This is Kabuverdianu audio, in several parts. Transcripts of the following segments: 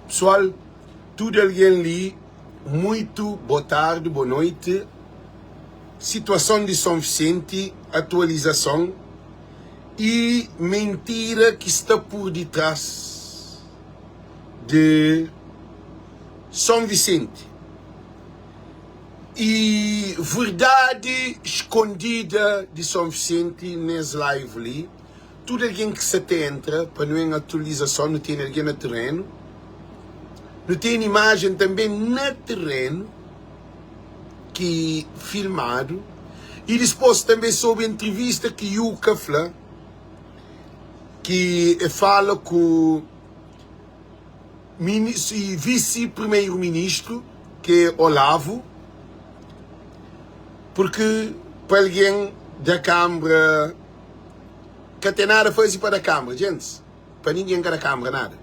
Pessoal, tudo alguém li, muito boa tarde, boa noite. Situação de São Vicente, atualização e mentira que está por detrás de São Vicente e verdade escondida de São Vicente nes live li. Tudu algen ki sa ta entra pa nu en atualizason nu tene algen na terenu nu tene imajen tanbe na terenu ki filmadu i dispos tanbe sobri entrevista ki Yuka fla ki e fala ku visi primeiro ministru ki é Olavo purki pa algen da kambra Ka ten nada faze pa da kambra Djentis, pa ningen ka da kambra nada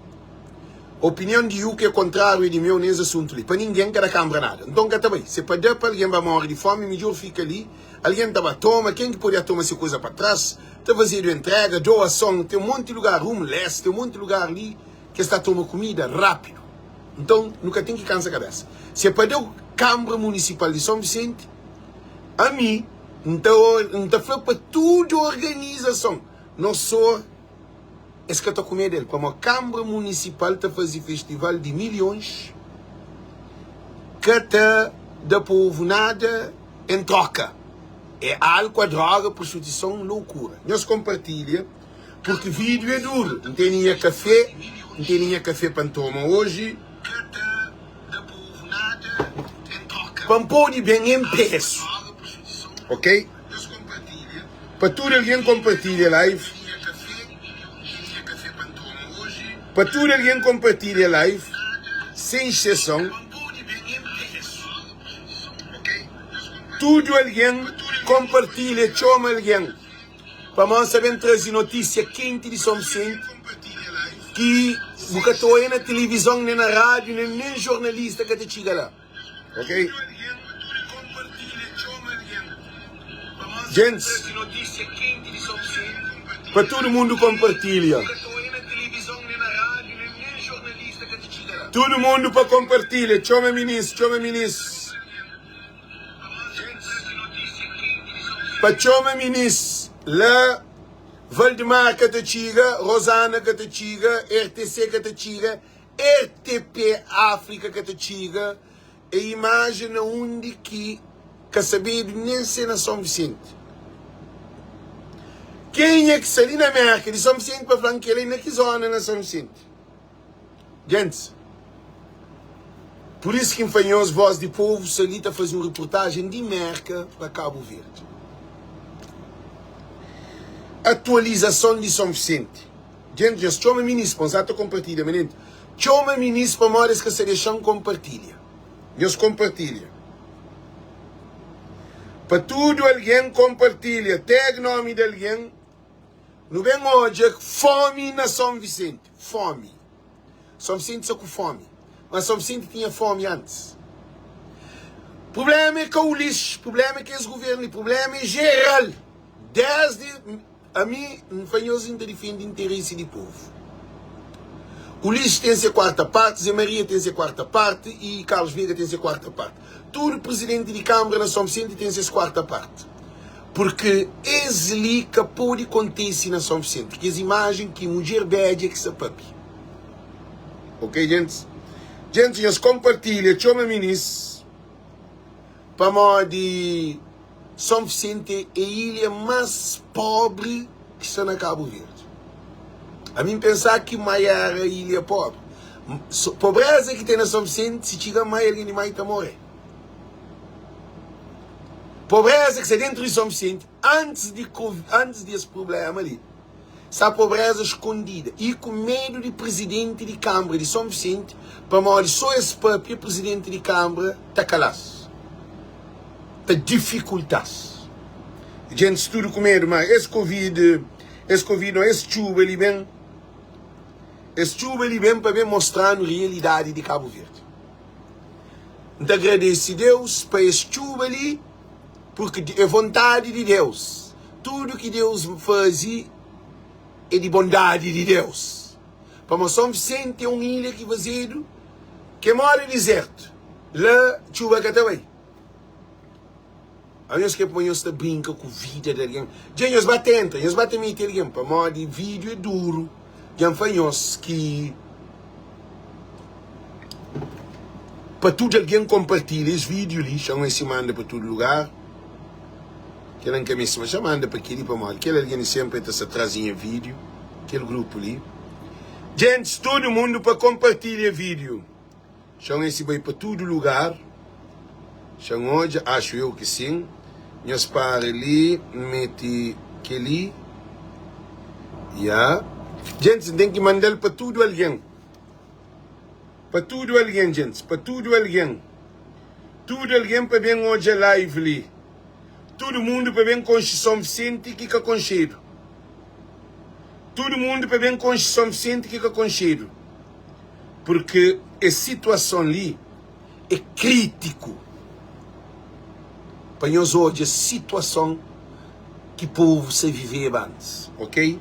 Opinion di Yuka é kontrariu di meu nes asuntu li Pa ningen ka da kambra nada Nton ka ta bai Se pa da pa algen ba more di fomi Midjor fika li Algen ta ba toma Ken ki pode a toma se kuza pa tras Ta fazedu entrega, doason Ten monti lugar rumu lesti Ten monti lugar li Ki es ta toma kumida rapidu Nton nu ka ten ki kansa kabesa Se pa da kambra munisipal di Son Visenti Ami N ta N ta fla pa tudu organizason, nos sor es ka ta kume del, pamodi Kanbra Munisipal ta faze festival di milhons, ka ta da povu nada en troka. É álkua, droga, prostituison, loukura. Nhos konpartilha, purki vídiu é duru. N tene nha kafé, N tene nha kafé pa N toma oji. Pa N pode ben en pezu, ok? Pa tudu algen konpartilha live. Pa tudu algen konpartilha live, sen exseson. Tudu algen konpartilha, txoma algen. Pamodi N sta ben traze notísia kenti di Son Visenti ki bu ka ta oia na tilivizon, nen na rádiu, nen nen jornalista ka ta txiga la. Ok? Gentis, pa tudu mundu konpartilha. Tudu mundu pa konpartilha. Txoma minis, txoma minis. Pa txoma minis la Valdemar ka ta txiga, Rosana ka ta txiga, RTC ka ta txiga, RTP África ka ta txiga É imajen na undi ki ka sabedu nen se na São Vicente Kenha ki sta li na Merka di São Vicente pa fla-m kel-la é na ki zona na São Vicente? Gentis, pur isu ki N fla nhos, Voz di Povu sta li ta faze un reportajen di Merka pa Kabu Verdi. Atualizason di Son Visenti. Gentis, nhos txoma minis pa N sa ta konpartilha manenti. Txoma minis pamodi es ka sa dexa-m konpartilha. Nhos konpartilha. Pa tudu algen konpartilha. Tag nomi di algen. Nu ben odja fomi na Son Visenti. Fomi. Son Visenti sta ku fomi. Ma Son Visenti tinha fomi antis. Prublema é ka Ulisses, prublema é ka es guvernu li, prublema é jeral. Desdi ami N fla nhos N ta difende interesi di povu. Ulisses ten se kuarta parti, Zé Maria ten se kuarta parti y Carlos Veiga ten se kuarta parti. Tudu prizidenti di Kanbra na Son Visenti ten ses kuarta parti. Purki es li ka pode kontise na Son Visenti. Kes imajen ki mudjer bedja ki sta papia. Ok gentis? Gentis nhos konpartilha txoma minis pamodi Son Visenti é ilha mas pobri ki sta na Kabu Verdi. Ami N pensa ki Mai era ilha pobri. Pobreza ki ten na Son Visenti si txiga Mai algen di Mai ta more. Pobreza ki sta dentru di Son Visenti antis di antis di es prublema li sta pobreza skondida i ku medu di prizidenti di kanbra di Son Visenti pamodi so es papia prizidenti di kanbra ta kala-s ta difikulta-s djentis tudu ku medu ma es covid es covid no es txuba li ben es txuba li ben pa ben mostra-nu rialidadi di Kabu Verdi. N ta agradese Deus pa es txuba li, purki é vontadi di Deus. Tudu ki Deus faze é di bondadi di Deus. Pamodi Son Visenti é un ilha ki fazedu. Ke modi dizertu la txuba ka ta bai. A nhos ke puma nhos ta brinka ku vida di algen. Dja nhos ba ta entra, nhos ba ta mete algen pamodi vídeo é duru. Dja N fla nhos ki pa tudu algen konpartilha es vídeo li, xa N si manda pa tudu lugar. Kel-la N ka meste, ma xa manda pa kel-li pamodi kel algen li sénpri el ta sta tras di nha vídeo, kel grupu li. Gentis, tudu mundu pa konpartilha vídeo. Xa-m esi bai pa tudu lugar. Xa-m odja, axu eu ki sin. Nhos para li, N mete kel-li. Ya. Gentis, N ten ki manda-l pa tudu algen. Pa tudu algen, gentis, pa tudu algen. Tudu algen pa ben odja live li. Tudu mundu pa ben konxe Son Visenti ki ka konxedu. Tudu mundu pa ben konxe Son Visenti ki ka konxedu. Purki es situason li é krítiku pa nhos odja situason ki povu sa viveba antis, ok?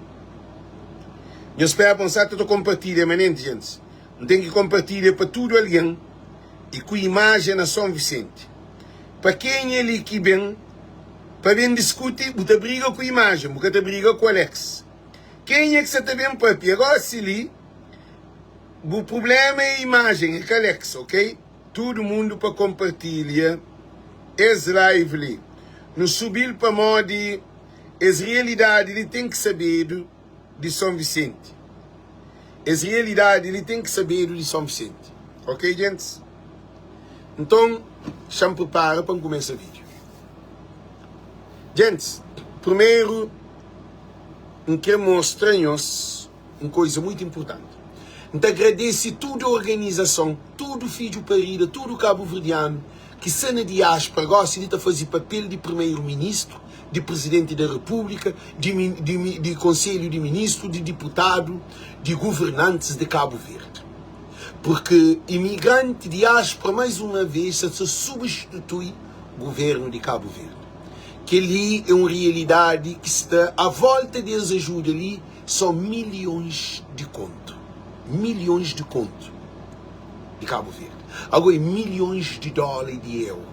Nhos spera pa un sata ta konpartilha manenti, gentis. N ten ki konpartilha pa tudu algen i ku imajen na Son Visenti. Pa kenha li ki ben pa ben diskuti, bu ta briga ku imajen, bu ka ta briga ku Alex. Kenha ki sa ta ben papia gosi li, Bu problema é imagem é ka Alex ok tudo mundo pa compartilha es live li nu subil pamodi es realidade li tem ki sabedo di São Vicente es realidade li tem ki sabedo di São Vicente ok gents nton xa-m prepara pa-m kumesa video gents primeiro N kre mostra nhos un koiza muitu inpurtanti. N ta agradese tudu organizason, tudu fidju parida, tudu kabuverdianu ki sta na diáspora gosi di ta faze papel di primeru ministru, di prizidenti da repúblika, di di di konselhu di ministru, di diputadu, di guvernantis di Kabu Verdi. Purki imigranti, diáspora, mais uma vez sa ta substitui guvernu di Kabu Verdi. Kel-li é un rialidadi ki sta à volta di es ajuda li só milhons di kontu. Milhons di kontu di Kabu Verdi. Ago é milhons di dóla i di euru.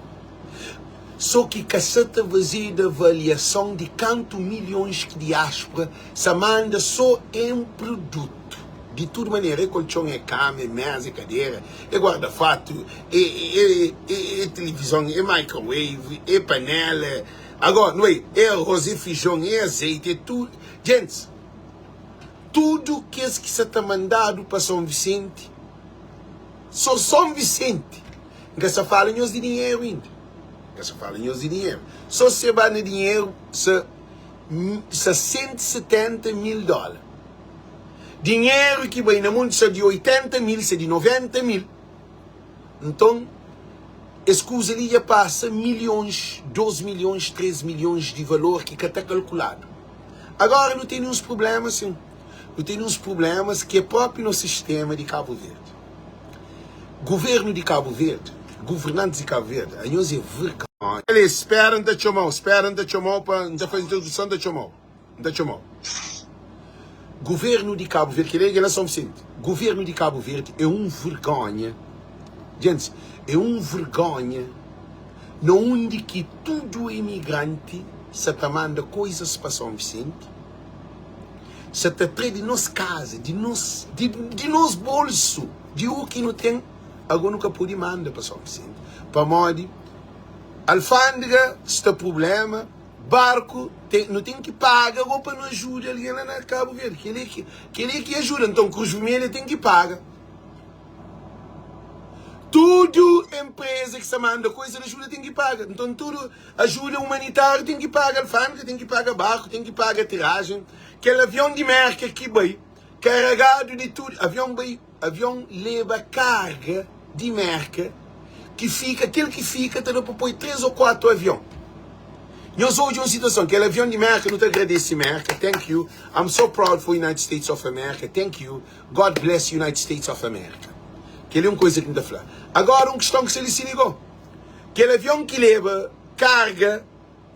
Só ki ka sa ta fazedu avaliason di kantu milhons ki diáspora sa manda só en produtu. Di tudu manera, é koltxon, é kama, é meza, é kadera, é guarda-fatu, é é tilivizon, é microwave, é panela, agora não é, é arroz, é fijon, é azeite, é tudo. Gents, tudo kes ki sa ta mandadu pa São Vicente, só São Vicente, N ka sa fala nhos di dinheru inda, N ka sa fala nhos di dinheru, só se ba na dinheru sa sa 170 mil dólar. Dinheru ki bai na mon sa di 80 mil, sa di 90 mil. Nton, es kuza li dja pasa milhons, 2 milhons, 3 milhons di valor ki ka ta kalkuladu. Agora nu tene uns prubléma sin. Nu tene uns prublémas ki é própi nos sistéma di Kabu Verdi. Guvernu di Kabu Verdi, guvernantis di Kabu Verdi, anhos é vergonha. Ale, spera N ta txoma-u, spera N ta txoma-u pa N ta faze introduson N ta txoma-u. N ta txoma-u. Guvernu di Kabu Verdi, kel-li é la São Vicente. Guvernu di Kabu Verdi é un vergonha. Gentis, é un vergonha na undi ki tudu imigranti sa ta manda koizas pa São Vicente, sa ta tra di nos kaza, di nos, di, di nos bolsu, di u ki nu ten, ago nu ka pode manda pa São Vicente, pamodi alfândega sta prubléma. Barku ten, nu ten ki paga go pa nu ajuda algen la na Kabu Verdi. Kel-li ki, kel-li ki ajuda. Nton, Kruz Vermelha ten ki paga. Tudu enpreza ki sta manda koiza di ajuda ten ki paga. Nton, tudu ajuda umanitáriu ten ki paga alfândega, ten ki paga barku, ten ki paga tirajen. Kel avion di Merka ki bai karagadu di tudu, avion bai. Avion leba karga di Merka ki fika, kel ki fika ta da pa poi 3 o 4 avion. Nhos odja un situason, kel avion di Merka, nu ta agradese Merka, thank you, I'm so proud for United States of America, thank you, God bless United States of America. Kel é un koisa ki N ta fla. Agora un kiston ki sta li si ligo, kel avion ki leba karga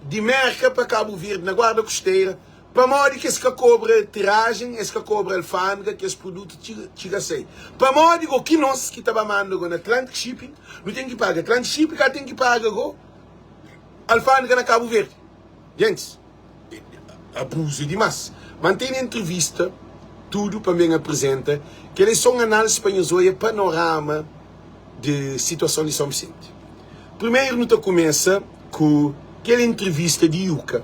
di Merka pa Kabu Verdi na guarda kosteira. Pamodi ki es ka kobra tirajen, es ka kobra alfandega, kes produtu txiga sai? Pamodi go ki nos ki ta ba manda go na Atlantic Shipping, nu ten ki paga Atlantic Shipping ka ten ki paga go alfandega na Kabu Verdi? Gentis, abuzu é dimas. Ma N tene entrevista tudu pa N ben aprizenta. Kel é so un analisi pa nhos oia panorama di situason di São Vicente. Primeiro nu ta kumesa ku kel entrevista di Yuka,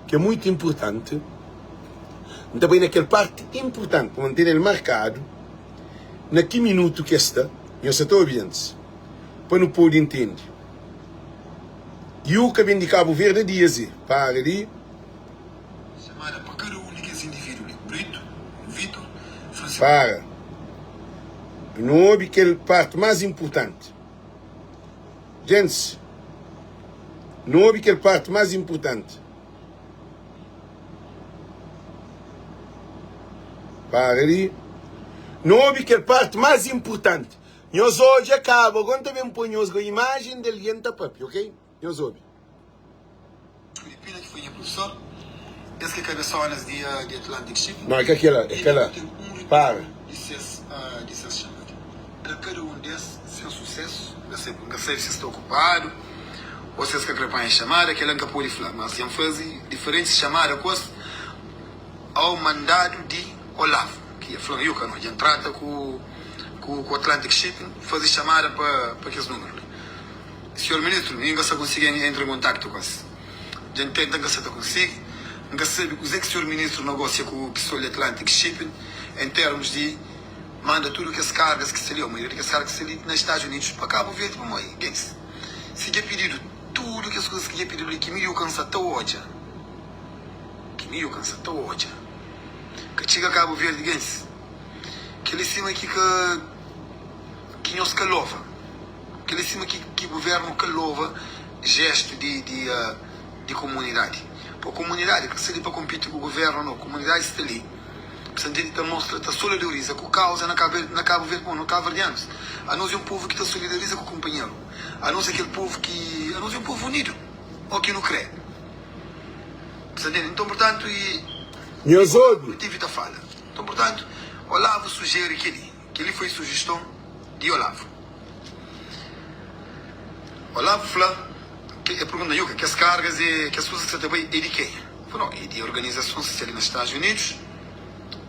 ki é muitu inpurtanti. N ta bai na kel parti inpurtanti pamodi N tene el markadu na ki minutu ki es sta. Nhos sa ta obi antis pa nu pode intende. Yuka ben di Kabu Verdi dias e para li. Chamada pa kada un di kes individu li, Brito, Vitor, Francisco. Para. Nu obi kel parti más inpurtanti. Gentis, nu obi kel parti más inpurtanti. Para li. Nu obi kel parti más inpurtanti. Nhos odja kaba, ago N ta ben poi nhos go imajen di algen ta papia, ok? Nhos obi. Filipina ki foi nha professor es ki é cabeçonas di di Atlantic Shipping Não, é ka kela, é e kela. mi ten un Para. retorno di ses di ses chamada da kada un des sen sucesso nka sabe nka sabe si es sta ocupado ou si es ka kre panha chamada kela nka pode fla mas djan fazi diferentes chamada ku es ao mandado di Olavo ki dja flan yuka no djan trata ku ku Atlantic Shipping fazi chamada pa pa kes numero li. Senhor Ministru, mi N ka sta konsigi entra en kontaktu ku es. Dja N tenta, N ka sta ta konsigi. N ka sabe kuzê ki Senhor Ministru nogôsia ku pesoal di Atlantic Shipping en termus di manda tudu kes kargas ki sta li, ô maioria di kes kargas ki sta li na Stadus Unidus pa Kabu Verdi. Pamodi, gentis, si dja pididu tudu kes kuzas ki dja pididu li, ki mi dju ka N sta ta odja, ki mi dju ka N sta ta odja, ka txiga Kabu Verdi, gentis, kel-li sima ki ka, ki nhos ka lova. Kel-li sima ki ki guvérnu ka lova jéstu di di di komunidadi. Pa komunidadi ka sta li pa konpiti ku guvérnu no. Komunidadi sta li pa sta ntende ta mostra ta solidariza ku kauza na Kabu na Kabu Verdi pamodi no kabuverdianus anos é un povu ki ta solidariza ku kunpanheru. Anos é kel povu ki anos é un povu unidu o ki nu kre. Pa sta ntende? Nton purtantu i Nhos obi. Nu tivi ta fala. Nton purtantu Olavo sujeri kel-li. Kel-li foi sujiston di Olavo. Olavo fla, E pergunta, Yuka, kes kargas e kes kuzas ki sa ta bai e di kenha? El fla, No, e di organizason ki sta li na Stadus Unidus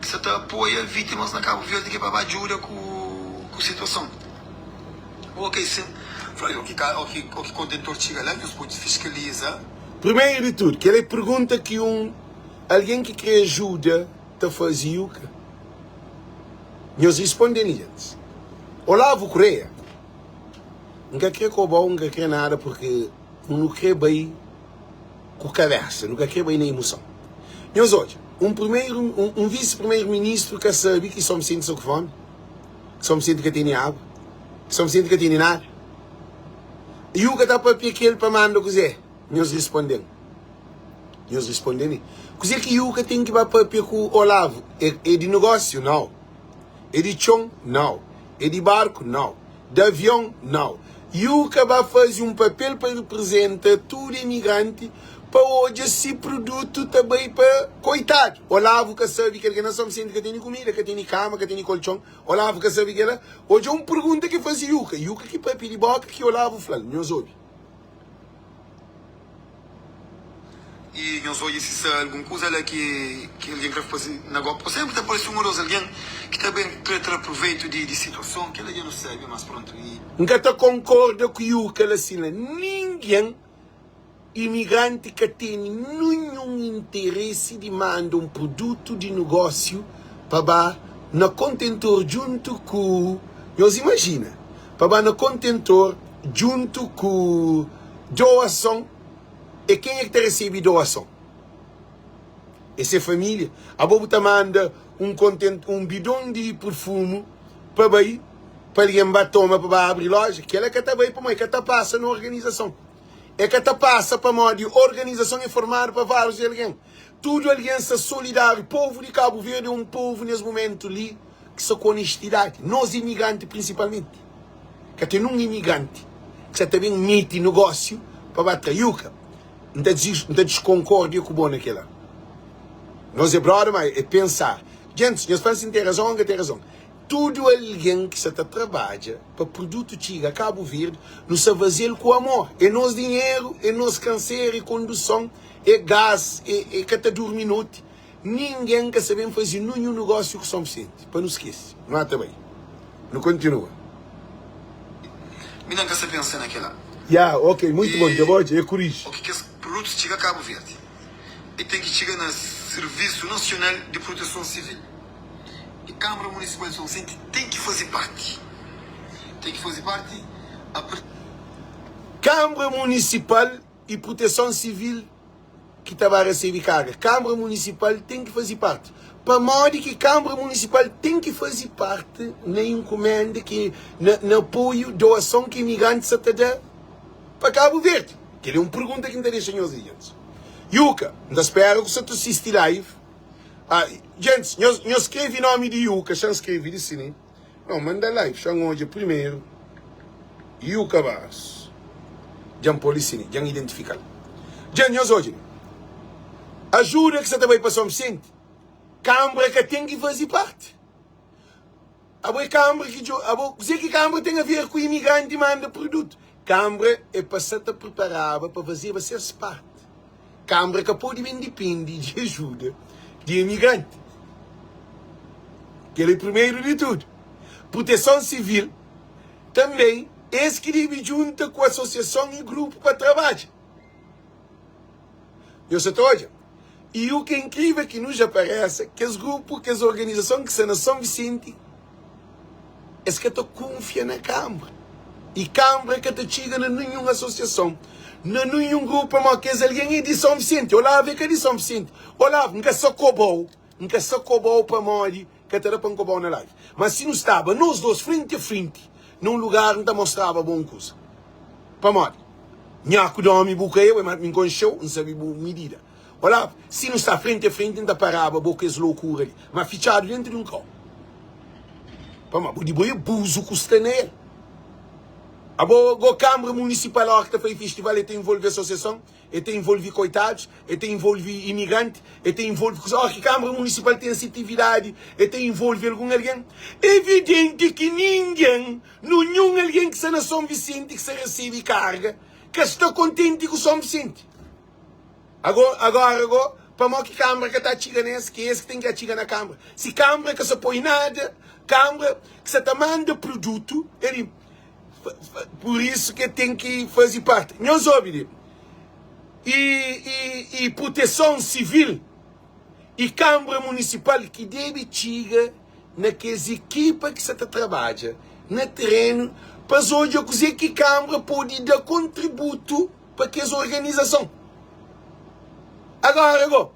ki sa ta apoia vitimas na Kabu Verdi ki é pa ba djuda ku situason. Ok, sin. Fla, O ki kontentor txiga la, nhos pode fiskaliza. Primeru di tudu, kel é pergunta ki un algen ki kre ajuda ta faze, Yuka. Nhos risponde-m gentis. Olavo Correia, N ka kre koba-u, N ka kre nada purki nu kre bai ku kabésa, nu ka kre bai na imuson. Nhos odja, un primeru, un visi-primeru-ministru ka sabe ki Son Visenti sta ku fómi, ki Son Visenti ka tene agu, ki Son Visenti ka tene nada. I u ka ta papia ku el pa manda kuzê? Nhos risponde-m. Nhos risponde-m. Kuzê ki Yuka ten ki ba papia ku Olavu? É, é di nogósiu? Nau. É di txon? Nau. É di barku? Nau. Di avion? Nau. Yuka ba faze un papel pa riprizenta tudu imigranti pa odja si produtu ta bai pa koitadu. Olavu ka sabe kel ki na Son Visenti ka tene kumida, ka tene kama, ka tene koltxon. Olavu ka sabe kel-la. Odja un pergunta ki faze Yuka. Yuka ki papia di boka ki Olavu fla-l. Nhos obi. I nhos odja si sta algun kuza la ki ki algen kre faze na gopu. Ô senpri ta parse un ô dos algen ki ta ben kre tra proveitu di di situason. Kel-la dja nu sabe, mas prontu. I. N ka ta konkorda ku Yuka la si la. Ningen imigranti ka tene ninhun interesi di manda un produtu di nugósiu pa ba na kontentor djuntu ku, nhos imajina, pa ba na kontentor djuntu ku doason. É kenha ki ta resebe doason? É se família. Abo bu ta manda un kontent, un bidon di perfumu pa bai pa algen ba toma pa ba abri loja? Kela ka ta bai pamodi ka ta pasa na organizason. É ka ta pasa pamodi organizason é formadu pa várius algen. Tudu algen sta solidáriu. Povu di Kabu Verdi é un povu nes mumentu li ki sta ku onestidadi. Nos imigranti prinsipalmenti. Ka ten un imigranti ki sa ta ben miti nogósiu pa ba tra yuka. N ta N ta diskonkordia ku bo na kela. Nos é brother ma é pensar. Gentis, nhos fla si N ten razon ô N ka ten razon. Tudu algen ki sa ta trabadja pa produtu txiga Kabu Verdi, nu sa faze-l ku amor. É nos dinheru, é nos kansera, é konduson, é gás, é ka ta durmi noti. Ningen ka sa ben faze nunhun nugósiu ku Son Visenti. Pa nu skese. Nu ata bai. Nu kontinua. Mi nan ka sa pensa na kela. Ya, ok, muitu bon. Dja bo odja, é kuriji. Oki kes produtus txiga Kabu Verdi, e ten ki txiga na Sirvisu Nasional di Proteson Sivil. E Kâmara Munisipal di Son Visenti ten ki faze parti. Ten ki faze parti a. Kâmara Munisipal i Proteson Sivil ki ta ba resebe karga. Kâmara Munisipal ten ki faze parti. Pamodi ki Kâmara Munisipal ten ki faze parti na inkumenda ki, na, na apoiu, doason ki imigrantis sa ta da pa Kabu Verdi? Kel-li é un pergunta ki N ta dexa nhos li, gentis. Yuka, N ta spera ku sa ta sisti live. Ah, gentis, nhos, nhos skrebe nomi di Yuka, xa N skrebe di si li. Não, manda live, xa N odja primeru. Yuka Barros. Dja N pô li si li, dja N identifika-l. Dja, nhos odja li. Ajuda ki sa ta bai pa São Vicente, Kambra ka ten ki faze parti. Abo é Kambra ki djo, abo, kuzê ki Kambra ten a ver ku imigranti manda produtu? Kambra é pa sa ta preparaba pa fazeba ses parti. Kambra ka pode ben dipende di ajuda di imigranti. Kel é primeru di tudu. Proteson Sivil tanbe es ki debe djunta ku asosiason y grupu pa trabadja. Nhos sa ta odja? Y u ki é inkrivel ki nu ja paresa, kes grupu, kes organizason ki sta na Son Visenti, es ka ta kunfia na Kambra. Y Kambra ka ta txiga na ninhun asosiason, na ninhun grupu, pamodi kes algen é di Son Visenti. Olavo é ka di Son Visenti. Olavo, N ka sa koba-u, N ka sa koba-u pamodi ka ta da pa N koba-u na live. Ma si nu staba nos dos frenti a frenti na un lugar, N ta mostraba bo un kuza. Pamodi? Nhaku di omi bu ka é, ma mi N konxe-u, N sabe bu midida. Olavo, si nu sta frenti a frenti, N ta paraba bo ku es lokura li. Ma fitxadu dentu di un kau. Pamodi bo di bo é buzu ku sta na el. Abo go Kambra Munisipal ora ki ta faze festival e ta involve asosiason, e ta involve koitadus, e ta involve imigranti, e ta involve kuza. Ora ki Kambra Munisipal ten se atividadi e ta involve algun algen. Evidenti ki ningen, nunhun algen ki sta na Son Visenti ki sta resebe karga ka sta kontenti ku Son Visenti. Ago, agora go, pamo ki kambra ka ta txiga nes, ki es ki ten ki atxiga na kambra. Si kambra ka sa poi nada, kambra ki sa ta manda produtu, eli, pur isu ke ten ki fazi parti. Nhos obi li, i, i, i proteson sivil i kambra munisipal ki debe txiga na kes ekipa ki sa ta trabadja na terenu pa es odja kuze ki kambra pode da kontributu pa kes organizason. Agora go,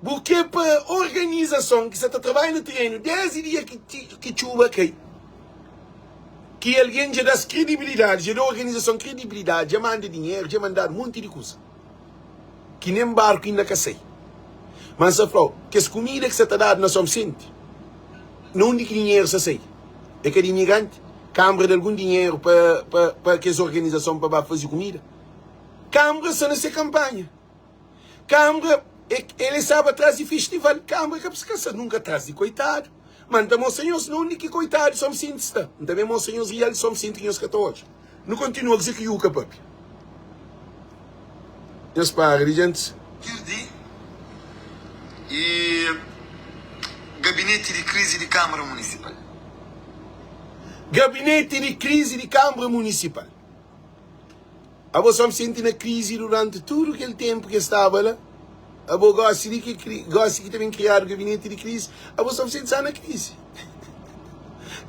bu ke pa organizason ki sa ta trabadja na terenu desdi dia ki ki txuba kai, ki algen dja das kredibilidadi, dja da organizason kredibilidadi, dja manda dinheru, dja mandadu monti di kuza ki nen barku inda ka sai. Ma N sa fla-u, kes kumida ki sa ta dadu na Son Visenti, na undi ki dinheru sa sai? É ka di imigranti? Kambra da algun dinheru pa pa pa kes organizason pa ba faze kumida? Kambra sta na se kampanha. Kambra el e staba tras di festival. Kambra ka ka sta nunka tras di koitadu. Ma N ta mostra nhos na undi ki koitadu Son Visenti sta. N ta ben mostra nhos rial di Son Visenti ki nhos ka ta odja. Nu kontinua kuzê ki Yuka papia. Nhos para di djantis. Kirdi e Gabineti di Krizi di Kâmara Munisipal. Gabineti di Krizi di Kâmara Munisipal. Abo Son Visenti na krizi duranti tudu kel tenpu ki es staba la. Abo gosi di ki gosi ki ta ben kriadu gabineti di krizi, abo Son Visenti sta na krizi.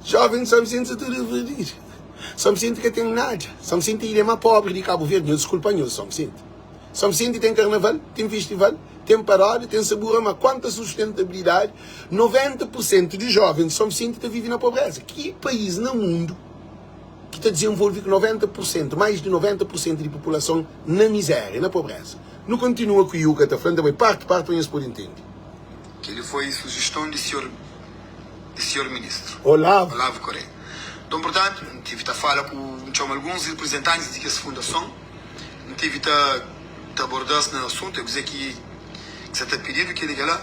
Joven di Son Visenti sta tudu perdidu. Son Visenti ka ten nada. Son Visenti é ilha más pobri di Kabu Verdi. Nhos diskulpa nhos Son Visenti. Son Visenti ten karnaval, ten festival, ten paródia, ten sabura, ma kuantu a sustentabilidadi, 90 pur sentu di joven di Son Visenti ta vive na pobreza. Ki país na mundu ki ta dizenvolve ku 90 pur sentu, mais di 90 pur sentu di populason na mizéria, na pobreza? Nu kontinua ku Yuka ta fla, N ta bai parti parti pa nhos pode ntende. Kel-li foi sujiston di sior di sior ministru Olavo. Olavo Correia. Nton, purtantu, N tive ta fala ku, N txoma alguns riprizentantis di kes fundason, N tive ta ta aborda-s na asuntu, é kuzê ki ki sa ta pididu, kel-li, kel-la.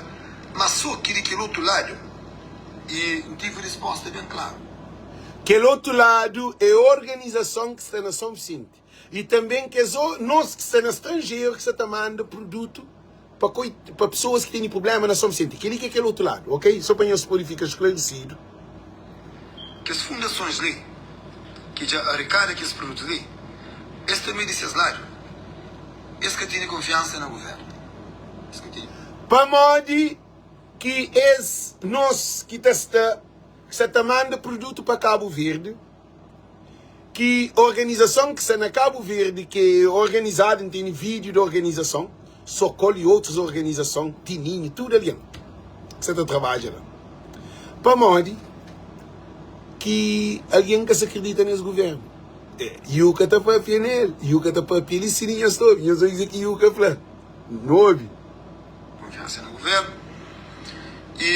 Má sô ki di kel otu ladu, i N tive respósta ben klaru. Kel otu ladu é organizason ki sta na São Vicente i tanbê kes nos ki sta na stranjeru ki sta ta manda produtu pa pa pesoas ki tene prubléma na São Vicente. Kel-li ki é kel otu ladu, ok? Sô pa nhos pode fika sklarisidu. Kes fundasons li ki dja arikada kes produtu li, es tanbê di ses ladu, es ka tene konfiansa na govérnu. Es ka tene. Pamodi ki es nos ki ta sta ki sta ta manda produtu pa Kabu Verdi, ki organizason ki sta na Kabu Verdi ki é organizadu, N tene vídiu di organizason, Sokol i otus organizason, Tininho, tudu algen ki sta ta trabadja la. Pamodi ki algen ka sta kridita nes guvernu? Yuka ta papia nel, Yuka ta papia li si ninhos ta obi, nhos obi kuzê ki Yuka fla. Nu obi. Konfiansa na guvernu i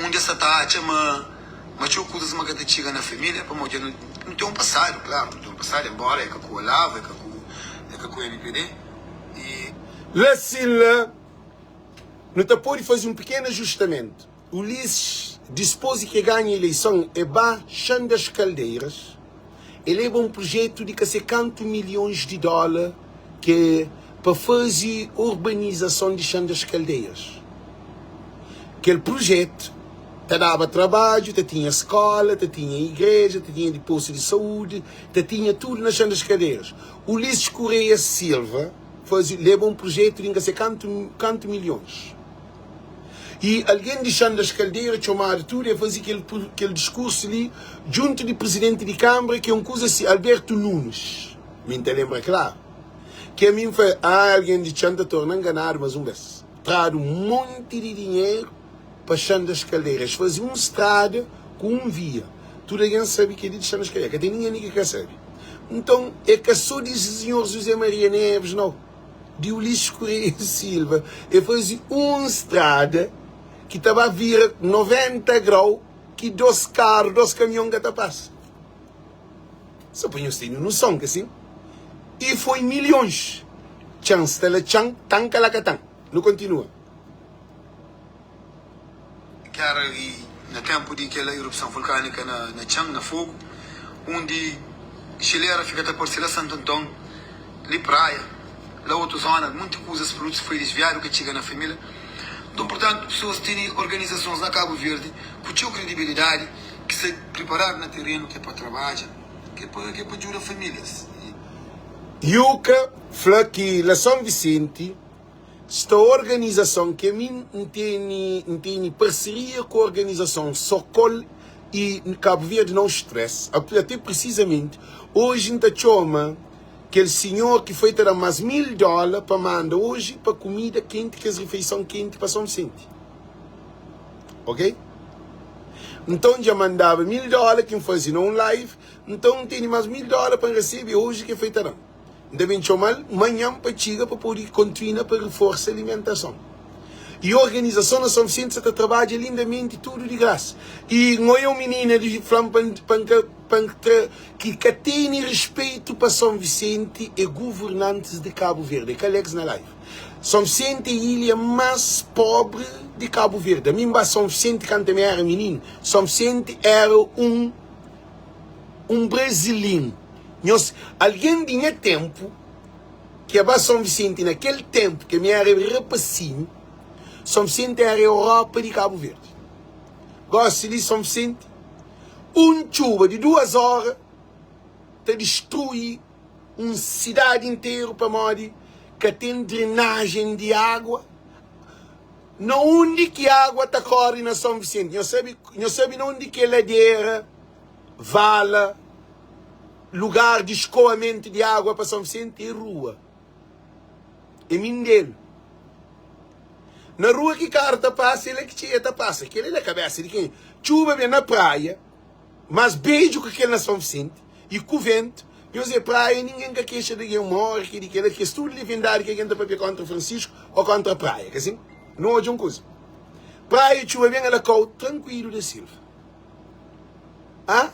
undi es sa ta atxa ma ma txeu kuzas ma ka ta txiga na familia pamodi dja nu ten un pasadu klaru nu ten un pasadu enbora e ka ku Olavo e ka ku e ka ku MPD i. La sin la nu ta pode faze un pikenu ajustamentu. Ulisses, dispôs di ke ganha ileison, e ba Chã das Caldeiras, e leba un prujetu di ka se kantu milhons di dóla ke pa faze urbanizason di Chã das Caldeiras. Kel prujetu ta daba trabadju, ta tinha skóla, ta tinha igreja, ta tinha dipostu di saúdi, ta tinha tudu na Chã das Caldeiras. Ulisses Correia Silva faze leba un prujetu di ka se kantu kantu milhons. I algen di Xan das Kaldera txomadu tudu e faze kel kel diskursu li djuntu di prizidenti di kanbra ki é un kuza si Alberto Nunes mi N ta lenbra klaru ki ami N fla ah algen di Txan ta torna nganadu mas un bes tradu un monti di dinheru pa Xan das Kaldera es faze un strada ku un via tudu algen sabe kel li di Xan das Kaldera ka ten ningen li ki ka sabe nton é ka so di sinhor José Maria Neves nau. di Ulisses Correia Silva, e faze un strada ki ta ba vira 90 grau ki dos karu, dos kamion ka ta pasa. Só pa nhos tene noson, ka sin? E foi milhons. Txan sta la txan, tan ka la ka tan. Nu kontinua. Ki éra i na ténpu di kel erupson vulkánika na txan, na Fogu, undi xilera fika ta parse la Santu Anton, li Praia, la otu zóna, munti kuzas, produtus foi disviadu ka txiga na família. Nton, purtantu, pesoas tene organizasons na Kabu Verdi ku txeu kredibilidadi ki sta priparadu na terenu ki é pa trabadja, ki é pa ki é pa djuda famílias. Yuka fla ki la Son Visenti Sta organizason ki ami N tene, N tene parseria ku organizason Sokol i Cabo Verde No Stress, ate precisamente oji N ta txoma kel sinhor ki foi ta da mas 1000 dola pa manda oji pa kumida kenti, kes rifeison kenti pa São Vicente. Ok? Nton dja mandaba 1000 dola ki N faze na un live, nton N tene mas 1000 dola pa N resebe oji ke foi ta da-m. N ta ben txoma-l manhan pa txiga pa pode kontrina pa riforsa alimentason. I organizason na Son Visenti sa ta trabadja lindamenti tudu di grasa. I N oia un minina li fla-m pa N pa N ka pa N tra ki ka tene rispeitu pa Son Visenti e guvernantis di Kabu Verdi. E ka Alex na live. Son Visenti e ilha mas pobri di Kabu Verdi. Ami N ba Son Visenti kantu ami era mininu. Son Visenti era un un brazilin. Nhos, algen di nha tenpu, ki a ba Son Visenti na kel tenpu ki ami era rapasinhu, Son Visenti era Europa di Kabu Verdi. Gosi li Son Visenti, un txuba di duas ora ta distrui un sidadi interu pamodi ka ten drenajen di agua. Na undi ki agua ta kori na Son Visenti? Nhos sabe, nhos sabe na undi ki é ladera, vala? Lugar di skoamentu di agua pa São Vicente é rua, é Mindelo. Na rua ki karu ta pasa, é la ki txeia ta pasa. Kel-li é na kabesa di kenha? Txuba ben na praia, más bedju ki kel na São Vicente, i ku ventu. Nhos é praia, ningen ka kexa di algen móre, ki di kel-la, kes tudu livindadi ki algen ta papia kóntra Francisco ô kóntra praia, ka sin? Nu odja un kuza, praia txuba ben, ala kau trankuilu da Silva. Ah?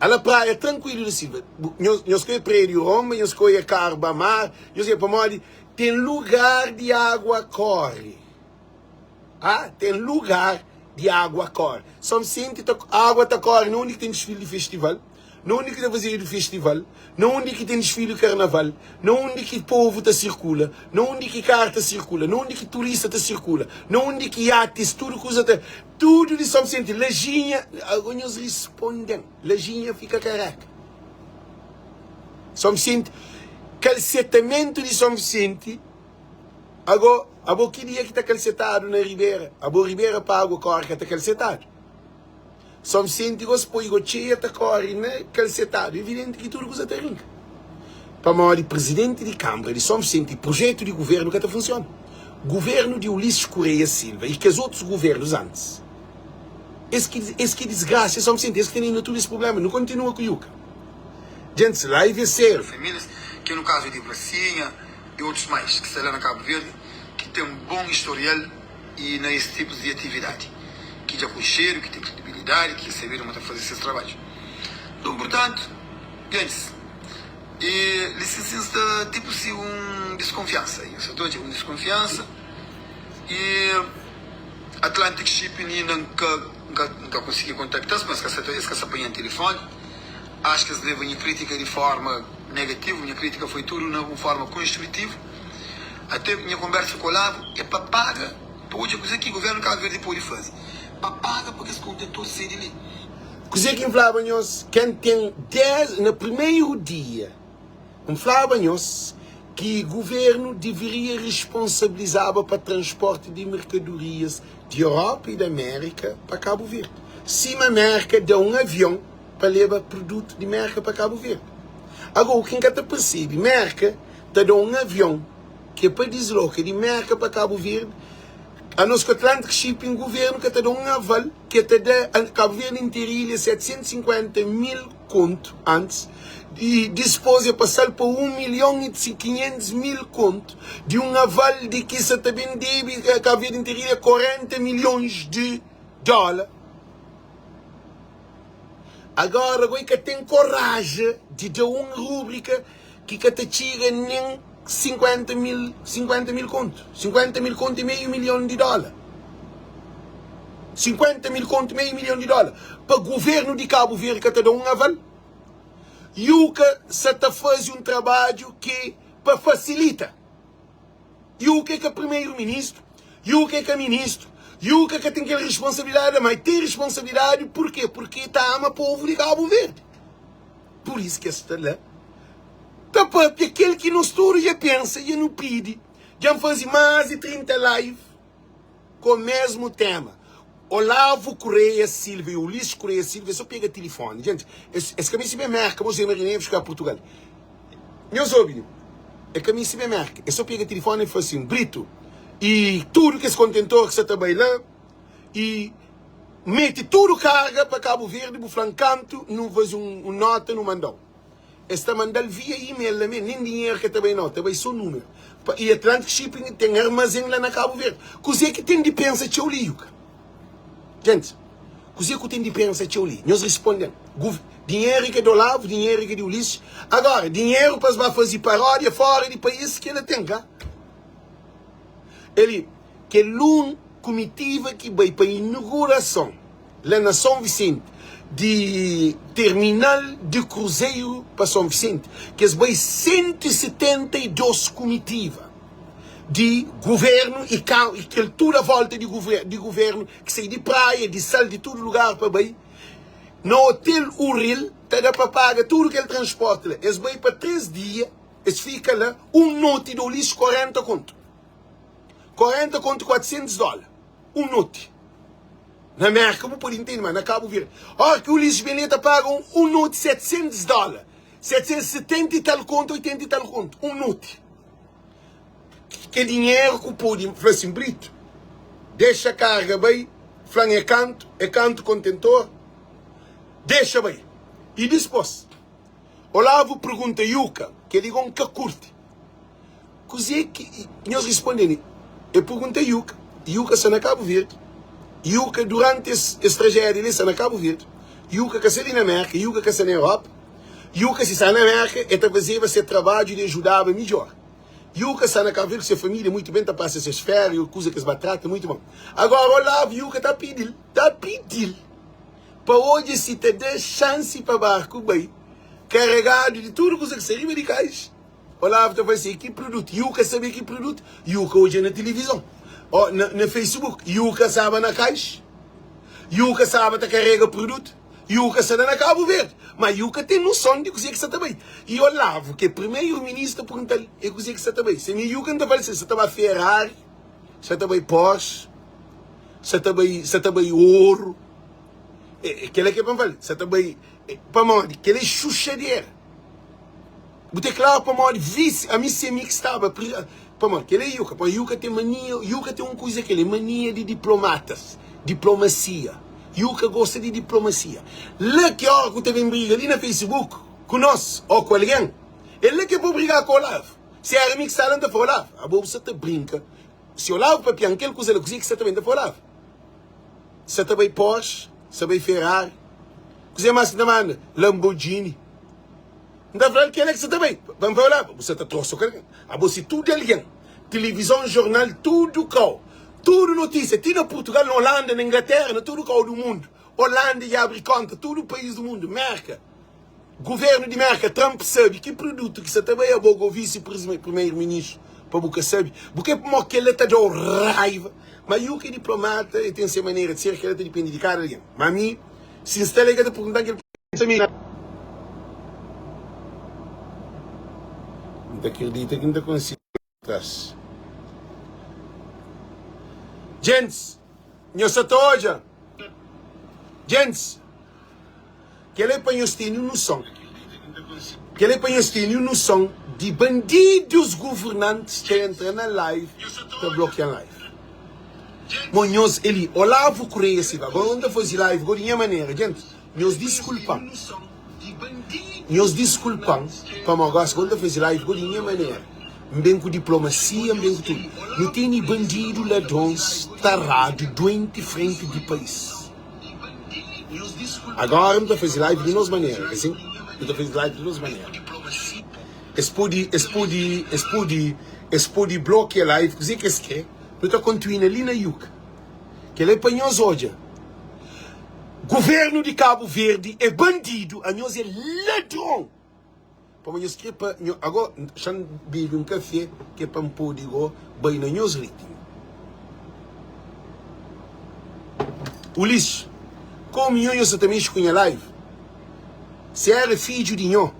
Ala praia trankuilu di Silva. Nhos, nhos ka é prédiu ronba, nhos ka oia karu ba mar, nhos é pamodi ten lugar di agua kóre. Ah, ten lugar di agua kore. São Vicente ta, agua ta kore na undi ki ten disfili di festival, na undi ki ta fazedu festival, na undi ki ten disfili di karnaval, na undi ki povu ta sirkula, na undi ki kar ta sirkula, na undi ki turista ta sirkula, na undi ki yatis, tudu kuza ta, tudu di São Vicente, Lajinha, ago nhos risponden, Lajinha fika kareka. São Vicente, kalsetamentu di São Vicente. Ago, abo ki dia ki ta kalsetadu na ribera? Abo ribera pa agu kori ka ta kalsetadu? São Vicente gos poi go txeia ta kori na kalsetadu. Evidenti ki tudu kuza ta rinka. Pamodi presidenti di Kambra di São Vicente i projetu di guvernu ka ta funsiona. Guvernu di Ulisses Correia Silva i kes otus guvernus antis. Es ki es ki disgrasia São Vicente, es ki tene na tudu es prublema. Nu kontinua ku Yuka. Gentis, live é sériu. Famílias, ki é no kazu di Brasinha, i otus mais ki sta la na Kabu Verdi ki ten bon istorial i na es tipus di atividadi, ki dja konxedu, ki ten kredibilidadi, ki sabedu ma ta faze ses trabadju. Nton, purtantu, gentis, i li sin sin sta tipu si un diskonfiansa, i sa ta odja un diskonfiansa i Atlantic Shipping inda N ka N ka konsigi kontakta-s, ma es ka sa es ka sa panha-m tilifoni. Acho ki es leva nha kritika di forma negativu, nha kritika foi tudu na un forma konstrutivu. Ate nha konbersa ku Olavo é pa paga pa odja kuze ki governu di Kabu Verdi podi faze pa paga pa kes kontentor sai di li. Kuze ki N flaba nhos ken ten 10 na primeru dia N flaba nhos ki governu deveria responsabilizaba pa transporti di merkadorias di Europa i di Amerika pa Kabu Verdi sima Merka da un avion pa leba produtu di Merka pa Kabu Verdi. Ago, u ki N ka ta persebe, Merka ta da un avion ki é pa disloka di Merka pa Kabu Verdi, anos ku Atlantic Shipping, guvernu ka ta da un aval ki ta da Kabu Verdi interilha 750 mil kontu antis i dispos e pasal pa 1 milhon i 500 mil kontu di un aval di ki sa ta ben debe Kabu Verdi interilha 40 milhons di dóla. Agora goi ka ten koraja di da un rubrika ki ka ta txiga nen 50 mil, 50 mil kontu. 50 mil kontu é meiu milhon di dóla. 50 mil kontu, meiu milhon di dóla. Pa guvernu di Kabu Verdi ka ta da un aval. Yuka sa ta faze un trabadju ki pa fasilita. Yuka é ka primeiro ministro, Yuka é ka ministro, Yuka ka ten kel responsabilidade, ma ten responsabilidade porquê? Porque ta ama povo de Cabo Verde. Por isso que sta lá ta papia kel ki nos tudo dja pensa, dja nu pidi, dja N faze mais de 30 live com o mesmo tema. Olavo Correia Silva e Ulisses Correia Silva é só pega telefone. Gente, es, es ka meste ben Merka, bo Zé Marineiros ka Portugal. Nhos obi, é ka meste ben Merka, é só pega telefone e fala assim, Brito, e tudo kes contentor que sa ta bai lá e mete tudo carga pa Cabo Verde, bu fla-m kantu, nu faze um, um nota, nu mandau. Es ta manda-l via email la mé, nen dinheru ka ta bai nau, ta bai so numeru. Pa i Atlantic Shipping ten armazen la na Kabu Verdi. Kuzê ki ten di pensa txeu li, Yuka? Gentis, kuzê ku ten di pensa txeu li? Nhos risponde-m. Guv, dinheru é ka di Olavo, dinheru é ka di Ulisses. Agora, dinheru pa es ba faze paródia fora di país, kela ten, ka? Eli, kel un kumitiva ki bai pa inugurason. la na São Vicente, di terminal di kruzeru pa São Vicente, ki es bai 172 kumitiva di guvernu i ka i kel tudu a volta di guver di guvernu ki sai di Praia, di Sal, di tudu lugar pa bai na Hotel Uril, ta da pa paga tudu kel transporti la. Es bai pa 3 dia, es fika la un noti di Ulisses 40 kontu, 40 kontu 400 dola. Un noti na Merka bu pode intende, ma na Kabu Verdi, ora ki Ulisses Benê ta paga un noti 700 dola, 770 i tal kontu, 80 i tal kontu, un noti. Ke dinheru ku pode fla sin, Brito, dexa karga bai, fla-m é kantu, é kantu kontentor, dexa bai. I dispos, Olavo pergunta Yuka, kel-li go N ka kurti. Kuzê ki nhos responde-m? El pergunta Yuka. Yuka sta na Kabu Verdi. Yuka, duranti es, es trajédia li, sta na Kabu Verdi. Yuka ka sta li na Mérka, Yuka ka sta na Europa. Yuka, si sta na Mérka, el ta fazeba se trabadju di ajudaba midjór. Yuka sta na Cabo Verde ku se família muito bem ta pasa ses férias kuza kes ba trata muito bom. Agora Olavo Yuka ta pidil, ta pidil pa odja si ta da xansi pa barku bai karegadu di tudu kuza ki sta riba di kais. Olavo ta fla si ki produtu? Yuka sabe ki produtu? Yuka odja na tilivizon o na, na Facebook. Yuka staba na kais. Yuka staba ta karega produtu. Yuka sta la na Kabu Verdi. Ma Yuka ten noson di kuzê ki sta ta bai. I Olavo, ki é primeru ministru, pergunta-l, É kuzê ki sta ta bai? Se mi Yuka N ta fla-l si, sta ta bai Ferrari, sta ta bai Porsche, sta ta bai, sta ta bai oru. É, é kel-la ki é pa N fla-l, sta ta bai. Pamodi? Kel-la é xuxadera. Bu ta klaru pamodi visi ami se mi ki staba pamodi kel é Yuka pamodi Yuka ten mania Yuka ten un kuza kel é mania di diplomatas diplomasia Yuka gosta di diplomasia la ki ora ku ta ben briga li na Facebook ku nos o ku algen é la ke bo briga ku Olavo se era mi ki sta la N ta fla Olavo abo bu sa ta brinka si Olavo papian kel kuza la kuze ki sa ta ben ta fla Olavo sa ta bai Porsche sa bai Ferrari kuze mas ki ta manda Lamborghini. N ta fla-l, Kel-la ki sa ta bai. Pa N fla-l, Bu sa ta trosa ku algen. Abo si tudu algen, tilivizon, jornal, tudu kau, tudu notísia, ti na Purtugal, na Olanda, na Inglatéra, na tudu kau du mundu, Olanda dja abri kónta, tudu país du mundu, Mérka, guvérnu di Mérka, Trump sabe ki produtu ki sa ta bai. Abo go visi primeru-ministru pa bu ka sabe. Bu ka é pamodi kel-la ta da-u raiva. Ma yu ki é diplomata, el ten se manera di ser, kel-la ta dipende di kada algen. Ma mi, si N sta la, el ka ta pergunta-m kel. N ta kridita ki N ta konsigi tras. Djentis, nhos sa ta odja? Djentis, kel-la é pa nhos tene un noson. Kel-la é pa nhos tene un noson di bandidus governantis ta entra na live ta blokia live. Mo nhos é li, Olavo Correia Silva. Agora N ta faze live go di nha manera, djentis. Nhos diskulpa-m Nhos diskulpa-m Pamó gosi ku N ta faze live go di nha manera N ben ku diplomasia, N ben ku tudu Nu tene bandidu, ladrons, taradu, duenti frenti di país Agora N ta faze live di nos manera, ka sin? Nu ta faze live di nos manera Es pode, es pode, es pode, es pode blokia live, kuze ki es kre Nu ta kontinuina li na Yuka Kel-la é pa nhos odja. Governo di Cabo Verde é bandido, anhos é ladron. Pamo nhos kre pa nho ago xa-m bebe un kafé ke pa N pode go bai na nhos ritmo. Ulisses, komu nho nho sa ta mexe ku nha live? Se era fidju di nho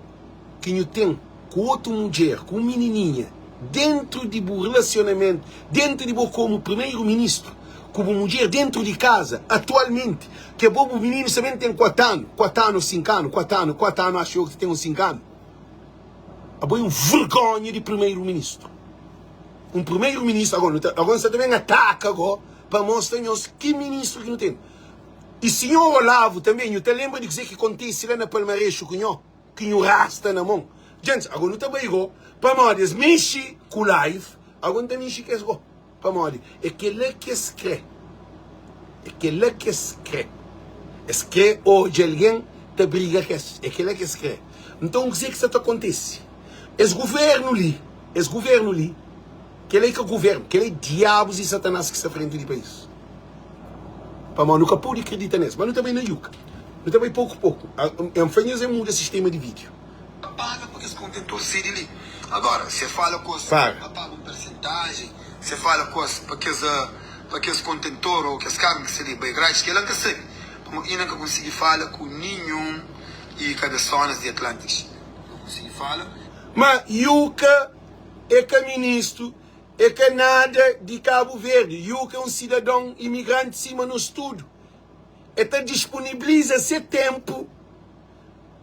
ki nhu ten ku otu mudjer, ku un minininha, dentru di bu relasionamentu, dentru di bo komu primeru ministru, ku bu mudjer dentru di kaza, atualmenti, ke bo bu mininu sta ben ten 4 anu, 4 anu o 5 anu, 4 anu, 4 anu axu yo ki ta ten un 5 anu. Abo é un vergonha di primeru ministru. Un primeru ministru, ago nu ta, ago nu sta ta ben ataka ago pa mostra nhos ki ministru ki nu ten. I sinhor Olavo tanbe, nhu ta lenbra di kuze ki kontise la na Palmarexu ku nho? Ki nhu rasta na mon. Djentis, ago nu ta bai go, pamodi es mexi ku live, ago nu ta mexi ku es go, pamodi é kela ki es kre, é kela ki es kre, es kre odja algen ta briga ku es, é kela ki es kre. Nton, kuzê ki sta ta kontise? Es guvernu li, es guvernu li, Kel-la é ka govérnu, kel-la é diabus i Satanás ki sta frenti di país. Pamodi nu ka pode kridita nes, ma nu ta bai na yuka, nu ta bai poku poku. N fla nhos é muda sistema di vídiu. Pa paga pa kes kontentor sai di li. Agora, si e fala ku es Paga. pa paga un persentajen, si e fala ku es pa kes pa kes kontentor o kes karga ki sta li bai gratis, kela N ka sabi, pamodi inda N ka konsigi fala ku ninhun i kabesonas di Atlantic Shipping. N ka konsigi fala. Ma yuka É ka ministru, é ka nada di Kabu Verdi. Yuka é un sidadon imigranti sima nos tudu. É ta disponibliza se tenpu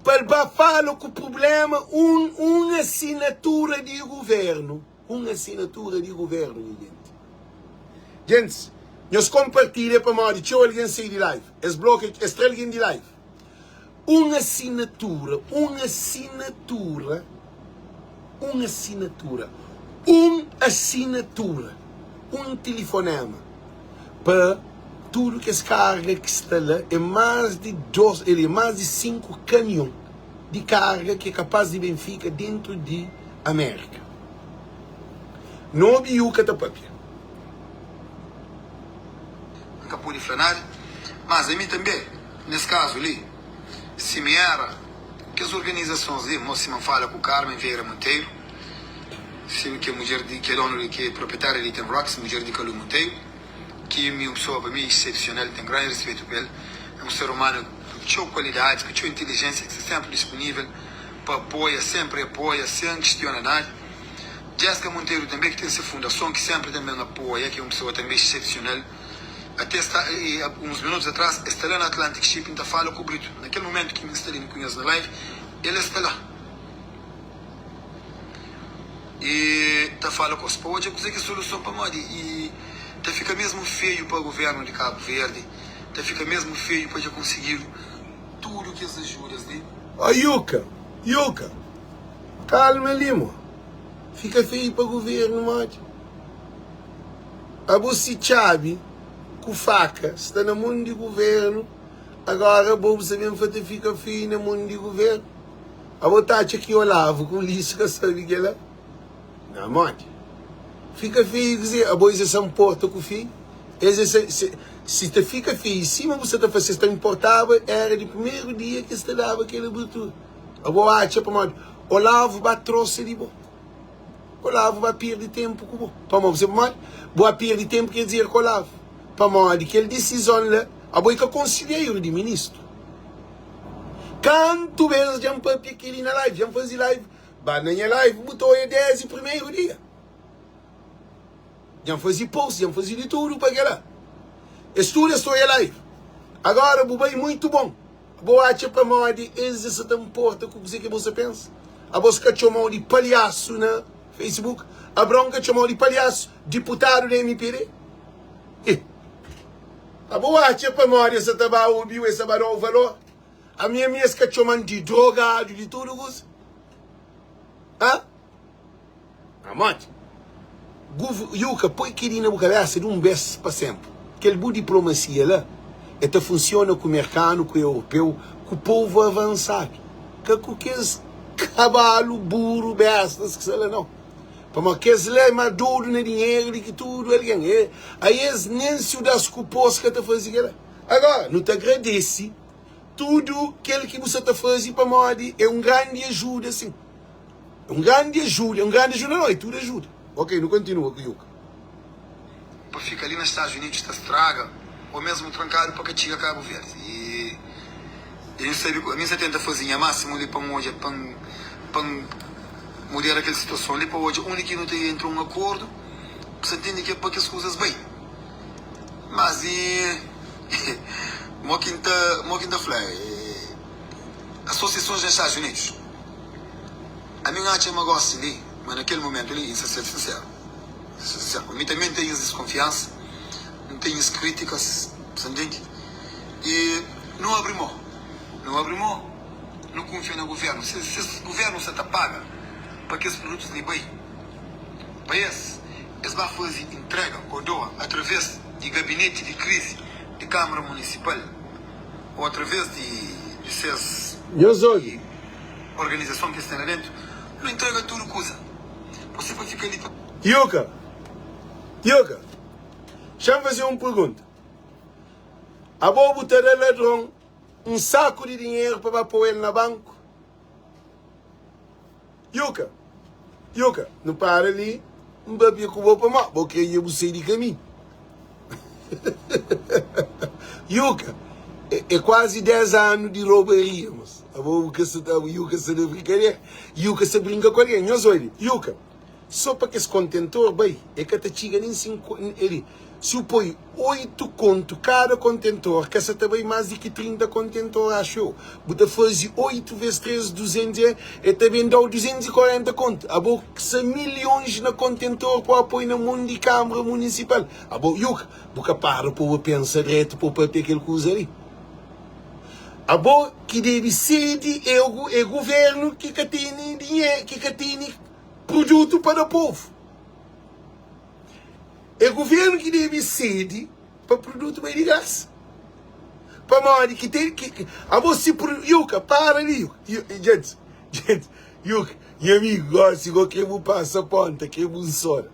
pa el ba fala ku prublema un un asinatura di guvernu. Un asinatura di guvernu, nha jenti. Gentis, nhos konpartilha pamodi txeu algen sai di live. Es blokia, es tra algen di live. Un asinatura, un asinatura, un asinatura, un asinatura, un tilifonema pa tudu kes karga ki sta la é más di dos, el é más di 5 kamion di karga ki é kapaz di ben fika dentru di Amérika. No obi Yuka ta papia. N ka pode fla nada. Mas ami tanbe, nes kazu li, si mi era kes organizasons li, mo sima N fala ku Carmen Vieira Monteiro, si ki é mudjer di, ki é donu di, ki é proprietária di Ten Rocks, mudjer di Kalu Monteiro, ki mi un pesoa pa mi exsepsional, ten grandi respetu pa el, é un ser umanu ku txeu kualidadis, ku txeu intelijénsia, ki sta sénpri dispunível pa apoia, sénpri apoia, sen kistiona nada. Jessica Monteiro tanbe ki ten se fundason ki senpri tanben apoia ki é un pesoa tanbe exsepsional ate sta uns minutos atras e sta la na Atlantic Shipping ta fala ku Brito na kel momentu ki mi sta li ku nhos na live el esta la e ta fala ku es pa odja kuze ki soluson pamodi e ta fika mesmu feiu pa governu di Cabo Verde ta fika mesmu feiu pa dja konsigidu tudu kes ajudas li. Ó Yuka, Yuka, Kalma li mo. Fika feiu pa governo modi? Abo si txabi ku faka sta na mon di governo agora abo bu sa ben fa ta fika feiu na mon di governo? Abo ta atxa ki Olavo ku Ulisses ka sabi kela? Na modi? Fika feiu kuze? Abo es é sa nporta ku feiu? Es é sa si ta fika feiu sima bu sa ta fase es ta nportaba era di primeru dia ki es ta daba kel abertura. Abo atxa pamodi Olavo ba trosa di bo. Olavo ba pirdi tempu ku bo. Pamodi bu sabe pamodi? Bu a pirdi tempu ker dizer ku Olavo. Pamodi kel disizon la, abo i ka konsilheiru di ministru. Kantu bes dja N papia keli na live, dja N fazi live, ba na nha live bu ta oia desdi primeru dia. Dja N fazi post, dja N fazi di tudu pa kela. Es tudu es ta oia live. Agora bu bai muitu bon. Bo atxa pamodi es dja sa ta nporta ku kuzê ki bo sa pensa? Abos ka txomau di palhasu na Facebook? Abraon ka txomau di palhasu, diputadu di MPD? Ih! Abo atxa pamodi es sa ta ba obiu, es sa ba dau valor? Ami ami es ka txoman di drogadu, di tudu kuza? Ha? Pamodi? Guv Yuka, poi kel-li na bu kabésa di un bês pa sénpri. Kel bu diplomasia la, el ta funsiona ku merkanu, ku europeu, ku povu avansadu, ka ku kes kabalu, buru, béstas ki sta la, nau. Pamodi kes la é más dodu na dinheru di ki tudu algen. E, aes nen si u da-s ku pôs ka ta faze kel-la. Agora, nu ta agradese tudu kel ki bu sa ta faze pamodi é un grandi ajuda, sin. É un grandi ajuda, é un grandi ajuda não, é tudu ajuda. Ok, nu kontinua ku Yuka. Pa fika li na Stadus Unidus ta straga ô mesmu trankadu pa ka txiga Kabu Verdi. I i N sabe ku ami N sa tenta faze nha másimu li pa N odja pa N pa N mudera kel situason li pa odja undi ki nu ta entra un akordu bu sa ntende ki é pa kes kuzas bai. Mas i mo ki N ta mo ki N ta fla asosiasons na Stadus Unidus. Ami N atxa ma gosi li, ma na kel mumentu li, N sa ser sinseru, N sa ser sinseru, mi tanbe N ten nhas diskonfiansa, N ten nhas kritikas, sa ntende? I nu abri mo, nu abri mo, nu kunfia na guvernu, si si guvernu sa ta paga pa kes produtus li bai pa es, es ba faze intrega o doa atraves di gabineti di krizi di Kamara Munisipal o atraves di di ses. Nhos obi. Organizason ki es ten la dentu, nu intrega tudu kuza. Você pa fika li pa. Yuka, Yuka, xa-m faze un pergunta. Abo bu ta da ladron un saku di dinheru pa ba pô el na banku? Yuka, Yuka, nu para li, N papia ku bo pamodi bo kre nha bu sai di kaminhu. Yuka, é, é kuazi 10 anu di robaria, mos. Abo bu ka sa ta, Yuka sa da brinkadeira. Yuka sa brinka ku algen. Nhos obi, Yuka, so pa kes kontentor bai, e ka ta txiga nen 5, eli, si u poi 8 kontu kada kontentor, ka sa ta bai más di ki 30 kontentor, axu eu. Bu ta faze 8 ves 3, 200, e, e ta ben da-u 240 kontu. Abo sa milhons na kontentor pa poi na mon di Kamara Munisipal. Abo, Yuka, bu ka para pa bu pensa dretu pa bu papia kel kuza li. Abo ki debe sede é, é governu ki ka tene dinheru, ki ka tene produtu pa da povu. É governu ki debe sede pa produtu bai di grasa. Pamodi ki ten ki abo si Yuka, para li Yuka. Gente, gente, Yuka, nha amigu gosi go kre bu pasa ponta, kre bu nsora.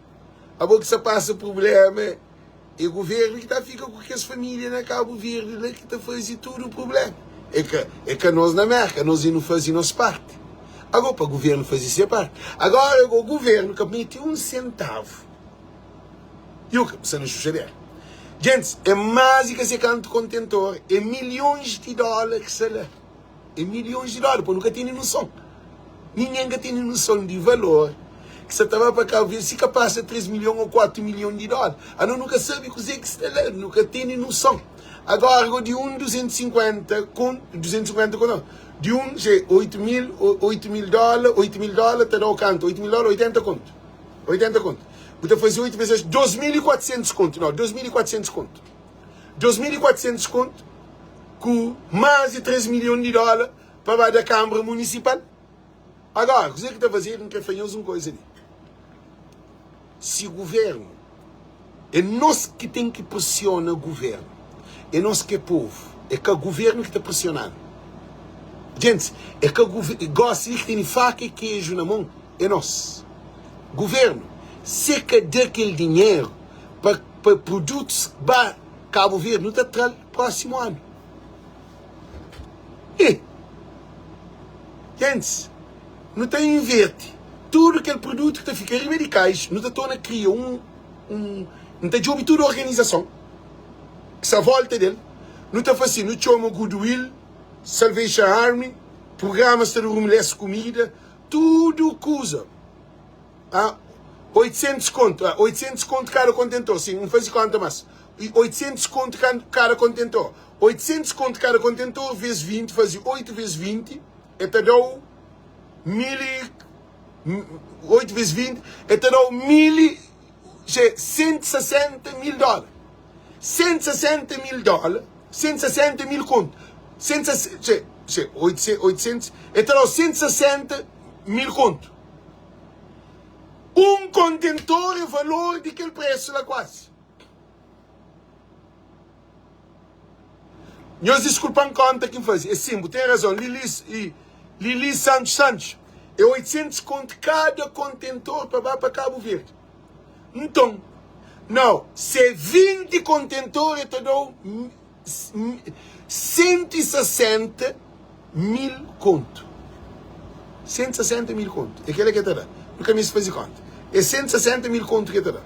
Abo ki sa pasa prublema é governo ki ta fika ku kes família na Cabo Verde la ki ta faze tudo prublema. É ka é ka nos na Merka, nos e nu faze nos parte. Ago pa governo faze se parte. Agora ago governo ka mete um centavo. Yuka, bu sta na xuxadera. Gentis, é más di ka se kantu kontentor, é milhões di dólar ki sta la. É milhões di dólar, pô, nu ka tene noson. Ningen ka tene noson di valor ki sta ta ba pa Cabo Verde, si ka pasa 3 milhon ou 4 milhon di dólar. Ano nu ka sabe kuzê ki sta la, nu ka tene noson. Agora, go di un 250 kon, 250 kon, não, di un, xe, 8 mil, 8 mil dólar, 8 mil dólar ta da-u kantu? 8 mil dólar, 80 kontu. 80 kontu. Bu ta faze 8 vezes 8, 2400 kontu. Não, 2400 kontu. 2400 kontu ku más di 3 milhon di dólar pa ba da Kâmara Munisipal. Agora, kuzê ki ta fazedu? N krê fla nhos un koza li. Si guvernu, é nos ki ten ki presiona guvernu. É nos ki é povu. É ka guvernu ki ta presiona-nu. Gentis, é ka guvernu, gósi li ki tene faka i keju na mon, é nos. Guvernu, se ka da kel dinheru pa pa produtus ba Kabu Verdi, nu ta tra-l prósimu anu. Ih! Gentis, nu ta inverti tudu kel produtu ki ta fika riba di kais, nu ta torna kria un, un, nu ta djobe tudu organizason ki sta volta del, nu ta fase, nu txoma Goodwill, Salvation Army, prugrama sta durmi les kumida, tudu kuza. Ah, 800 kontu, ah, 800 kontu kada kontentor, sim, N faze konta mas, 800 kontu kada kontentor, 800 kontu kada kontentor ves 20, faze 8 ves 20, e ta da-u mil e, 8 ves 20, e ta da-u mil e, xe, 160 mil dólar. 160 mil dólar, 160 mil kontu, 160, xe, xe, 800, e ta da-u 160 mil kontu. Un kontentor é valor di kel presu la kuazi. Nhos diskulpa-m konta ki N faze. É sin, bu ten razon. Lili i Lili Santos Santos, é 800 kontu kada kontentor pa ba pa Kabu Verdi. Nton, nau, si é 20 kontentor e ta da-u 160 mil kontu. 160 mil kontu. É kel-la ki el ta da. Nu ka meste faze konta. É 160 mil kontu ki el ta da.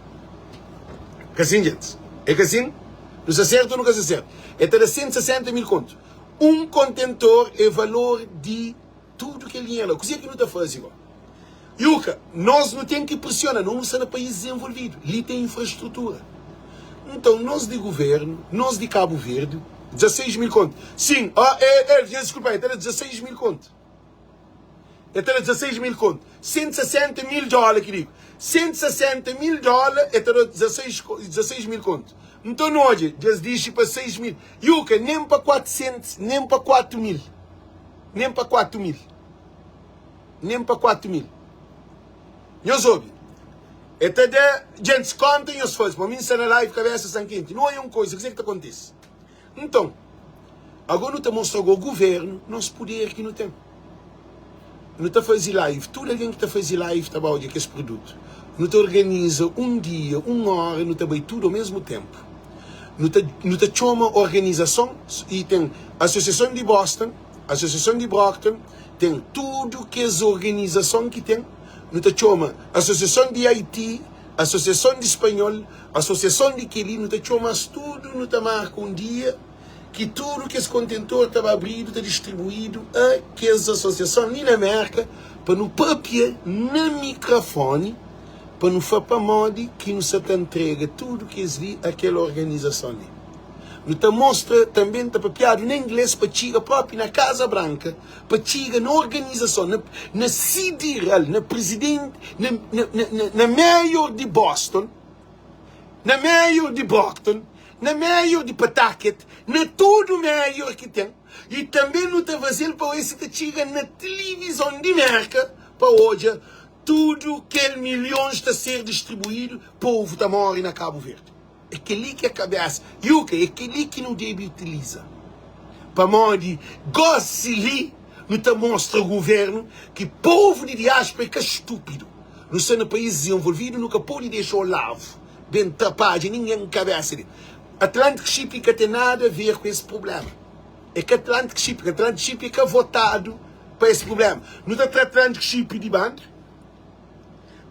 Ka sin, gentis? É ka sin? Nu sta sertu ô nu ka sta sertu? El ta da 160 mil kontu. Un kontentor é valor di tudu kel dinheru la. Kuzê ki nu ta faze gó? Yuka, nos nu ten ki presiona, nos nu sta na país dezenvolvidu, li ten infrastrutura. Nton, nos di guvernu, nos di Kabu Verdi, 16 mil kontu. Sin, ó, é, é, deskulpa, el ta da 16 mil kontu. El ta da 16 mil kontu. 160 mil dóla ki digo. 160 mil dóla, el ta da 16, 16 mil kontu. Nton, nu odja, dja es dixi pa 6 mil. Yuka, nen pa 400, nen pa 4 mil. Nen pa 4 mil. Nen pa 4 mil. Nhos obi. E ta da djentis konta nhos faze. Pa mi nsta na live kabesa sta kenti. Nu oia un koisa, kuze ki ta kontise? Nton, ago nu ta mostra ago guvernu nos puder ki nu ten. Nu ta faze live, tudu algen ki ta faze live ta ba odja kes produtu. Nu ta organiza un dia, un ora, nu ta bai tudu ao mesmu tenpu. Nu ta nu ta txoma organizason i ten asosiason di Boston, asosiason di Brockton, ten tudu kes organizason ki ten, nu ta txoma asosiason di Haiti, asosiason di spanhol, asosiason di kel-li, nu ta txoma-s tudu, nu ta marka un dia ki tudu kes kontentor ta ba abridu, ta distribuidu a kes asosiason li na Mérka pa nu pâpia na mikrafóni pa nu fla pamodi ki nu sa ta ntrega tudu kes li a kel organizason li. Nu ta mostra tanbê, ta papiadu na inglês pa txiga própi na Kaza Branka, pa txiga na organizason, na, na sidiral, na prizidenti, na, na, na, na mayor di Boston, na mayor di Brockton, na mayor di Pawtucket, na tudu mayor ki ten, i tanbê nu ta faze-l pa oe si ta txiga na tilivizon di Merka pa odja tudu kel milhons ta ser distribuidu, povu ta móre na Kabu Verdi. É kel-li ki é kabésa. Yuka, é kel-li ki nu debe utiliza. Pamodi gósi li nu ta mostra govérnu ki povu di diáspora é ka stúpidu. Nu sta na país dizenvolvidu, nu ka pode dexa Olavo ben trapadja ningen kabesa di Atlantic Shipping ka ten nada a ver ku es prublema. É ka Atlantic Shipping, Atlantic Shipping ka votadu pa es prublema. Nu ta tra Atlantic Shipping di banda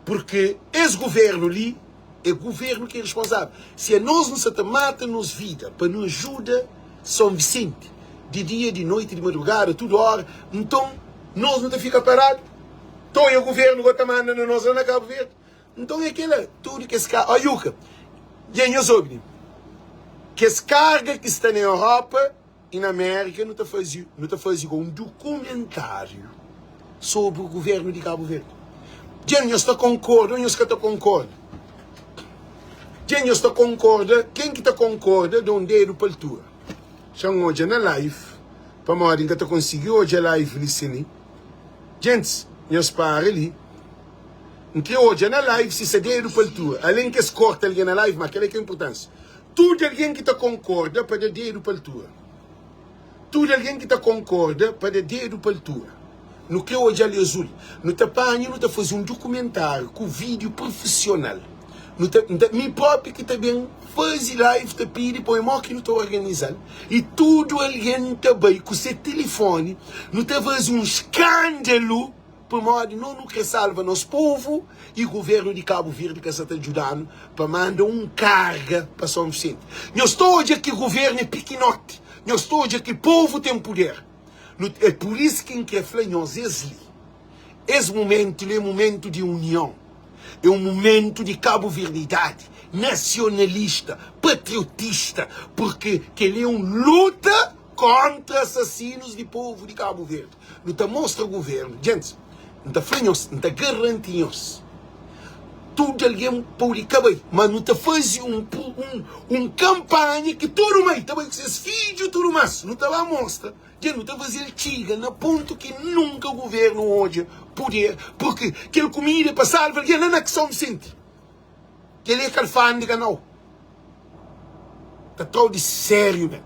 purke es guvernu li é guvernu ki é responsável. Si anos nu sa ta mata nos vida pa nu ajuda São Vicente di dia, di noiti, di madrugada, tudu ora, nton nos nu ta fika paradu? Nton é guvernu go ta manda na nos la na Cabo Verde? Nton é kela, tudu kes ka, ó Yuka, dja nhos obi, kes karga ki sta na Europa i na Amérika nu ta faze, nu ta faze go un dukumentáriu sobri guvernu di Cabo Verde. Dja nhos ta konkorda ô nhos ka ta konkorda? Dja nhos ta konkorda? Ken ki ta konkorda da un dedu pa altura. Xa-m odja na live, pamodi N ka ta konsigi odja live li sin li. Gentis, nhos para li. N kre odja na live si sa dedu pa altura. Alen ki es korta algen na live, ma kela ka inpurtansia. Tudu algen ki ta konkorda pa da dedu pa altura. Tudu algen ki ta konkorda pa da dedu pa altura. Nu kre odja ali azul. Nu ta panha nu ta faze un dukumentariu ku video profisional. Nu ta, N ta, mi propi ki ta ben faze live ta pidi pa oi mo ki nu ta organizal i tudu algen ta bai ku se tilifoni nu ta faze un skandalu. Pamodi no nu kre salva nos povu i governu di Kabu Verdi ka sa ta djuda-nu pa manda un karga pa Son Visenti. Nhos ta odja ki governu é pikinoti, nhos ta odja ki povu ten puder. Nu, é pur is ki N kre fla nhos es li, es mumentu li é mumentu di union, é un mumentu di kabuverdidadi, nasionalista, patriotista, purki kel-li é un luta kóntra asasinus di povu di Kabu Verdi. Nu ta mostra governu, djentis, N ta fla nhos, N ta garanti nhos, tudu algen pode ka bai, ma nu ta faze un un kanpanha ki tudu mai ta bai ku ses fidju tudu mas, nu ta ba mostra, dja nu ta faze-l txiga na pontu ki nunka governu odja puder, purki kel kumida é pa salva algen la na São Vicente. Kel-li é ka alfândega nau. Ta trau di sériu mé.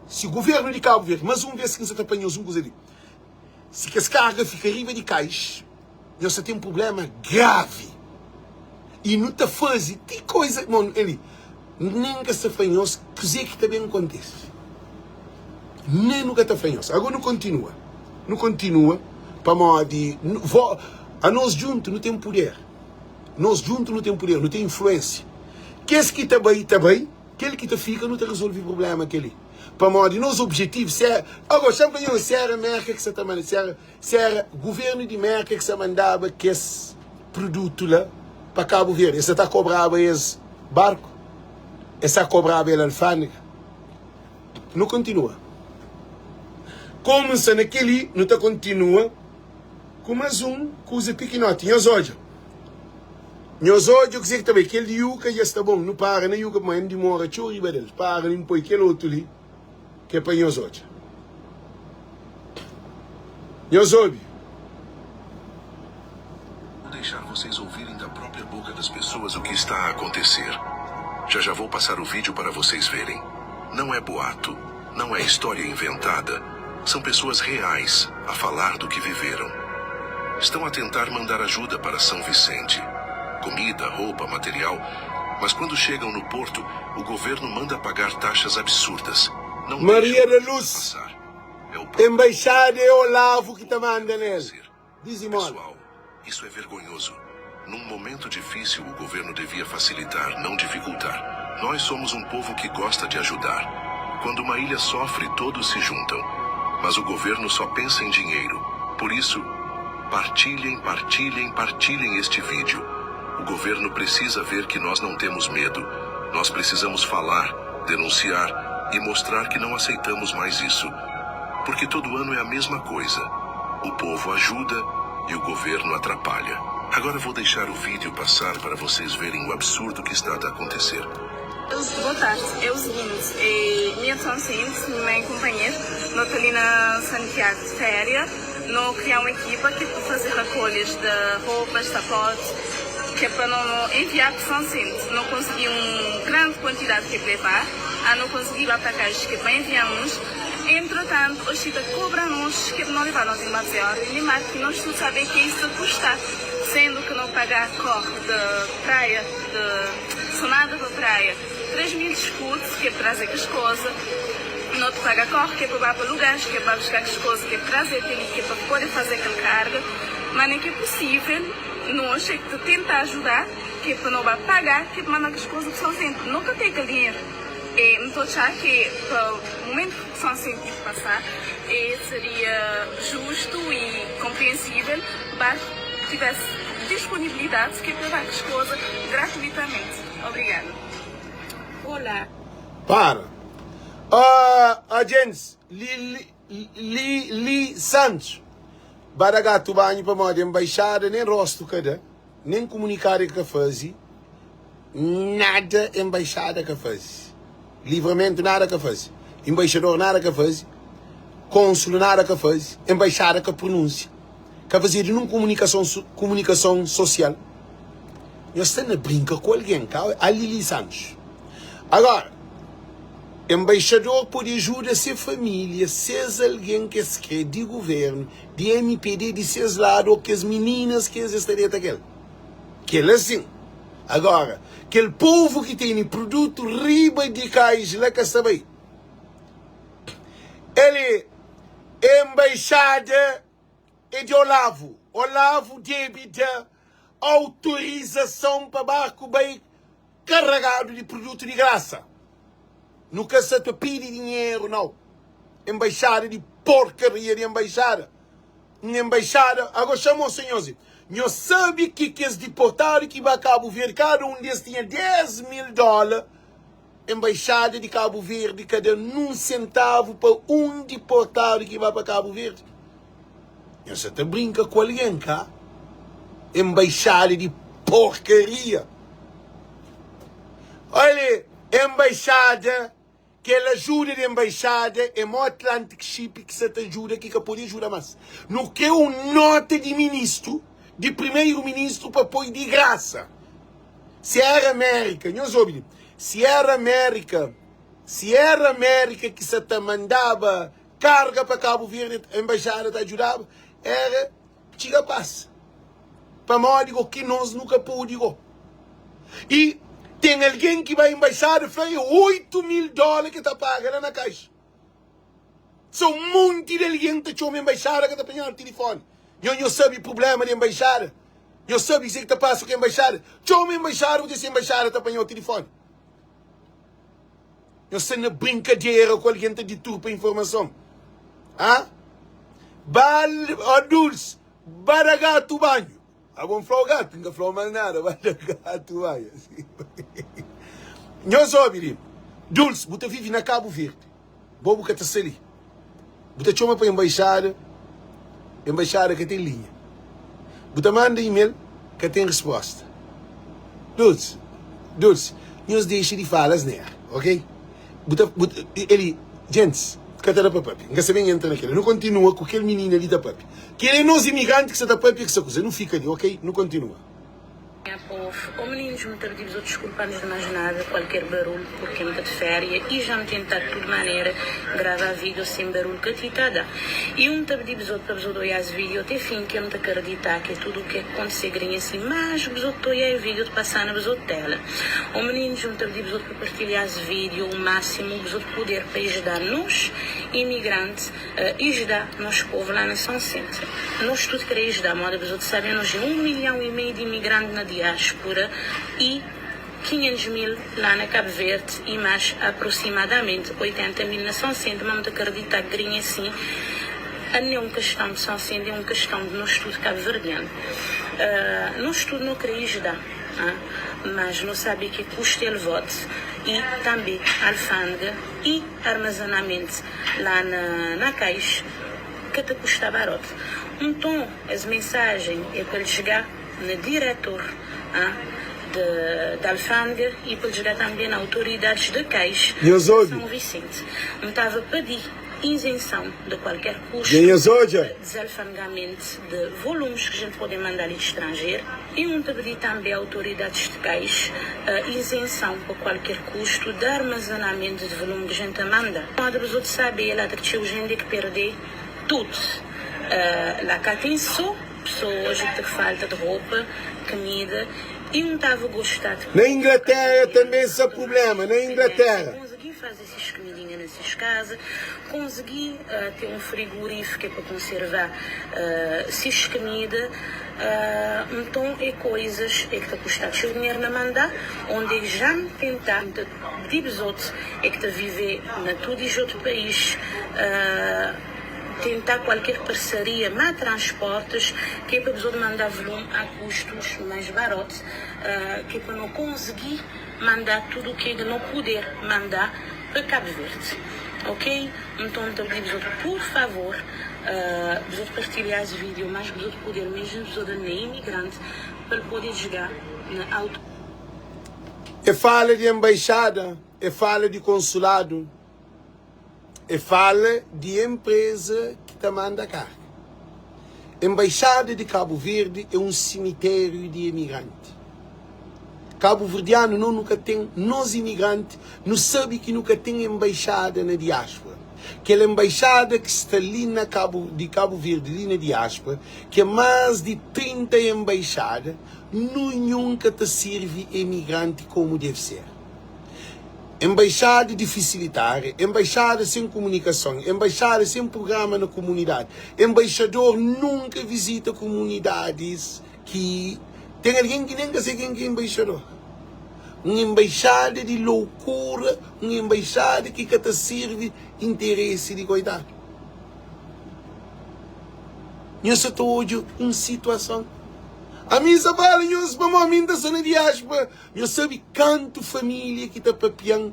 Si governu di Kabu Verdi, más un vez ki N sa ta fla nhos un kuza li, si kes karga fika riba di kais, nhos ta ten prubléma gravi. I nu ta faze ti koza, mon, el li, nen ka sta fla nhos kuzê ki ta ben kontise. Nen nu ka ta fla nhos. Agora nu kontinua. Nu kontinua pamodi vo, anos djuntu nu ten puder. Nos djuntu nu ten puder, nu ten influensia. Kes ki ta bai, ta bai, kel ki ta fika, nu ta rezolve prubléma kel-li. Pamodi nos objetivu, se éra, agora, xa-m fla nhos, se éra Mérka ki sa ta manda, se éra, se éra guvernu di Mérka ki sa mandaba kes produtu la pa Kabu Verdi, es sa ta kobraba es barku? Es sa kobraba el alfândega? Nu kontinua. Komu N sta na kel-li, nu ta kontinua. Ku más un kuza pikinoti. Nhos odja. Nhos odja kuzê ki ta bai. Kel di Yuka dja sta bon. Nu para na Yuka pamodi N dimora txeu riba del. Para li N poi kel otu li ki é pa nhos odja. Nhos obi. Vou deixar vocês ouvirem da própria boca das pessoas o que está a acontecer. Já já vou passar o vídeo para vocês verem. Não é boato, não é história inventada, são pessoas reais a falar do que viveram. Estão a tentar mandar ajuda para São Vicente. Comida, roupa, material, mas quando chegam no porto, o governo manda pagar taxas absurdas. Não Maria deixam da a ajuda Luz, passar. É o próprio Embaixada é Olavo ki ta manda nel. oferecer. Dizimola. Pessoal, isso é vergonhoso. Num momento difícil, o governo devia facilitar, não dificultar. Nós somos um povo que gosta de ajudar. Quando uma ilha sofre, todos se juntam. Mas o governo só pensa em dinheiro. Por isso, partilhem, partilhem, partilhem este vídeo. O governo precisa ver que nós não temos medo. Nós precisamos falar, denunciar e mostrar que não aceitamos mais isso. Porque todo ano é a mesma coisa. O povo ajuda e o governo atrapalha. Agora vou deixar o vídeo passar para vocês verem o absurdo que está a acontecer. Boa tarde, é o seguinte, é, mi é de São Vicente, mi mãe kunpanher, no ta li na Santiago de féria, no kriá un ekipa ki é pa faze rakolhas de ropas, sapote, ki é pa no enviá pa São Vicente. No konsigi un grande kuantidade ki é pa levá, a no konsigi ba pa kais ki é pa enviá uns. Entretanto, oxi ta cobra nos ke no leba nos irma dze ordem di mar ki nos tudo sabe ke isso ta custa, sendo ke no paga corre de praia de sonada pa praia 3 mil escudos ke traze kes cosa, no ta paga corre ke pa ba pa lugares ke ba busca kes cosa ke traze te li ke pa pode faze kel carga, ma ne ke possível nos é ke ta tenta ajuda ke pa no ba paga ke pa manda kes cosa pa São Vicente, no ka tem kel dinheiro. E N ta otxá ke pa mumentu ki Sonsente tive pasá e seria justu i konpriensível barku tivesse disponibilidade ke pa dá kes koza gratuitamente. Obrigada. Olá. Para. Ah, ah, James, li, li, li, li Santos, ba da gatu banhu pamodi embaixada nem rostu ka da. Nen kumunikadu e ka faze, nada enbaixada ka faze, Livramento nada ka faze, enbaixador nada ka faze, konsulu nada ka faze, enbaixada ka prununsia, ka fazedu nun kumunikason kumunikason sosial. Nhos sta na brinka ku algen, ka a Lili Santos. Agora, enbaixador pode ajuda se familia, ses algen ki es kre di guvernu, di mpd di ses ladu ou kes mininas ki es sta deta kel kel asin agora kel povu ki tene produtu riba di kais la ka sta bai el e embaixada e di olavo olavo debe da autorizason pa barku bai karagadu di produtu di grasa. Nu ka sa ta pidi dinheru nau. Embaixada di porkaria di embaixada. Un embaixada, ago xamou senhor zi. Nhos sabi ki kes diportadu ki ba Kabu Verdi, kada un des tinha 10 mil dola. Embaixada di Kabu Verdi ka da nun sentavu pa un diportadu ki ba pa Kabu Verdi. Nhos sa ta brinka ku algen, ka? Embaixada di porkaria. Olha, embaixada, kel ajuda di embaixada é mo Atlantic Ship ki sa ta ajuda ki ka pode ajuda mas. Nu kre un nota di ministru, di primeiro ministru pa poi di grasa. Si era América, nhos obi li, si era América, si era América ki sa ta mandaba karga pa Kabu Verdi, embaixada ta ajudaba, era txiga pasa. Pamodi go ki nos nu ka podi go. I ten algen ki bai embaixada fla e 8 mil dola ki ta paga la na kaixa. So un monti di algen ta txoma embaixada ka ta panhadu tilifoni. Nho nho sabi prublema di embaixada? Nho sabi kuzê ki ta pasa ku embaixada? Txoma embaixada bu dja si embaixada ta panhau tilifoni. Nho sta na brinkadera ku algen ta diturpa informason. Ha? Bal, ó Dulce, ba da gatu banhu. Abo N fla-u gatu, N ka fla-u más nada, ba da gatu banhu. Nhos obi li, Dulce, bu ta vive na Kabu Verdi, bo bu ka ta sta li. Bu ta txoma pa embaixada, embaixada ka ten linha. Bu ta manda email, ka ten resposta. Dulce, Dulce, nhos dexa di fala asnera, ok? Bu ta, bu ta, eli, gentis, ka ta da pa papia. N ka sa ben entra na kel. Nu kontinua ku kel minina li ta papia. Kel é nos imigranti ki sa ta papia ki sa kuza. Nu fika li, ok? Nu kontinua. Nha povo, oh meninos m ta pdi bzot desculpa-nos de mais nada qualquer barulho porque m ta de féria e já m tentá de tudo manera gravá vídeo sem barulho ka ti ta dá e um ta pdi bzot pa bzot oiá es vídeo até fim ke m ta karditá ke tudo o ke kontesê grinha si mas bzot ta oiá e vídeo ta passá na bzot tela oh meninos um ta pdi bzot pa partilhá es vídeo o máximo bzot puder pa ijdá nos imigrante Ijdá nos povo lá na Sonsente. Nos tudo krê ijdá, moda bezote sabe nos é 1 milhão e meio de imigrante na diáspora e 500 mil lá na Cabo Verde e mais aproximadamente 80 mil na Sonsente, ma m'ta karditá grinha sim a n'é um questão de Sonsente, é um questão de nos tudo cabo-verdiano. Nos tudo no krê ijdá. Mas no sabe ke custo elevode e tambe alfândega e armazenamento lá na na cais ka ta custa barote. Nton es mensagem é pa el txgá na diretor de de alfândega e pa el txgá tambe na autoridades de cais Nhos de obi. São Vicente. N tava pedi. Izenson de kualker kustu Dja nhos odja? pa desalfangament de volumes ki jent pode manda li de stranjer i un ta pidi tambe autoridades de pais izenson pa kualker kustu de armazenament de volume ki jent ta manda. Moda bzot sabe la ta txeu jende ki perde tud. La ka ten so pessoas ki ta falta de ropa, kmida i un tava gosta de Na Inglaterra tanbe sa prublema, na Inglaterra. Konsegui faze sis kmidinha na sis kaza, konsegui ten un frigorifo ke pa konserva sis kmida, nton e koizas e ki ta kusta txeu dinheru na manda, onde ja N tenta di bzot e ki ta vive na tudu is otu pais, tenta kualker parsaria ma transportes ke pa bzot manda volume a kustus mais barot, ke pa no konsegui. Mandá tudu ke no puder mandá pa Cabo Verde ok nton nta pidi bzot por favor bzot partilhá es video mas bzot puder mesmo bzot na imigrante pal pode txga na auto. E fala di embaixada, e fala di consulado. E fala di empresa ki ta manda karga. Embaixada di Cabo Verde é um cemitério di emigranti. Cabo-verdiano no nu ka tem, nos imigranti nu sabi ki nu ka tem embaixada na diáspora. Kel embaixada ki sta li na Cabo di Cabo Verde li na diáspora, ki é mas di 30 embaixada, nunhum ka ta sirvi emigranti como deve ser. Embaixada difisilitária, embaixada sen kumunikason, embaixada sen prugrama na kumunidadi, embaixador nunka vizita kumunidadis ki ten algen ki nen ka se ken ki é embaixador. Un embaixada di loukura, un embaixada ki ka ta sirvi interesi di koitadu. Nhos sa ta odja un situason. Ami N sa fala nhos pamodi mi N ta sta na diáspora. Nhos sabe kantu família ki ta papia-m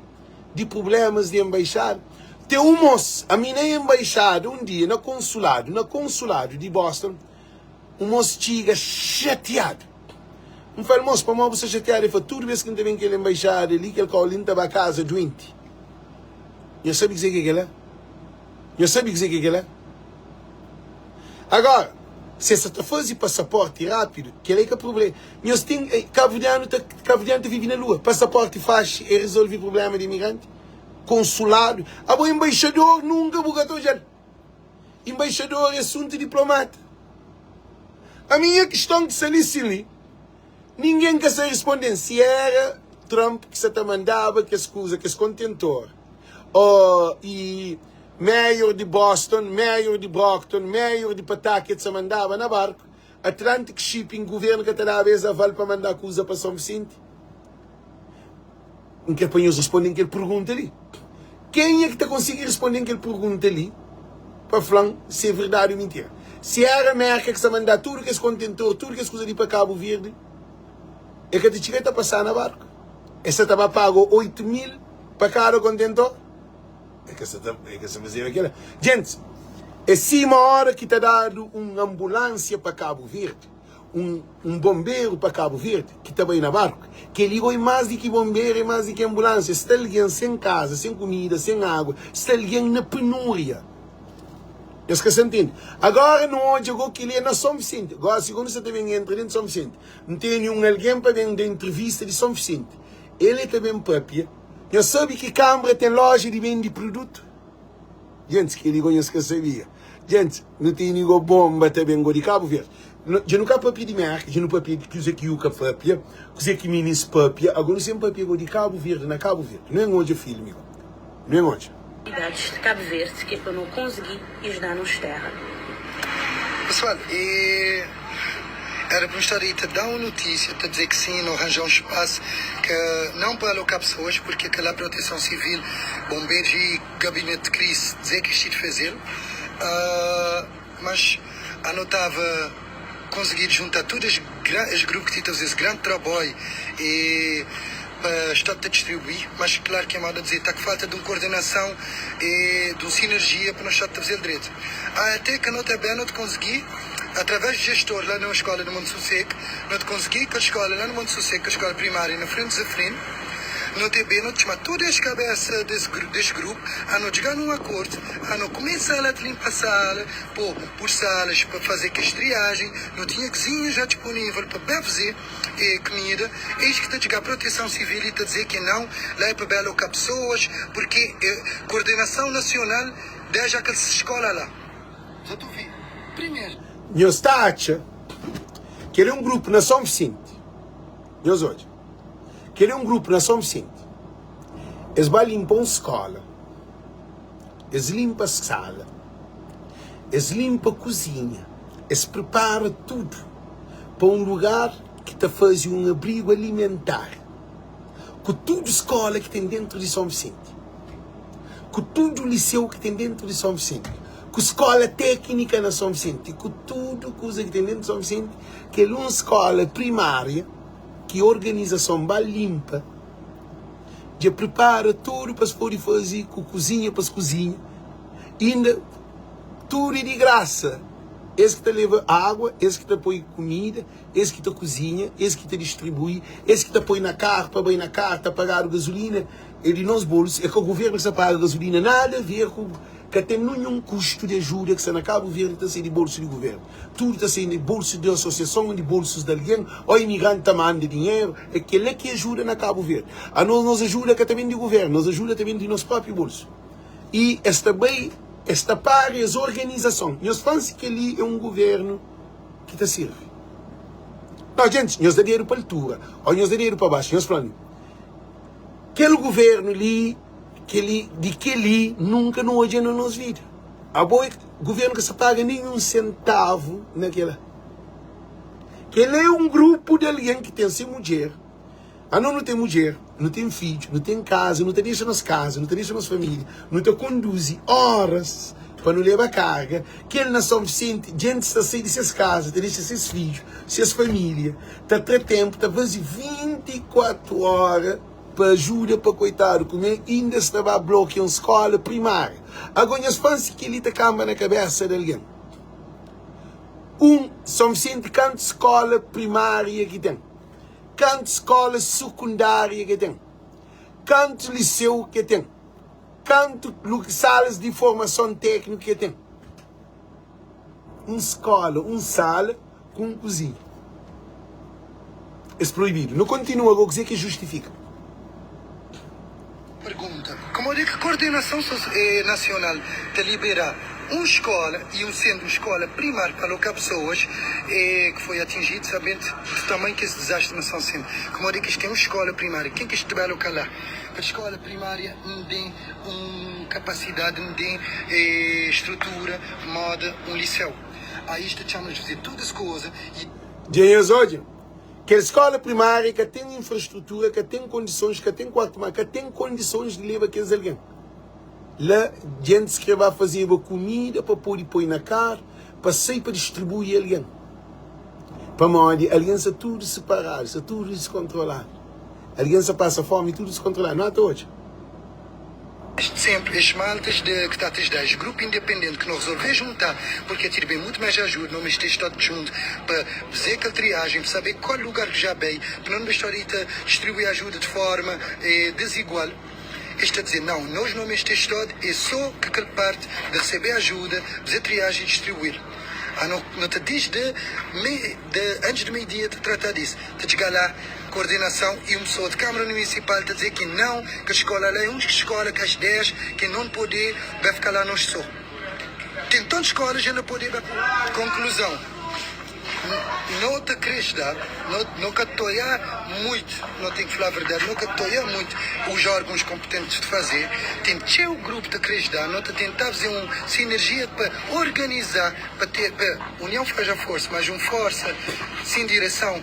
di prublémas di enbaixada? Ten un môs, ami na enbaixada un dia, na konsuladu, na konsuladu di Boston, un môs txiga xatiadu. N fla-l, Môs, pamodi bu sta xatiadu? El fla, Tudu bês ki N ta ben kel enbaixada li, kel kau li, N ta ba kaza duenti. Nhos sabe kuzê ki é kel-la? Nhos sabe kuzê ki é kel-la? Agora, se sa ta faze passaporte rápido, kel-la é ka prubléma. Nhos ten, kabuverdianu ta, kabuverdianu ta vive na lua. Passaporte faxi é resolve prubléma di imigranti? Konsuladu, abo embaixador nunka bu ka ta odja-l. Embaixador é asuntu diplomata. Ami nha kiston ki sta li sin li, ningen ka sa responde-m si era Trump ki sa ta mandaba kes kuza, kes kontentor, o i Mayor di Boston, Mayor di Brockton, Mayor di Pawtucket sa mandaba na barku, Atlantic Shipping, governu ka ta daba es aval pa manda kuza pa São Vicente? N kre pa nhos responde-m kel pergunta li. Kenha ki ta konsigi responde-m kel pergunta li pa fla-m si é verdadi ou mintira? Si éra Merka ki sta manda tudu kes kontentor, tudu kes kuza li pa Kabu Verdi, e ka ta txiga ta pasá na barku? E sa ta ba paga 8 mil pa kada kontentor? É ka sa ta, é ka sa fazeba kela. Gentis, é sima ora ki ta dadu un ambulánsia pa Kabu Verdi, un, un bonberu pa Kabu Verdi ki ta bai na barku. Kel-li goi más di ki bonberu, é más di ki ambulánsia. Sta algen sen kaza, sen kumida, sen agu, sta algen na penúria. Nhos ka sa ntende? Agora nu odja go kel-li é na Son Visenti. Gósi go nu sa ta ben entra dentu Son Visenti. N tene un algen pa ben da entrevista di Son Visenti. El é ta ben papia. Nhos sabe ki Kanbra ten loja di bende produtu? Gentis, kel-li go nhos ka sabia. Gentis, nu tene go bonba ta ben go di Kabu Verdi. Dja nu ka papia di Merka, dja nu papia di kuze ki Yuka papia, kuze ki minis papia, ago nu sen papia go di Kabu Verdi na Kabu Verdi. Nu en odja filmi go. Nu en odja. Idades de Cabo Verde ke pa no konsegui ijda nos terra. Pessoal, e era pa N sta li ta da un notísia, ta dze ki sim, no ranja un spasu ke não pa aloká pessoas, porque kela proteção civil, bombeiros e gabinete de crise dze ki es ti de fazel, mas ano tava konsegui junta tudu es es grupo ki ti ta faze es grande traboi e pa sta ta distribui, mas klaru ki é moda dizer, ta ku falta di un koordenasão e di un sinergia pa nos sta ta fazel dretu. Até ki no ta ben no ta konsegui, através di gestor la na skola di Monte Sosego, no ta konsegui kel skola la na Monte Sosego, kel skola primária na frenti Zefrino. No tb no txma tudu es kabesa des des grupu a no txga nun akordu a no kumesa la ta limpa sala po pur salas pa faze kes triajen no tinha kzinha ja disponivel pa be fze e kmida eis ki ta txga proteson sivil i ta dze ke nau la e pa be aloka pesoas purke e kordenasau nasional deja kel skola la. Dja tu vi primeru. Nhos ta atxa kel é un grupu na Son Visenti? Nhos odja, kel é un grupu na Son Visenti. Es ba linpa un skóla, es linpa sala, es linpa kuzinha, es pripara tudu pa un lugar ki ta faze un abrigu alimentar ku tudu skóla ki ten déntu di Son Visenti. ku tudu liseu ki ten dentu di Son Visenti, ku skola teknika na Son Visenti, ku tudu kuza ki ten dentu di Son Visenti, kel un skola primaria ki organizason ba limpa, dja pripara tudu pa es pode faze ku kuzinha pa es kuzinha, inda tudu é di grasa, es ki ta leba agua, es ki ta poi kumida, es ki ta kuzinha, es ki ta distribui, es ki ta poi na karu pa bai na karu, ta pagadu gazulina. É di nos bolsu, é ka governo ki sta paga gasolina, nada a ver ku, ka ten ninhun kustu di ajuda ki sta na Cabo Verde ta sai di bolsu di governo, tudu ta sai di bolsu di asosiason, di bolsus di algen, o imigranti ta manda dinheru, é kela ki ajuda na Cabo Verde. Anos nos ajuda ka ta ben di governo, nos ajuda ta ben di nos propi bolsu. I es ta bai, es ta para es organizason. Nhos fla-m si keli é un governo ki ta sirvi. Nau, djentis, nhos da dedu pa altura, o nhos da dedu pa baxu, nhos fla-m. Kel governo li keli di keli nunka nu odja na nos vida. Abo é governo ka sa paga nenhum centavo na kela. Kela é um grupo de alguém ki tem se mudjer. Ano nu tem mudjer, nu tem fidju, nu tem casa, nu ta dexa nos casa, nu ta dexa nos família, nu ta conduzi horas pa nu leba carga. Kel na São Vicente, gente sta sai di ses casa, ta dexa ses fidju, ses família. Ta tra tempu ta fazi 24 ora pa ajuda pa koitadu kume inda es ta ba blokia un skola primária ago nhos pansi keli ta kamba na kabesa di algen un São Vicente kantu skola primária ki ten kantu skola sukundária ki ten kantu liseu ki ten kantu salas di formason tekniku ki ten. Un skola, un sala ku un kuzinha. Es proibidu. Nu kontinua go kuzê ki justifika. Pergunta, Pamodi ki Kordenason Nasional ta libera un skola y un sendu un skola primar pa aloka pesoas ki foi atinjidu, sabent di tamanhu ki es dizastri na São Vicente? Pamodi ki es ten un skola primária? Ken ki es ta bai aloka la? Kel skola primária N den un kapasidadi, N den strutura moda un liseu. Aí es ta txama de faze tudu es koza y. Dja nhos odja? Kel skola primária ka ten infrastrutura, ka ten kondisons, ka ten kuartu ma ka ten kondisons di leba kes algen la. Djentis kre ba fazeba kumida pa pode poi na karu pa sai pa distribui algen. Pamodi algen sta tudu siparadu, sta tudu diskontroladu. Algen sta pasa fomi tudu diskontroladu. Nu ata odja. Sempre es maltas de que ta te da es grupo independente que no resolve junta porque te bem muito mais ajuda no meste sta junto pa fazer aquela triagem pa saber qual lugar que já bem pa não estar aí ta distribui ajuda de forma eh, desigual es ta dizer não nós não meste estado é só que aquela parte de receber ajuda fazer triagem e distribuir ah no no ta desde me de antes de meio dia ta tratar disso ta txiga lá coordenação e um pessoa de Câmara Municipal ta dizer que não, que a escola lá é uma escola que às 10, que não pode, vai ficar lá nós só. Tem tantas escolas, já não pode. Conclusão, não te cresce, dá, não, não catoia muito, não tenho que falar a verdade, não catoia muito os órgãos competentes de fazer, tem que o grupo de cresce, dá, não te tentar fazer uma sinergia para organizar, para ter, para união faz a força, mas uma força sem direção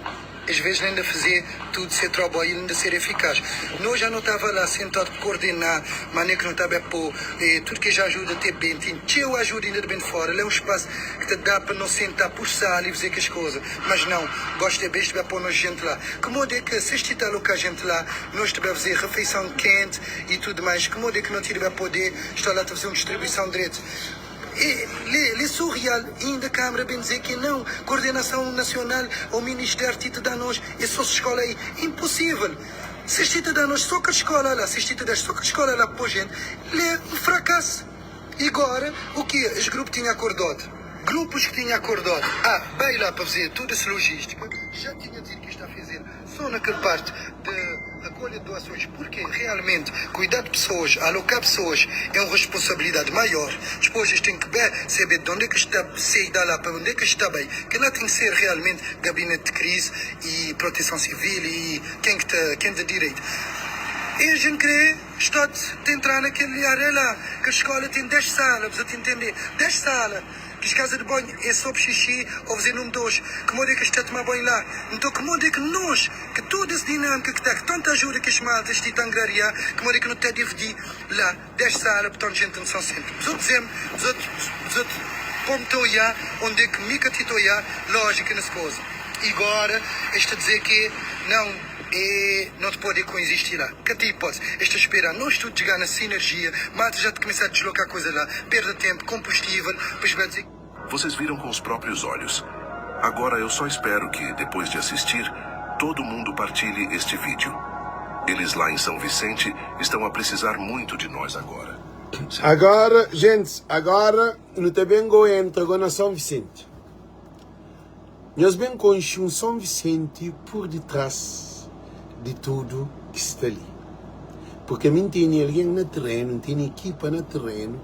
Às vezes nem de fazer tudo ser trabalho e ainda ser eficaz. Nós já não estava lá sentado para coordenar, mas nem que não estava a pôr, eh, tudo que já ajuda até bem, tem teu ajuda ainda de bem de fora. Lá é um espaço que te dá para não sentar por sala e fazer que as coisas. Mas não, gosta bem de pôr nós gente lá. Que modo é que se este alocar gente lá, nós também fazer refeição quente e tudo mais, que modo é que não tiver poder estar lá a fazer uma distribuição direto? É, é surreal, ainda a Câmara bem dizer que não, coordenação nacional ou Ministério te dá nós, é só escola aí. Impossível. Se es ti ta da nos so kel skola la, se es ti ta da so kel skola la pa jent le un frakas. E gora o ki es grupo tinha akordod? Grupos ki tinha akordod a bai la pa fazer tudo esse logística já tinha dizido que está a fazer só naquele parte de recolha de doações porque realmente cuidar de pessoas, alocar pessoas é uma responsabilidade maior. Depois eles têm que bem saber de onde é que está sair da lá para onde é que está bem. Que lá tem que ser realmente gabinete de crise e proteção civil e quem que tá, quem de direito. E a gente crê, está de entrar naquele área lá, que a escola tem 10 salas, você entender, 10 salas, que as casas de banho é só para xixi ou fazer número 2, que modo é que está a tomar banho lá? Então que modo é que nós, que toda essa dinâmica que está, que tanta ajuda que as maltas estão a angariar, que modo é que não está a dividir lá 10 salas para tanta gente não são sempre. Os outros dizem, os outros, os outros, como estou a onde é que me estou a lógica nessa coisa. E agora, este a dizer que não, é, não te pode coexistir lá. Que tem hipótese? Este a esperar nós tudo chegar na sinergia, malta já te começar a deslocar coisa lá, perda tempo, combustível, depois vai dizer. Vocês viram com os próprios olhos. Agora eu só espero que, depois de assistir, todo mundo partilhe este vídeo. Eles lá em São Vicente estão a precisar muito de nós agora. Agora, gente, agora nu ta ben go entra go na São Vicente. Nhos ben konxe un São Vicente por detrás di tudu ki sta li. Porque ami N tene algen na terenu, N tene ekipa na terenu,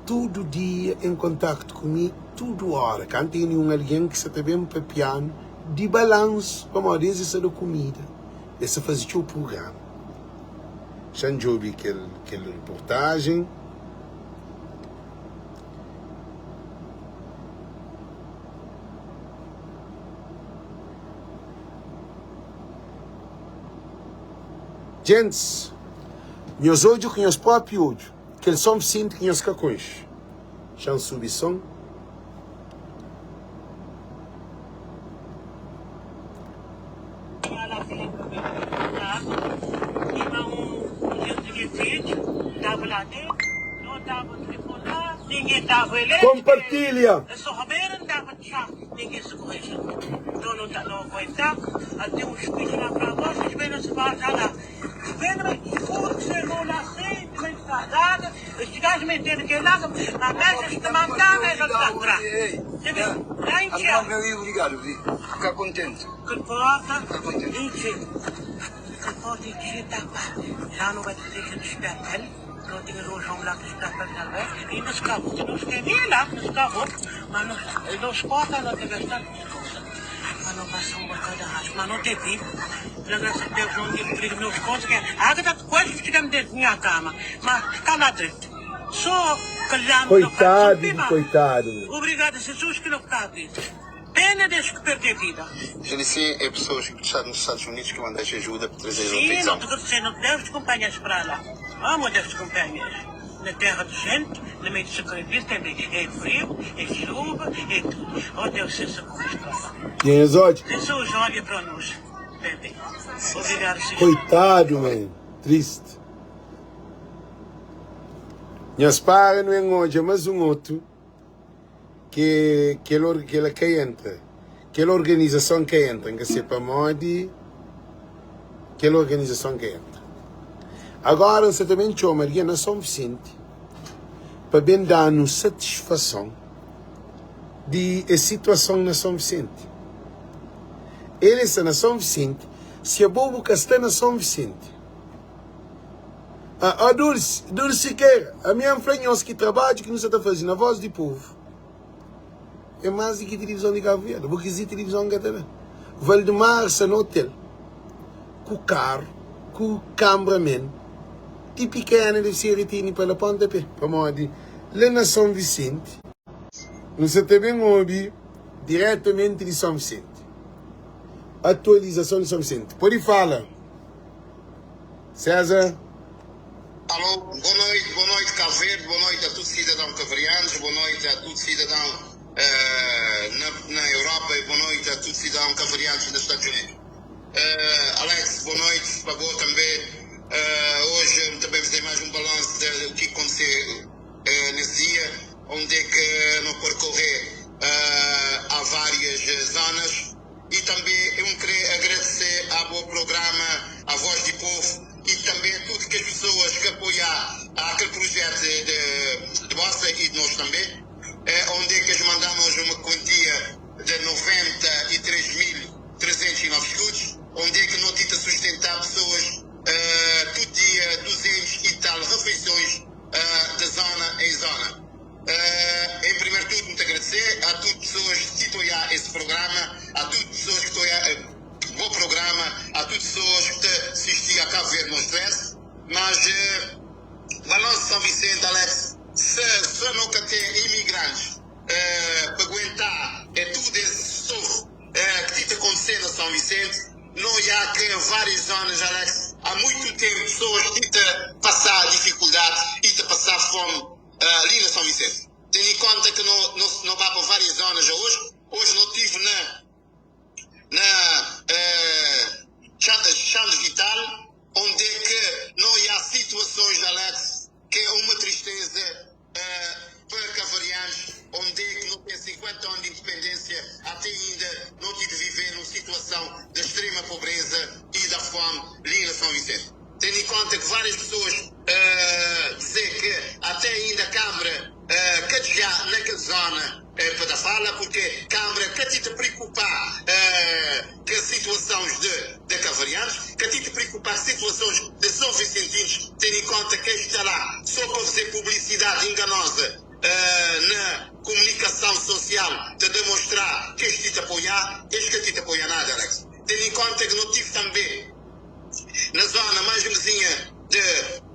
tudu dia en kontaktu ku mi, tudu ora. Ka N tene un algen ki sa ta ben papia-nu di balansu, pamodi es e sa da kumida, es sa faze txeu prugrama. Xa-m djobe kel kel reportajen. Djentis, nhos odja ku nhos própi odju kel Son Visenti ki nhos ka konxe. Xa-m subi son. Kompartilha! Koitadu di koitadu meu. Pena des que perdê vida. GDC é pessoas que está nos Estados Unidos que manda ajuda para trazer Sim, não te agradecer, não te deves companheiros para lá. Amo deves companheiros. Na terra de gente, no meio de sacrifício, também é frio, é chuva, é tudo. Oh Deus, se socorro para lá. Nhos odja. Jesus olha para nós. Bebê. Obrigado, Senhor. Koitadu man. Triste. Nhos para nu en odja mas un otu. Ke kel or kel ka entra kel organizason ka entra N ka se pamodi kel organizason ka entra Agora N sa ta ben txoma algen na Son Visenti pa ben da-nu satisfason di es situason na Son Visenti El e sta na Son Visenti si abo bu ka sta na Son Visenti Ah, oh Dulce, Dulce Siqueira, ami N fla nhos ki trabadju ki nu sa ta faze na Voz di Povu é más di ki tilivizon di Kabu Verdi. Bu kizi tilivizon ka ta da. Valdemar sta na hotel ku karu, ku cameraman, ti pikena debe ser e tene pa la ponta pé, pamodi la na São Vicente nu sa ta ben obi diretamenti di São Vicente. Atualizason di São Vicente. Pode fala. César. Alô, boa noite, boa noite Cabo Verde, boa noite a tudo cidadão caverianos, boa noite a tudo cidadão uh, na, na Europa e boa noite a tudo cidadão caverianos nos Estados Unidos. Uh, Alex, boa noite, para boa também. Uh, hoje também fazer mais um balanço do que aconteceu uh, nesse dia, onde é que não percorrer uh, há várias zonas. E também eu queria agradecer ao programa A Voz de Povo. apoiar aquele projeto de, de, de vossa e de nós também, eh, onde é que eles mandamos uma quantia de 93.309 escudos, onde é que não tenta sustentar pessoas eh, todo dia 200 e tal refeições eh, de zona em zona. Eh, em primeiro tudo, muito agradecer a todas as pessoas que estão a esse programa, a todas as pessoas que estão a eh, bom programa, a todas as pessoas que assistiam a Cabo Verde no Stress, mas eh, Balanço São Vicente, Alex, se, se nunca tem imigrantes eh, para aguentar é tudo esse sofro eh, que está acontecendo a São Vicente, não há que várias zonas, Alex, há muito tempo pessoas que estão passar dificuldade e a passar fome eh, ali na São Vicente. Tendo em conta que não, não, não vá para várias zonas hoje, hoje não tive na, na eh, Chão Vital, onde é que não há situações, Alex, que é uma tristeza eh, para cavarianos, onde é que não tem 50 anos de independência, até ainda não tive de viver numa situação de extrema pobreza e da fome ali na São Vicente. Tendo em conta que várias pessoas eh, dizer que até ainda a Câmara eh, que chegar naquela zona eh, para dar fala, porque a Câmara que te preocupar eh, com as situações de, de cavarianos, que te preocupar situações de São Vicentinos, tendo em conta que está lá só para fazer publicidade enganosa eh, na comunicação social, de demonstrar que este te apoiar, este que te apoia nada, Alex. Tendo em conta que não tive também na zona mais vizinha de,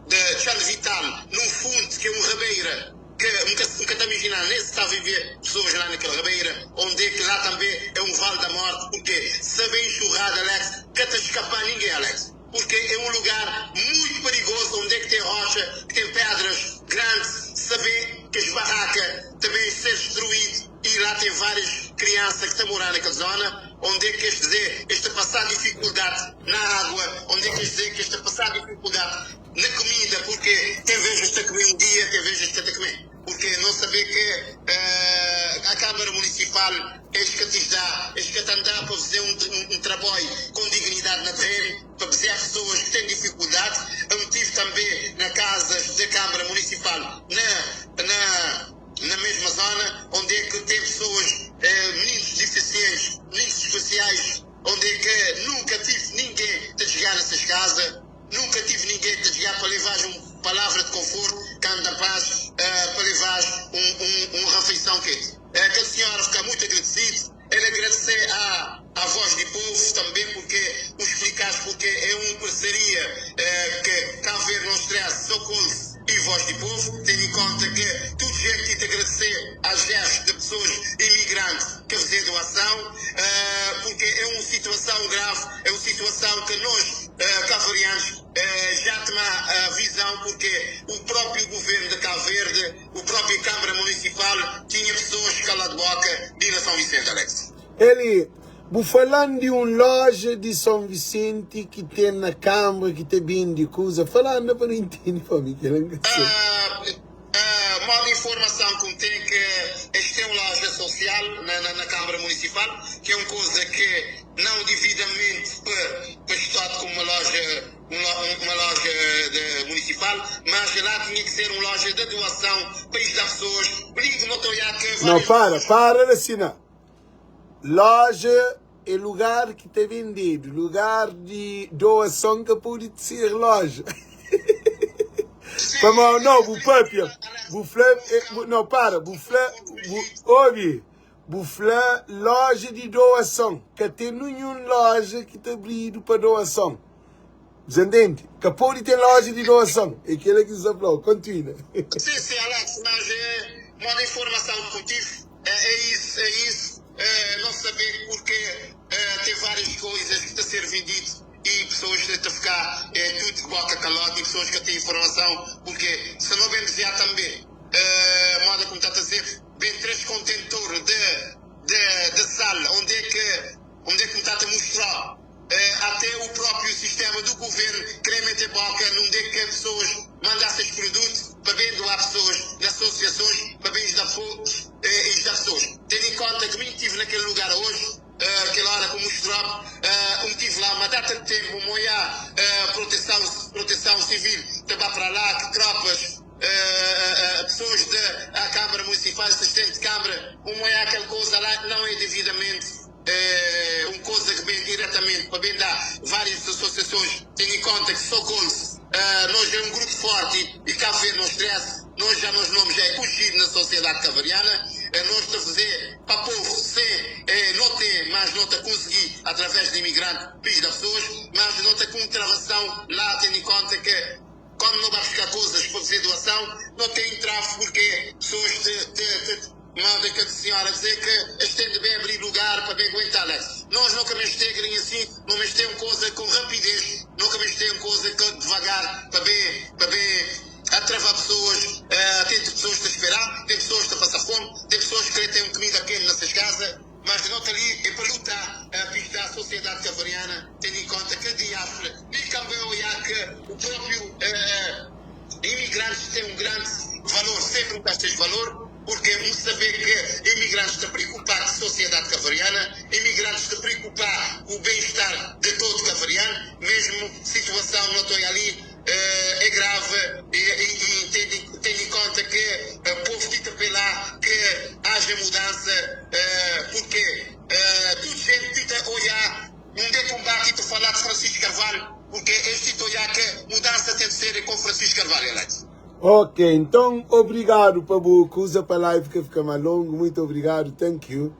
de Charles Vital, num fundo que é uma ribeira, que nunca, nunca está imaginando, nem se está a viver pessoas lá naquela ribeira, onde é que lá também é um vale da morte, porque se bem enxurrado, Alex, que te escapar ninguém, Alex. Porque é um lugar muito perigoso, onde é que tem rocha, que tem pedras grandes, saber que as barracas também ser destruído e lá tem várias crianças que estão a morar naquela zona, onde é que queres dizer este passar dificuldade na água, onde é que queres dizer que este passar dificuldade na comida, porque tem vezes que a comer um dia, tem vezes que a comer. Porque não saber que eh, a Câmara Municipal é que te dá, é que te dá para fazer um, um, um trabalho com dignidade na terra, para dizer às pessoas que têm dificuldade. Eu tive também na casa da Câmara Municipal, na, na, na mesma zona, onde é que tem pessoas, eh, meninos deficientes, meninos especiais, onde é que nunca tive ninguém a chegar nessas casas, nunca tive ninguém a chegar para levar uma palavra de conforto, que anda paz, eh, para levar um, um, uma refeição quente. Eh, aquela senhora fica muito agradecida, ele agradecer à, à voz do povo também, porque o explicaste, porque é uma parceria eh, que Cabo Verde não stress, socorro e voz do povo, tendo em conta que tudo gente tem de agradecer às gestos de pessoas imigrantes que fizeram doação, eh, porque é uma situação grave, é uma situação que nós, eh, cabo-verdianos, eh, já toma a visão, porque o próprio governo de Cabo Verde, o próprio Câmara Municipal, tinha pessoas cala de boca de São Vicente, Alex. Eli, bu falando de um loja de São Vicente que tem na Câmara, que tem bem de coisa, falando para não entender, para mim, que eu não sei. Ah, ah, modo de informação que tem que este é uma loja social na, na, na Câmara Municipal, que é uma coisa que não devidamente para, para Estado como uma loja, uma, uma loja de, municipal, mas lá tinha que ser uma loja de doação para ajudar pessoas. Perigo não estou a que Não, várias para, pessoas para de assinar. Loja é lugar que está vendido, lugar de doação que pode ser loja. Sim, Como, não, bu sim, papia, Alex, bu fla, eh, bu- não, para, bu fla, bu, ouve, bu fla loja de doação, que tem nenhuma loja que está abrindo para doação. Você entende? Que pode ter loja de doação. É aquilo que você falou, continua. Sim, sim, Alex, mas é, uma informação que eu tive é, é isso, é isso. É, não saber porque é, tem várias coisas que estão a ser vendido e pessoas que estão a ficar é, tudo de boca calada e pessoas que têm informação, porque se não bem dizer também, é, moda como está a dizer, vem três contentores de, de, de sal, onde é que, onde é que me está a mostrar eh, até o próprio sistema do governo querer meter boca num de que pessoas mandassem os produtos para bem doar pessoas, de associações, para bem ajudar pessoas, eh, ajudar pessoas. Tendo em conta que me estive naquele lugar hoje, eh, aquela hora como mostrou, eh, um tive lá uma data de tempo, moia, eh, proteção, proteção civil. ta ba para lá, que tropas, pessoas da Câmara Municipal, assistente de Câmara, um é aquela coisa lá, não é devidamente uma coisa que vem diretamente para bem dar várias associações, tendo em conta que Socorro nós é um grupo forte e Cabo Verde não estresse, nós já nos nomes já é conhecido na sociedade cavariana, nós está a fazer para o povo sem não ter, mas não está conseguir através de imigrante, país das pessoas, mas não está com travação lá, tendo em conta que quando não vai buscar coisas para fazer doação, não tem entrave porque pessoas te, te, te mandam que a senhora dizer que estende bem abrir lugar para bem aguentar. Nós nunca mexemos assim, não mexemos coisa com rapidez, nunca mexemos coisa com devagar para bem, para bem atravar pessoas, uh, tem pessoas a esperar, tem pessoas a passar fome, tem pessoas que têm comida quente nessas casas, mas não está ali é para lutar a pista da sociedade cavariana, tendo em conta que a diáspora, e também olhar que o próprio uh, imigrantes tem um grande valor, sempre um de valor, porque um saber que imigrantes se preocupar com a sociedade cavariana, imigrantes se preocupar com o bem-estar de todo cavariano, mesmo situação não estou ali, uh, é grave e, e, e tendo, tendo em conta que o povo tenta apelar que haja mudança, uh, porque uh, tudo gente tenta olhar, um dia combate e falar de Francisco Carvalho, porque este olhar que mudança tem de ser com Francisco Carvalho, Alex. Ok, então obrigado para usa para a live que fica mais longo, muito obrigado, thank you.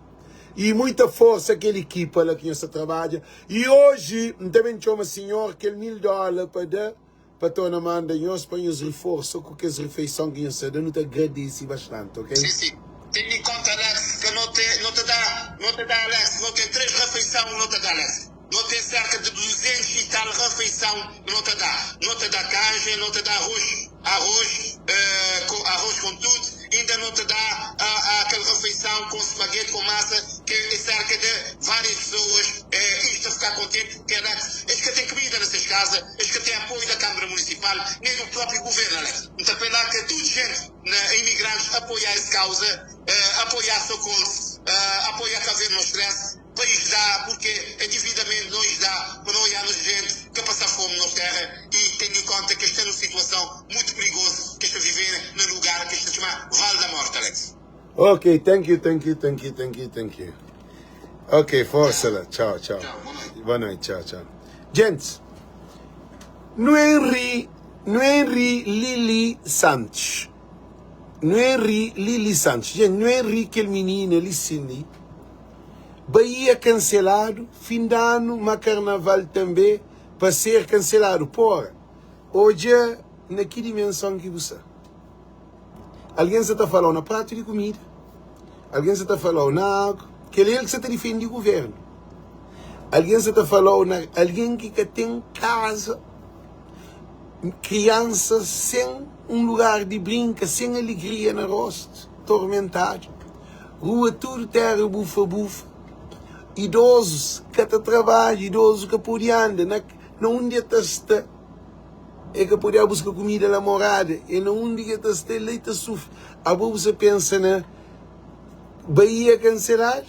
E muita força aquela equipa lá que você trabalha. E hoje também chama senhor aquele $1000 para dar, para tornar manda nós para nos reforço com as refeições que nós dá, não te agradece bastante, ok? Sim, sim. Tenha em conta, Alex, que não te, não te dá, não te dá, Alex, não tem três refeições, não te dá, Alex. Não tem cerca de 200 e tal refeição, não te dá. Não te dá canja, não te dá arroz, arroz, uh, com, arroz com tudo, ainda não te dá a, a, aquela refeição com espaguete, com massa, que é cerca de várias pessoas, uh, isto a ficar contente, que Alex, eles que têm comida nessas casas, eles que têm apoio da Câmara Municipal, nem do próprio governo, Alex. Então, pela que tudo gente, né, imigrantes, apoiar essa causa, uh, apoiar socorro, uh, apoiar Cabo Verde no stress, país dá, porque é devidamente não dá para não olharmos gente que passa fome na terra e tendo em conta que está numa situação muito perigosa, que está a viver num lugar que está a chamar Vale da Morte, Alex. Ok, thank you, thank you, thank you, thank you, thank you. Ok, força lá. Tchau, tchau. Tchau, boa noite. Boa noite, tchau, tchau. Gente, no Henry, no Henry Lili Santos. No Henry Lili Santos. Gente, no Henry aquele menino ali, sim, Bahia cancelado, fim de ano, mas carnaval também, para ser cancelado. Porra, hoje, na que dimensão que você? Alguém está falando na prato de comida, alguém está falando na água, que ele é que você está defendendo o governo. Alguém está falando na alguém que tem casa, criança sem um lugar de brinca, sem alegria no rosto, tormentado. Rua tudo terra bufa bufa. Idosos que tá trabalho, idoso que pode andar, na, na onde está é que pode buscar comida na morada, e na onde está está leite sufre. A você pensa na Bahia cancelar?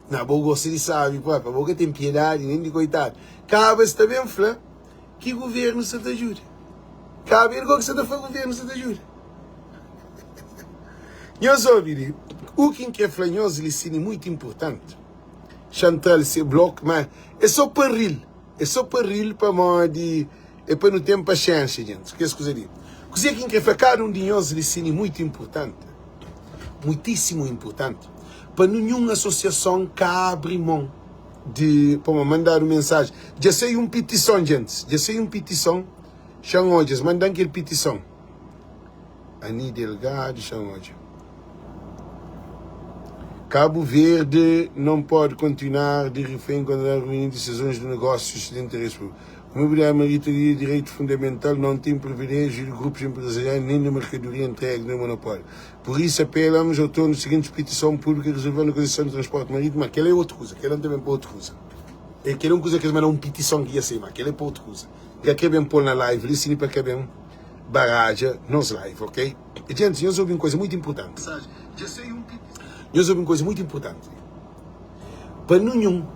Não, vou gosta de sabe, pô, a boca tem piedade, nem de coitado. Cabe está bem, flá, que governo você te ajuda? Cabe ele que você está falando, governo você te ajuda? Nós ouvimos, o que quer falar, nós lhe muito importante. Chantal se bloco, mas é só para rir, é só para rir para de é para não ter paciência, gente. Que é coisa ali. Coisa que quer falar, cada um de nós lhe muito importante, muitíssimo importante, para nenhuma associação que abre mão de para mandar uma mensagem. Já sei um petição, gente. Já sei um petição. Chão hoje, mandam aquele petição. Ani Delgado, chão hoje. Cabo Verde não pode continuar de refém quando há reunião de decisões de negócios de interesse público. O mobiliário marítimo é direito fundamental, não tem privilégio de grupos empresariais nem de mercadoria entregue no monopólio. Por isso apelamos ao torno seguinte petição pública resolvendo a condição de transporte marítimo. Aquela é outra coisa, aquela também para outra coisa. Aquela é uma coisa que eles mandam uma petição que ia ser, mas aquela é para outra coisa. Que aqui é bem pôr na live, ali para que é bem barraja nos live, ok? E, gente, nós ouvimos uma coisa muito importante. Nós ouvimos uma coisa muito importante. Para nenhuma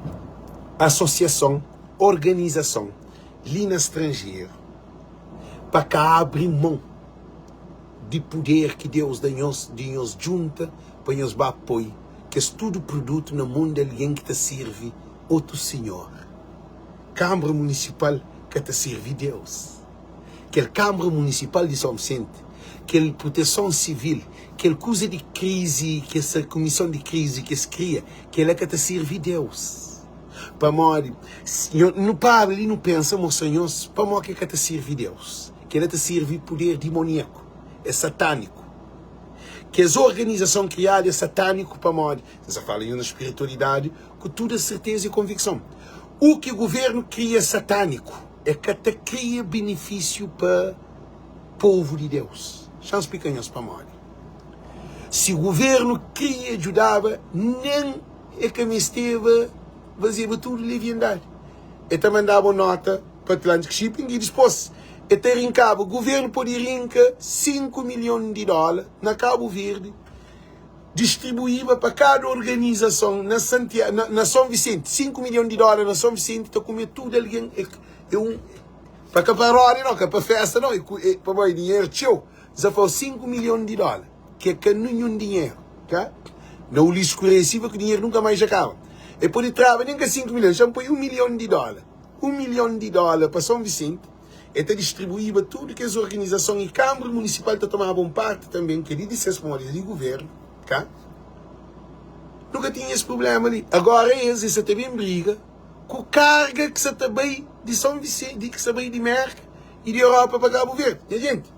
associação, organização, ali no estrangeiro, Pa ka abri mon di puder ki Deus da nhos di nhos djunta pa nhos ba poi kes tudu produtu na mon di algen ki ta sirvi otu sinhor. Kanbra Munisipal ka ta sirvi Deus. Kel Kanbra Munisipal di Son Visenti, kel Proteson Sivil, kel kuza di krizi, kes kumison di krizi ki es kria, kel-la ka ta sirvi Deus. Pamodi, nu para li nu pensa, mostra nhos pamodi ki el ka ta sirvi Deus. Kel-la ta sirvi puder dimoniaku, é satâniku. Kes organizason kriadu é satâniku pamodi, N sa fala nhos na spiritualidadi ku tudu serteza i konvikson, u ki guvernu kria é satâniku, é ka ta kria benefisiu pa povu di Deus. Xa-m splika nhos pamodi. Si guvernu kria djudaba, nen E ka mesteba fazeba tudu leviandadi. E ta mandaba un nota pa Atlantic Shipping i dispos e ta rinkaba. Guvernu pode rinka 5 milhon di dola na Kabu Verdi, distribuiba pa kada organizason na Santia, na, na Son Visenti. 5 milhon di dola na Son Visenti ta kume tudu algen. E, e un, pa ka pa roda no, ka pa festa no, e, e, pamodi dinheru txeu. Zafau 5 milhon di dola. Ki é ka ninhun dinheru, ka? Na Ulisses Correia Silva ki dinheru nunka mais akaba. E pode traba nen ka 5 milhon, xa-m poi 1 milhon di dóla. 1 milhon di dóla pa Son Visenti, e ta distribuíba tudu kes organizason i Kanbra Munisipal ta tomaba un parti tanben, kel-li di ses pamodi es di guvernu, ka? Nu ka tinha es prubléma li. Agora es, es sa ta ben briga ku karga ki sa ta bai di Son Visenti, ki sa bai di Merka i di Europa pa Kabu Verdi. Nha jenti!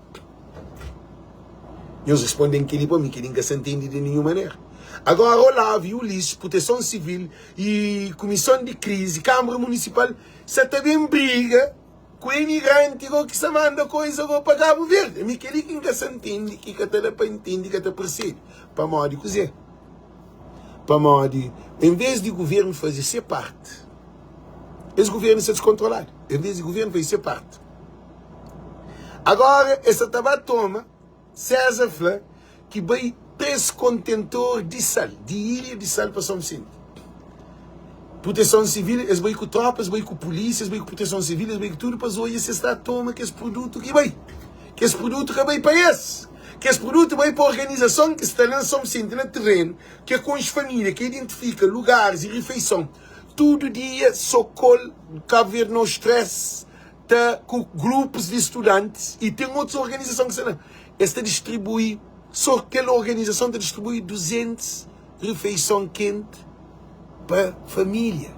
Nhos responde-m kel-li pa mi, kel-li N ka sa ntende di ninhun manera. Agora, Olavo i Ulisses, Proteson Sivil i Kumison di Krizi, Kanbra Munisipal, sa ta ben briga ku emigranti go ki sa manda koiza go pa Kabu Verdi. Ami kel-li ki N ka sa ntende, ki ka ta da pa ntende, ka ta persebe. Pamodi kuzê? Pamodi en vez di guvernu faze se parti, es guvernu sta diskontroladu. En vez di guvernu faze se parti, Agora es sa ta ba toma, César fla ki bai 3 kontentor di sal, di ilha di sal pa São Vicente. Proteção Civil, es bai ku tropa, es bai ku polícia, es bai ku proteção civil, es bai ku tudo pa oia se es ta toma kes produto ki bai. Kes produto ka bai pa es. Kes produto bai pa organização ki sta na São Vicente, na terreno, ki é konxe família, ki identifica lugares e refeição. Tudo dia, Sokol, Cabo Verde No Stress, ta ku grupus di studantis i ten otus organizason ki sta la. Es ta distribui, so kel organizason ta distribui 200 rifeison kenti pa família.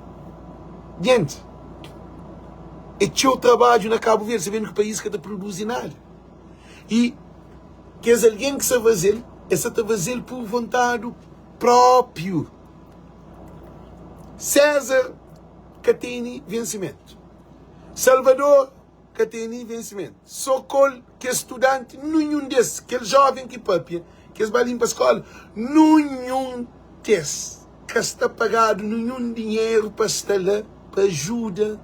Jenti, é txeu trabadju na Kabu Verdi, sabendu ki país ka ta produzi nada. I kes algen ki sta faze-l, es sta ta faze-l pur vontadi própiu. César ka tene vensimentu. Salvador ka tene vensimentu. So kol kes studanti, nunhun des, kel joven ki papia, ki es ba linpa skola, nunhun des ka sta pagadu nunhun dinheru pa sta la pa ajuda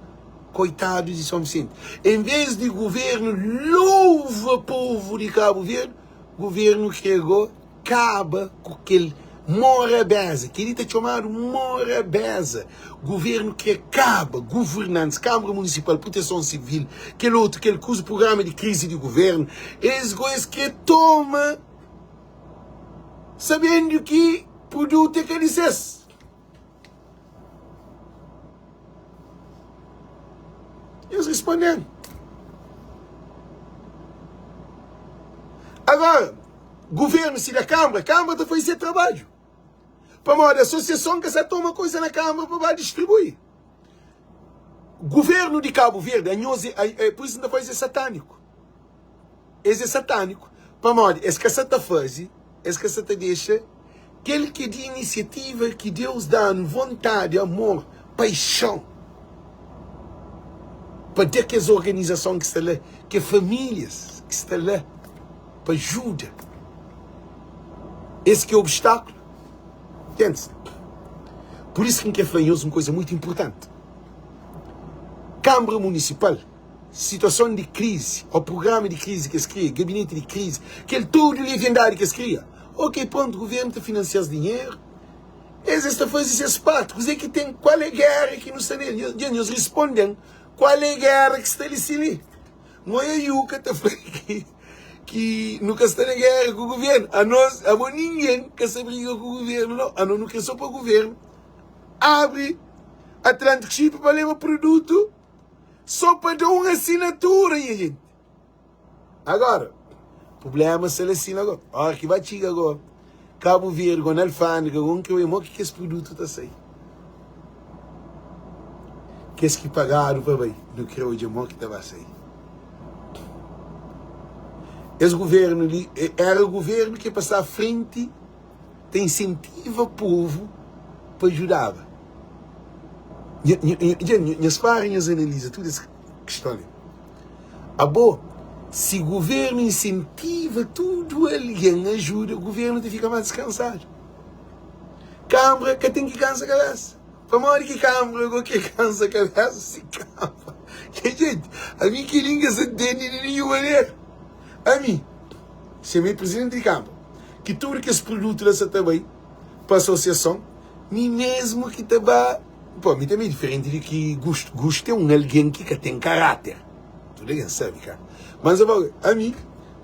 koitadus di Son Visenti. En ves di guvernu louva povu di Kabu Verdi, guvernu kre go Kaba ku kel morabeza. Kel-li ta txomadu morabeza. Guvernu kre kaba, guvernantis, Kanbra Munisipal, Proteson Sivil, kel otu, kel kuza, prugrama di krizi di guvernu, es go es kre toma sabendu ki prudutu é ka di ses. Nhos responde-m. Agora, governo se da Câmara, Câmara ta faze se trabadju. Pamodi asosiason ka sa toma koisa na Câmara pa ba distribui. Governo di Cabo Verde, anhos é, é, por isso n ta fla es é satânico. Es é satânico. Pamodi es ka sa ta faze, es ka sa ta dexa kel ki é di inisiativa ki Deus da-nu vontadi, amor, paixon pa da kes organizason ki sta la, ke famílias ki sta la pa ajuda. Es ki é obstákulo. Entendes? Por isso ki N kre fla nhos un koisa muitu inpurtanti. Kanbra Munisipal situason di krizi ô prugrama di krizi ki es kria, gabineti di krizi, kel tudu leviandadi ki es kria. Ok, prontu, guvernu ta finansia-s dinheru, es es ta faze ses parti. Kuzê ki ten? Kual é géra ki nu sta nel? Nhos, dja nhos risponde-m, kual é géra ki sta li si li? N oia Yuka ta fla ki ki nu ka sta na géra ku guvernu. Anos, abo ningen ka sta briga ku guvernu nau. Anos nu kre so pa guvernu abri Atlantic Ship pa leba produtu so pa da un asinatura, nha jenti. Agora, prublema sta la sima go. Ora ki ba txiga go Kabu Verdi go na alfandega go, N kre oia mo ki kes produtu ta sai. Kes ki pagadu pa bai, nu kre odja mo ki ta ba sai. Es guvernu li, era guvernu ki pa sta frenti ta insentiva povu pa djudaba. Nhos para nhos analiza tudu es kiston li. Abo, si guvernu insentiva tudu algen ajuda, guvernu ta fika más diskansadu. Kanbra ka ten ki kansa kabésa. Pamodi ki kanbra go ke kansa kabésa si kanbra ke jenti? Ami kel-li N ka sa ntende di ninhun manera. Ami, si ami é prizidenti di kanbra, ki tudu kes produtu la sa ta bai pa asosiason, mi mesmu ki ta ba. Pô, mi tanbe é diferenti di ki Gustu. Gustu é un algen ki ka ten karáter. Tudu algen sabe, ka? Mas abo, ami,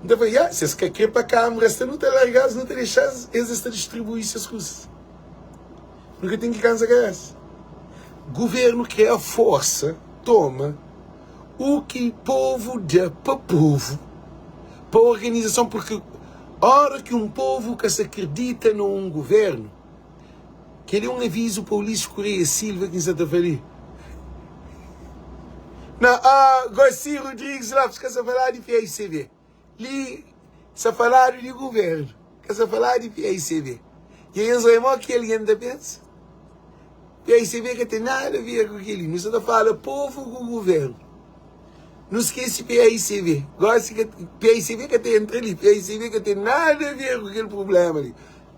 N ta fla, ya, si es ka kre pa kanbra, es ta nu ta larga-s, nu ta dexa-s, es es ta distribui ses kuzas. Nu ka ten ki kansa kabésa. Guvernu kre a forsa toma u ki povu da pa povu, pa organizason, purki óra ki un povu ka sa kridita na un guvernu, Kel-li é un avizu pa Ulisses Correia Silva ki N sa ta fla li. Na ah, Gosi Rodrigues Lopes ka sa faladu di PICB. Li sa faladu di guvernu, ka sa faladu di PICB. Dja nhos oia mo ki algen ta pensa? PICB ka ten nada a ver ku kel-li. Nu sa ta fala povu ku guvernu. Nu skese PICB. Gosi ka PICB ka ta entra li. PICB ka ten nada a ver ku kel prubléma li.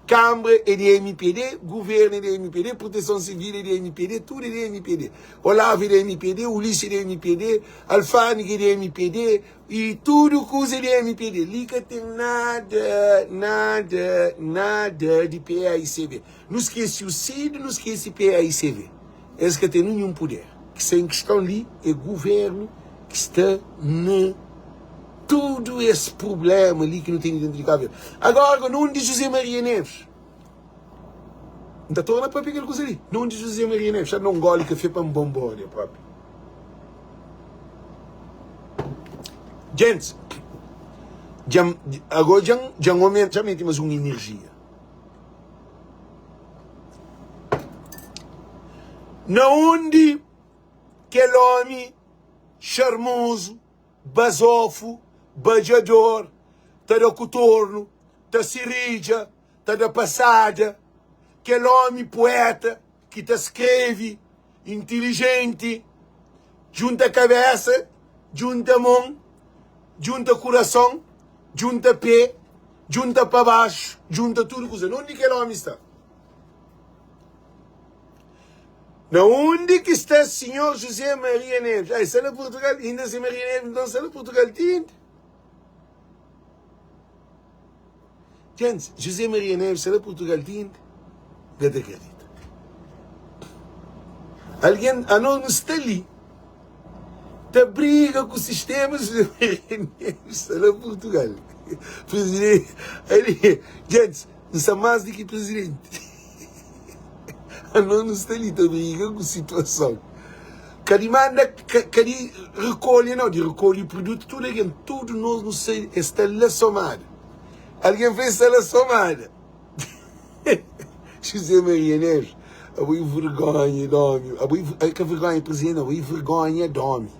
Kanbra é di mpd, Guvernu é di mpd, Proteson Sivil é di mpd, tudu é di mpd. Olavo é di mpd, Ulisses é di mpd, Alfândega é di mpd y tudu kuza é di mpd. Li ka ten nada, nada, nada di PAICV. Nu skese UCID, nu skese PAICV. Es ka ten ninhun puder. Ki sta en kiston li é Guvernu ki sta na tudu es prublema li ki nu tene dentu di Kabu Verdi. Agora, na undi José Maria Neves? N ta torna papia kel kuza li. Na undi José Maria Neves? Xa da un goli kafe pa N bonbônia propi. Gentis, dja-m, agora dja-m, dja-m omenta, dja meti mas un inerjia. Na undi kel omi xarmozu, bazofu, badjador, ta da ku tornu, ta siridja, ta da pasada, kel omi pueta ki ta skrebe, intilijenti, djunta kabesa, djunta mon, djunta kurason, djunta pe, djunta pa baxu, djunta tudu kuza. Na undi kel omi sta? Na undi ki sta Sinhor José Maria Neves? Ah, sta na Portugal. Inda José Maria Neves nton sta na Portugal ti inda. Gente, José Maria Neves sta na Portugal ti inda. Ka ta acredita. Alguém, anos nu sta li ta briga ku sistema José Maria Neves sta na Portugal. Presidente, ali, gente, N sta más di ki prizidenti. Anos nu sta li ta briga ku situason. Ka di manda, ka di rekolhe nau, di rekolhe produtu tudu algen, tudu nos nu sai, es sta la somada. Algen fla es sta la somada. José Maria Neves, abo é vergonha di omi, abo é, ka vergonha di prizidenti nau, abo é vergonha di omi.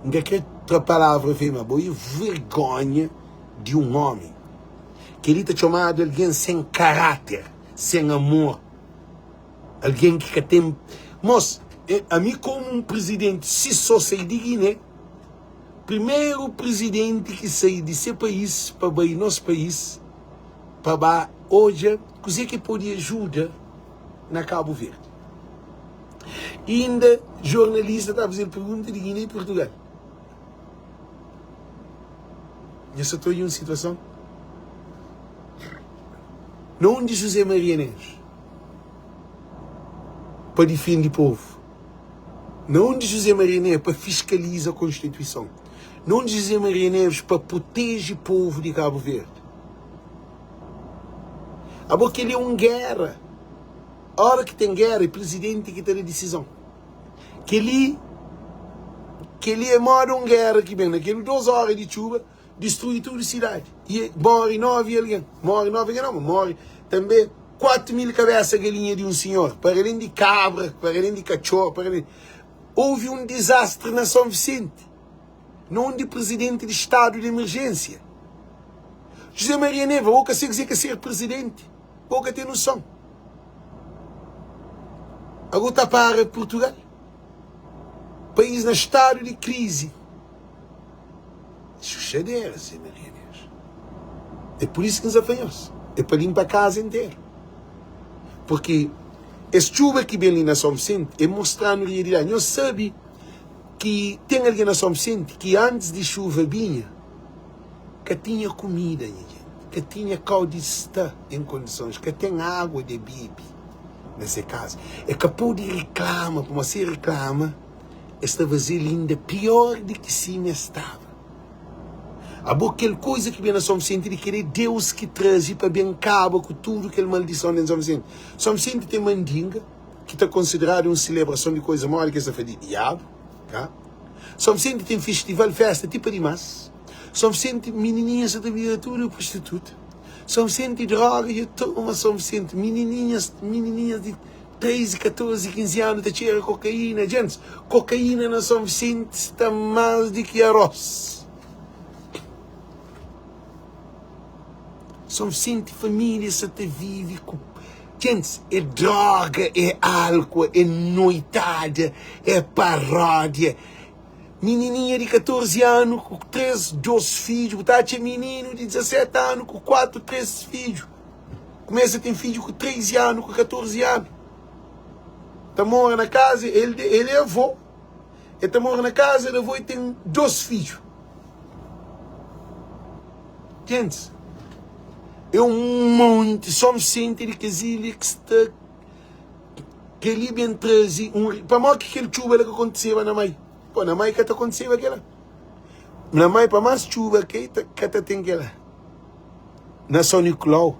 N ka kre tra palavra feia, ma abo é vergonha di un omi. Kel-li ta txomadu algen sen karáter, sen amor, algen ki ka ten. Mos, ami komu un prizidenti, si so sai di Giné, primeru prizidenti ki sai di se país pa bai nos país pa ba odja kuzê ki pode ajuda na Kabu Verdi. Inda jornalista ta faze-l pergunta di Giné i Purtugal. Nha sa ta odja un situason na undi José Maria Neves pa difende povu, na undi José Maria Neves pa fiskaliza konstituison, Na undi José Maria Neves pa proteje povu di Cabo Verde? Abo kel-li é un géra. Óra ki ten géra é prizidenti ki ta da disizon. Kel-li kel-li é móda un géra ki ben na kel 2 óra di txuba distrui tudu sidadi i móre 9 algen. Móre 9 algen nau, ma móre tanbê 4 mil kabésa galinha di un sinhor, paralén di kabra, paralén di katxor, paralén. Houve un dizastri na São Vicente, na undi prizidenti di stadu di emerjénsia, José Maria Neves, bo ka sabe kuzê ki é ser prizidenti, bo ka ten noson. Ago ta para Portugal, país na stadu di krizi. Xuxadera, Zé Maria Neves. É por isso ki N sa fla nhos, é pa limpa kaza interu. Porque es txuba ki ben li na São Vicente é mostra-nu realidadi. Nhos sabe ki ten algen na São Vicente ki antis di xuva binha ka tinha kumida, nha jenti, ka tinha kau di sta en kondisons, ka ten água di bebe na se kaza. E ka pode riklama, pamodi si e riklama es ta faze-l inda pior di ki sima es staba. Abo kel koza ki ben na São Vicente di kel é Deus ki traze pa ben kaba ku tudu kel maldison dentro São Vicente. São Vicente ten mandinga ki ta konsideradu un silebrason di koza modi ki es ta fla di diabu, tá? São Vicente ten festival, festa ti pa dimas. São Vicente minininhas sa ta bira tudu prostituta. São Vicente droga dja toma São Vicente minininhas, minininhas di 13, 14, 15 anu ta txera kokaína. Djentis, kokaína na São Vicente sta más di ki arroz. São Vicente família sa ta vive ku Djentis, é droga, é álcool, é noitada, é paródia. Minininha di 14 anu ku 3, 2 fidju, bu ta atxa mininu di 17 anu ku 4, 3 fidju. Kumesa ten fidju ku 13 anu, ku 14 anu. Ta mora na kaza, el, el é avô. El ta mora na kaza di avô e ten 2 fidju. Gentis, é un monti, São Vicente di kes ilha ki sta kel-li ben traze un. Pamodi ki kel txuba la ka kontiseba na mai? Pô, na mai ka ta kontiseba kel-la. Na mai, pa más txuba kai, ka ta ten kel-la. Na São Nicolau,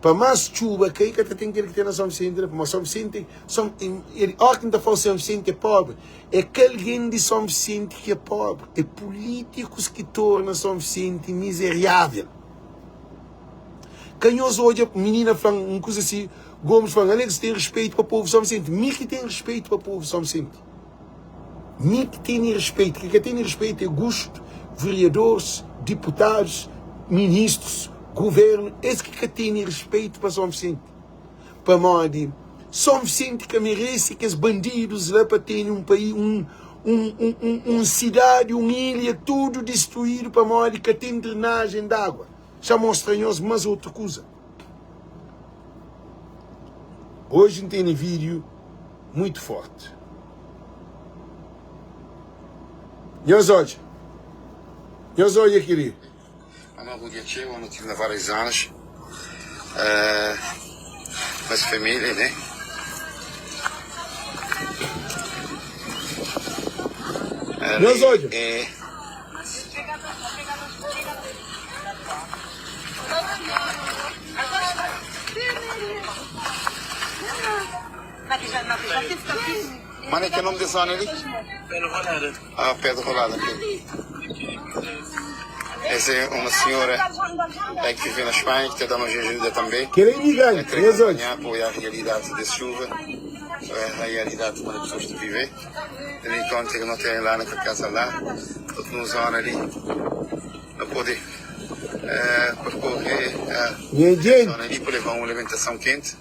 pa más txuba kai, ka ta ten kel ki ten na São Vicente la. Pamodi São Vicente, São, óra ki N ta fla São Vicente é pobri, é ka algen di São Vicente ki é pobri, é pulítikus ki torna São Vicente mizeriável. Ka nhos odja, minina fla-m un kuza si, Gomes fla-m, Alex, ten respeito pa povu São Vicente. Mi ki ten respeito pa povu São Vicente. Mi ki tene respeito. Ki ka tene respeito é gusto, vereadores, deputados, ministros, governo, es ki ka tene respeito pa São Vicente. Pamodi São Vicente ka merece kes bandidos la pa tene um país, um, um, um, um, um cidade, um ilha, tudo destruído pamodi ka ten drenagem de água. Xa mostra nhos mas outro kuza. Hoje N tene vídeo muito forte. Nhos odja. Nhos odja kel-li. Ama bu dia txeu, anu tive na várias zonas uh, mas família, né? Nhos odja. É. Mano, é que é o nome dessa zona ali? Pedra Rolada. Ah, Pedra Rolada, ok. Essa é uma senhora é, que vive na Espanha, que está dando ajuda também. Kel é imigrante, É, nhos odja. apoiar a realidade da chuva, a realidade de pessoas que vivem. Tendo em conta que não tem lá na casa lá, estou numa zona ali, não pode eh, percorrer a Nha gente. zona ali para levar uma alimentação quente.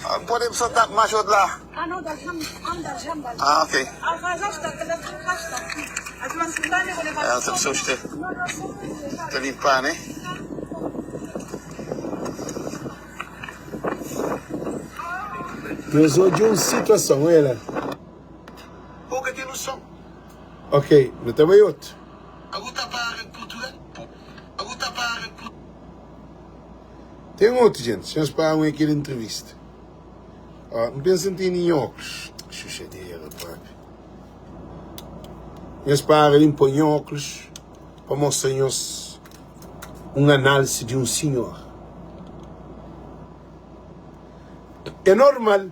Ah, Pode pessoa estar mais outro lá. Ah, ok. É, outra pessoa está, está a limpar, né? Nhos odja un situason, olha la. Bo ka ten noson. Ok, nu ta bai otu. Agu ta para Portugal. Agu ta para Portugal. Ten otu, gente, nhos para un kel entrevista. Ó, N pensa N tene nha óculos. Xuxadera, papi. Nhos para li, N poi nha óklus pa mostra nhos un análisi di un sinhor. É normal.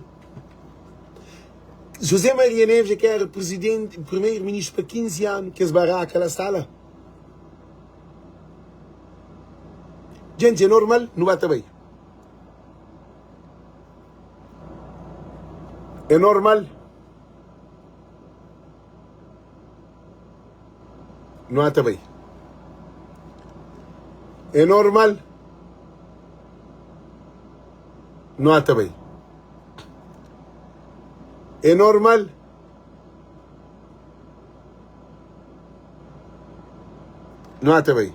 José Maria Neves é ki éra prizidenti, primeiro-ministru pa 15 anu, kes baraka la sta la. Djenti, é normal? Nu ba ta bai. É normal? Nu ata bai. É normal? Nu ata bai. É normal? Nu ata bai.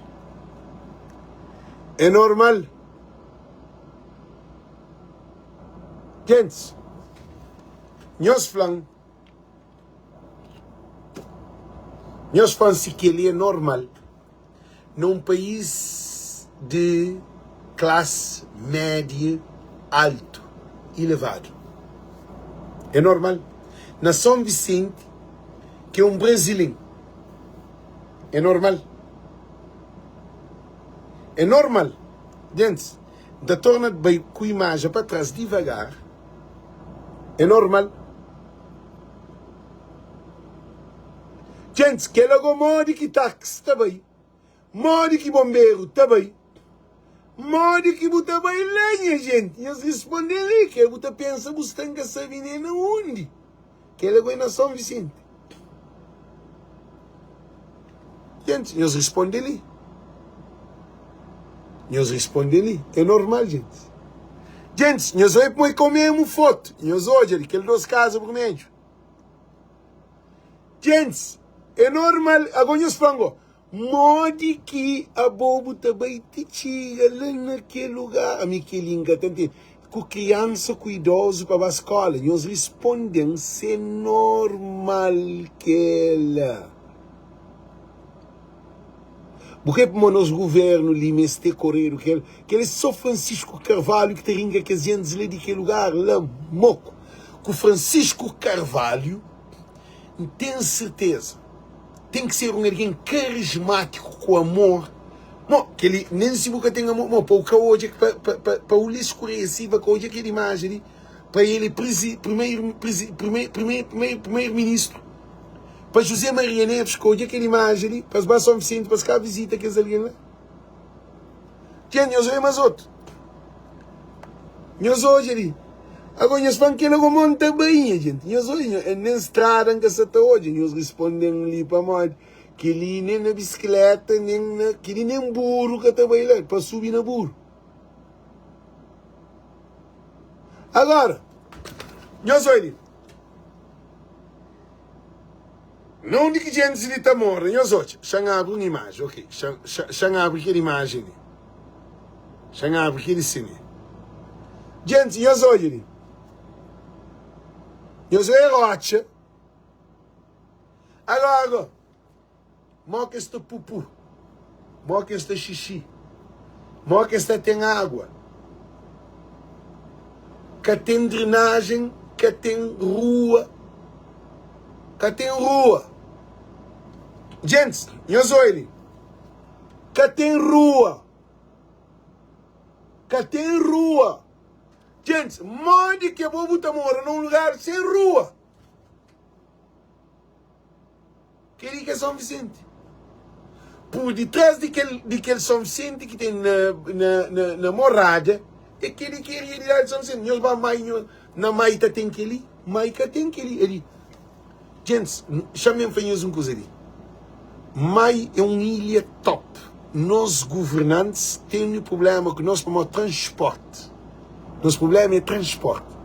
É normal? Gentis, nhos fla-m. Nhos fla-m si kel-li é normal na un país di klasi média altu ilevadu. É normal? Na Son Visenti, ki é un brazilin, é normal? É normal? Gentis, N ta torna bai ku imajen pa tras divagar. É normal. Gentis, kel ago modi ki taxi ta bai, modi ki bomberu ta bai, modi ki bu ta bai la nha genti? Nhos risponde li, ke bu ta pensa bu sta nka sabi ne na undi. Kel ago é na São Vicente. Gentis, nhos risponde li. Nhos risponde li. É normal, gentis. Gentis, nhos oi pmo é ka o mesmu fotu. Nhos odja li, kel dos kaza burmedju. Gentis, é normal. Ago nhos fla-m go, Modi ki abo bu ta bai ti txiga la na kel lugar? Ami kel-li N ka ta ntende. Ku kriansa ku idozu pa ba skola? Nhos risponde-m si é normal kel-la. Bu krê pamodi nos guvernu li meste koredu kel kel é so Francisco Carvalho ki ta rinka kes gentis la di kel lugar la moku. Ku Francisco Carvalho N ten serteza ten ki ser un algen karismátiku ku amor. Mo kel-li nen si bu ka ten amor mo pa u ka odja pa pa pa pa Ulisses Correia Silva ka odja kel imajen li pa el é prisi primeiro prisi primeiro primeiro primeiro primeiro ministru pa José Maria Neves ka odja kel imajen li pa es ba São Vicente pa es ka vizita kes algen la. Txê, nhos odja más otu. Nhos odja li. Agora nhos fla-m kel ago mon ta bai, nha jenti. Nhos odja, nhos, nen strada N ka sa ta odja. Nhos risponde-m li pamodi kel-li nen na bisikleta, nen na, kel-li nen buru ka ta bai la, pa subi na buru. Agora, nhos odja li. Na undi ki djentis li ta mora? Nhos odja, xa-m abri un imaji, ok, xa-m abri kel imaji li, xa-m abri kel si li. Djentis, nhos odja li, nhos odja rotxa, agora, Mo ki es ta pupu, mo ki es ta xixi, mo ki es ta ten agua. Ka ten drenajen, ka ten rua, ka ten rua. Djentis, nhos oi li, ka ten rua, ka ten rua. Djentis, modi ki abo bu ta mora na un lugar sen rua? Kel-li ki é São Vicente. Pur ditrás di kel, di kel São Vicente ki ten na, na, na, na Morada, é kel-li ki é realidadi di São Vicente. Nhos ba Mai, nho, na Mai ta ten kel-li? Mai ka ten kel-li. Ali. Gentis, xa-m fla nhos un kuza li. Mai é un ilha top. Nos governantis tene prubléma ku nos pamodi transporti. Nos prubléma é transporti.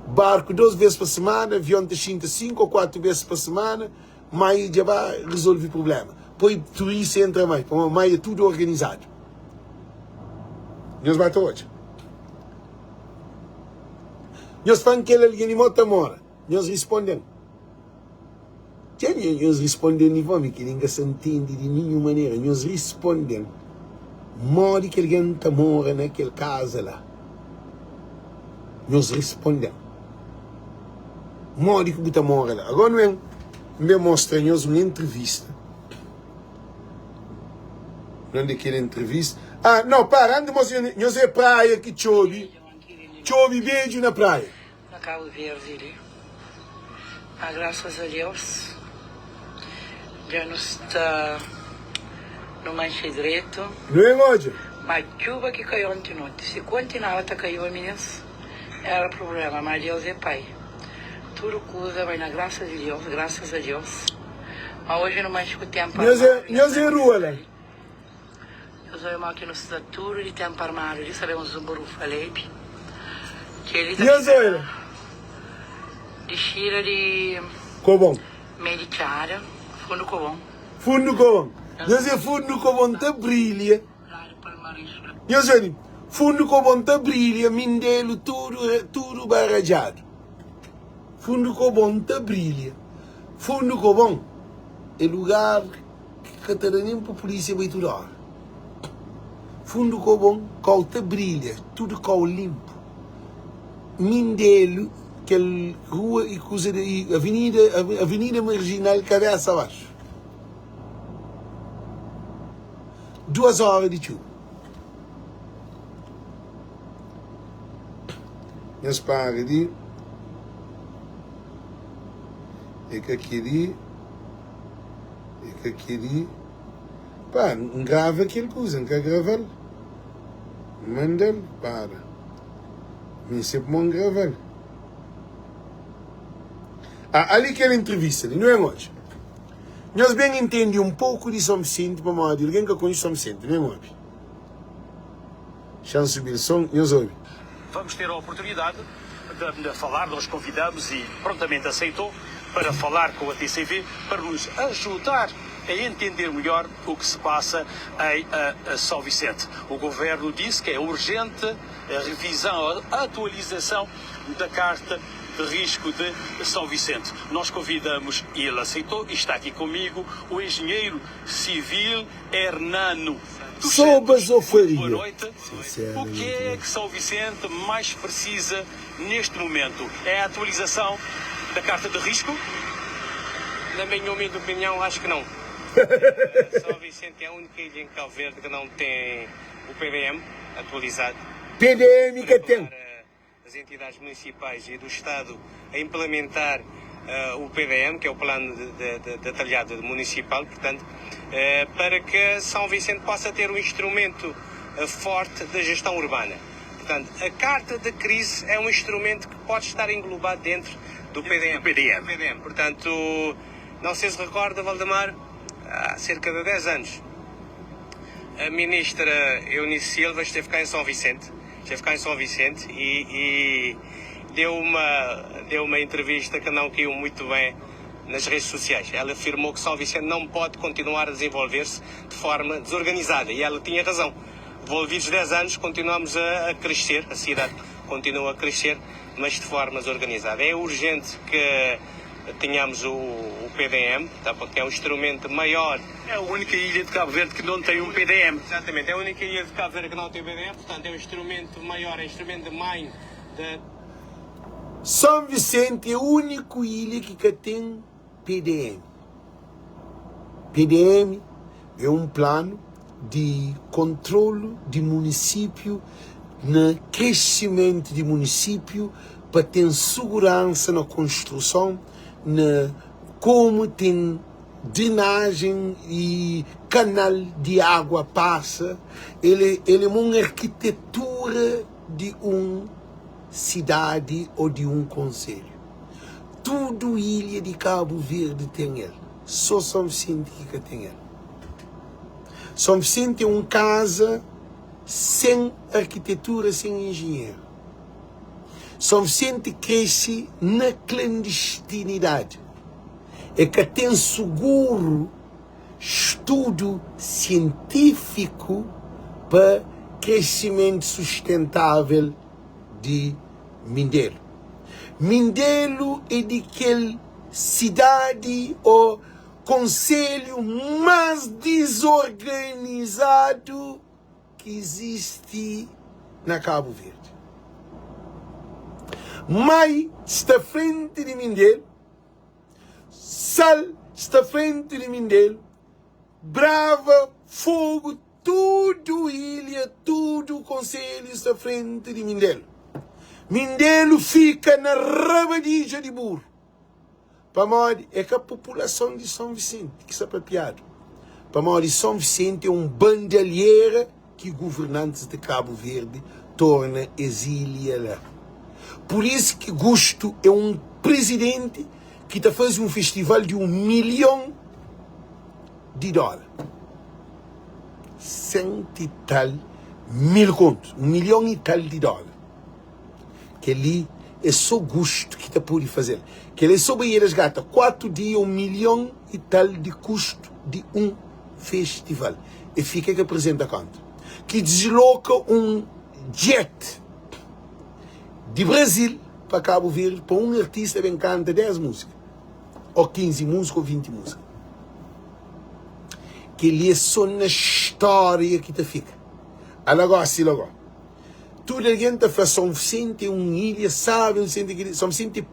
Barku dos bês pa semana, avion ta xinta 5 ô 4 bês pa semana, mai dja ba rezolve prubléma. Poi turista entra mai, pamodi mai é tudu organizadu. Nhos ba ta odja. Nhos fla-m kel algen li mo ta mora. Nhos risponde-m. Dja nhos risponde-m di fómi ki N ka sa ntende di ninhun manera. Nhos risponde-m modi ki algen ta mora na kel kaza la. Nhos risponde-m modi ki bu ta mora la. Agora nu ben. N ben mostra nhos un entrevista. Nonde kel entrevista? Ah, no, para, antes mostra nhos é praia ki txobi, txobi bedju na praia. Na Cabo Verde li. Ma graças a Deus dja nu sta nu manxe dretu. Nu ben odja. Ma txuba ki kai onti noti, si kontinaba ta kaiba minis era problema, ma Deus é pai. Tudu kuza bai na grasa di Deus, graças a Deus. Ma oji nu manxe ku tempu Nhos é, armadu, nhos é rua la. Nhos obi mo ki nu sta tudu di tempu armadu li, sabe un zumburufa lebi. Keli ta Nhos fika obi na la. dixida di Kobon. mei di txada, fundu kobon. Fundu kobon. Nhos é fundu kobon ta brilha. Ladu Palmaris la. Nhos obi, fundu kobon ta brilha, mindelu tudu, tudu baradjadu. Fundu kobon ta brilha. Fundu kobon é lugar ki ka ta da nen pa pulísia bai tudu óra. Fundu kobon, kau ta brilha, tudu kau linpu. Mindelu, kel rua i kuza di avenida, avenida marjinal kabésa baxu. Duas óra di txuba. Nhos para di É ka keli É ka keli Pa, N grava kel kuza, N ka grava-l N manda-l, para Mi se pmo N grava-l Ah, ali kel entrevista li, nu ben odja Nhos ben intende un poku di Son Visenti pamodi algen ka konxe Son Visenti, nu ben obi. Xa-m subi-l son, nhos obi. Vamos ter a oportunidade de falar, nós convidamos e prontamente aceitou para falar com a TCV para nos ajudar a entender melhor o que se passa em São Vicente. O governo disse que é urgente a revisão, a atualização da carta de risco de São Vicente. Nós convidamos e ele aceitou e está aqui comigo o engenheiro civil Hernano dos Só Santos. Muito boa basofaria. noite. O que é que São Vicente mais precisa neste momento? É a atualização da carta de risco? Na minha humilde opinião, acho que não. São Vicente é a única ilha em Cabo Verde que não tem o PDM atualizado. PDM ka ten. As entidades municipais e do Estado a implementar o PDM, que é o Plano Detalhado Municipal, portanto, para que São Vicente possa ter um instrumento forte de gestão urbana. Portanto, a Carta de Crise é um instrumento que pode estar englobado dentro do PDM. Do PDM. PDM. Portanto, não sei se recorda, Valdemar, há cerca de 10 anos, a ministra Eunice Silva esteve cá em São Vicente, esteve cá em São Vicente e, e deu, uma, deu uma entrevista que não caiu muito bem nas redes sociais. Ela afirmou que São Vicente não pode continuar a desenvolver-se de forma desorganizada e ela tinha razão. Envolvidos 10 anos, continuamos a, a crescer, a cidade continua a crescer, mas de forma desorganizada. É urgente que tenhamos o, o PDM, tá, porque é um instrumento maior. É a única ilha de Cabo Verde que não tem um PDM. Exatamente, é a única ilha de Cabo Verde que não tem PDM, portanto é um instrumento maior, é um instrumento de mãe de. São Vicente é úniku ilha ki ka ten PDM. PDM é un planu di kontrolu di munisípiu na kresimentu di munisípiu pa ten suguransa na konstruson, na komu ten drenajen y kanal di agua pasa. El el é un arkitetura di un sidadi ô di un konselhu. Tudu ilha di Kabu Verdi ten el, sô São Visenti ki ka ten el. São Visenti é un kaza sen arkitetura, sen enjinheru. São Visenti krese na klandistinidadi. E ka ten suguru studu sientífiku pa kresimentu sustentável di Mindelo. Mindelo é di kel sidadi ô konselhu más dizorganizadu ki izisti na Kabu Verdi. Mai sta frenti di Mindelo. Sal sta frenti di Mindelu, Brava, Fogo, tudu ilha, tudu konselhu sta frenti di Mindelu. Mindelu fika na rabadidja di buru. Pamodi é ka populason di Son Visenti ki sta papiadu. Pamodi Son Visenti é un bandalhera ki guvernantis di Kabu Verdi torna es ilha la. Pur isu ki Gustu é un prizidenti ki ta faze un festival di un milhon di dóla. Sent i tal mil kontus, un milhon i tal di dóla. Kel-li é sô Gustu ki ta pode faze-l. Kel-li é sô Baía das Gatas, 4 dia, un milhon i tal di kustu di un festival. E fika ki aprizenta konta ki disloka un jet di Brazil pa Kabu Verdi pa un artista ben kanta 10 múzika, ô 15 múzika, ô 20 múzika. Kel-li é sô na stória ki ta fika. Ala gósi la gó. Tudu algen ta fla Son Visenti é un ilha sábi, Son Visenti é kel-li. Son Visenti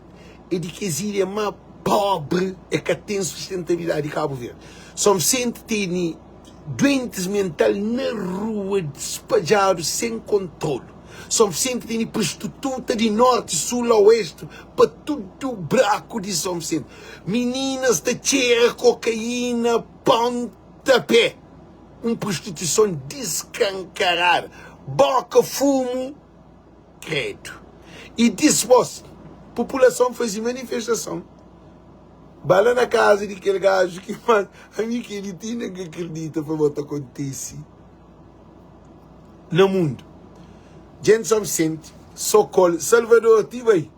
é di kes ilha má pobri, é ka ten sustentabilidadi di Kabu Verdi. Son Visenti tene duentis mental na rua, spadjadu, sen kontrolu. Son Visenti tene prostituta di norti, sul, oesti, pa tudu braku di Son Visenti. Mininas ta txera kokaína, ponta pé. Un prostituison diskankarada, boka fumu, kredu. I dispos, populason faze manifestason, ba la na kaza di kel gaju ki mas ami kel-li ti inda N ka kridita pa bo ta kontise na mundu. Djenti Son Visenti, Sokol, Salvador ti bai.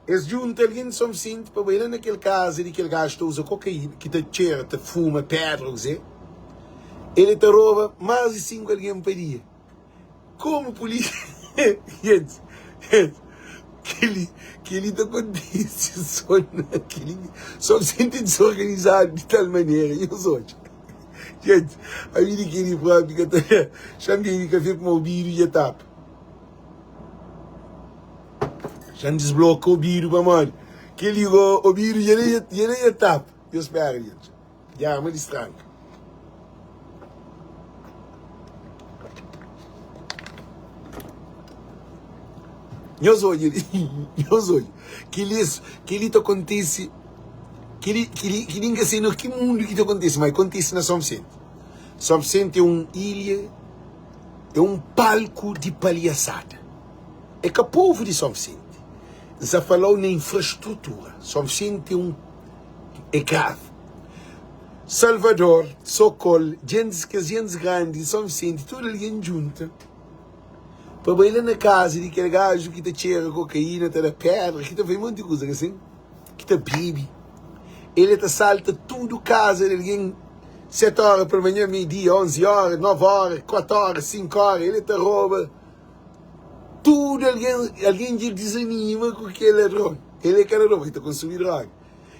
Es djunta algen di Son Visenti pa bai la na kel kaza di kel gaju ta uza kokaína, ki ta txera, ta fuma pedra ô kuzê. El ta roba más di 5 algen pa dia. Komu pulísia. Gentis, gentis, kel-li, kel-li ta kontise sô na kel-li. Son Visenti é dizorganizadu di tal manera, nhos odja. Gentis, ami di kel-li própi ka ta xa-m bebe kafé pamodi obidu dja tapa. Xa-m disbloka obidu pamodi kel-li go obidu dja dja dja tapa. Nhos spera dja dja arma di stranka. Nhos odja li, nhos odja. Kel-li kel-li ta kontise, kel-li kel-li kel-li N ka sai na ki mundu ki ta kontise, ma kontise na Son Visenti. Son Visenti é un ilha. É un palku di palhasada. É ka povu di Son Visenti. N sa fala-u na infrastrutura. Son Visenti é un é gravi. Salvador, Sokol, djentis, kes djentis grandi di Son Visenti, tudu algen djunta pa bai la na kaza di kel gaju ki ta txera kokaína, ta da pedra, ki ta faze monti kuza, ka sin? Ki ta bebe. El ta salta tudu kaza di algen. 7 óra palmanhan, mei dia, 11 óra, 9 óra, 4 óra, 5 óra, el ta roba tudu algen, algen dja dizanima ku kel ladron, el é ka ladron, el ta konsumi droga.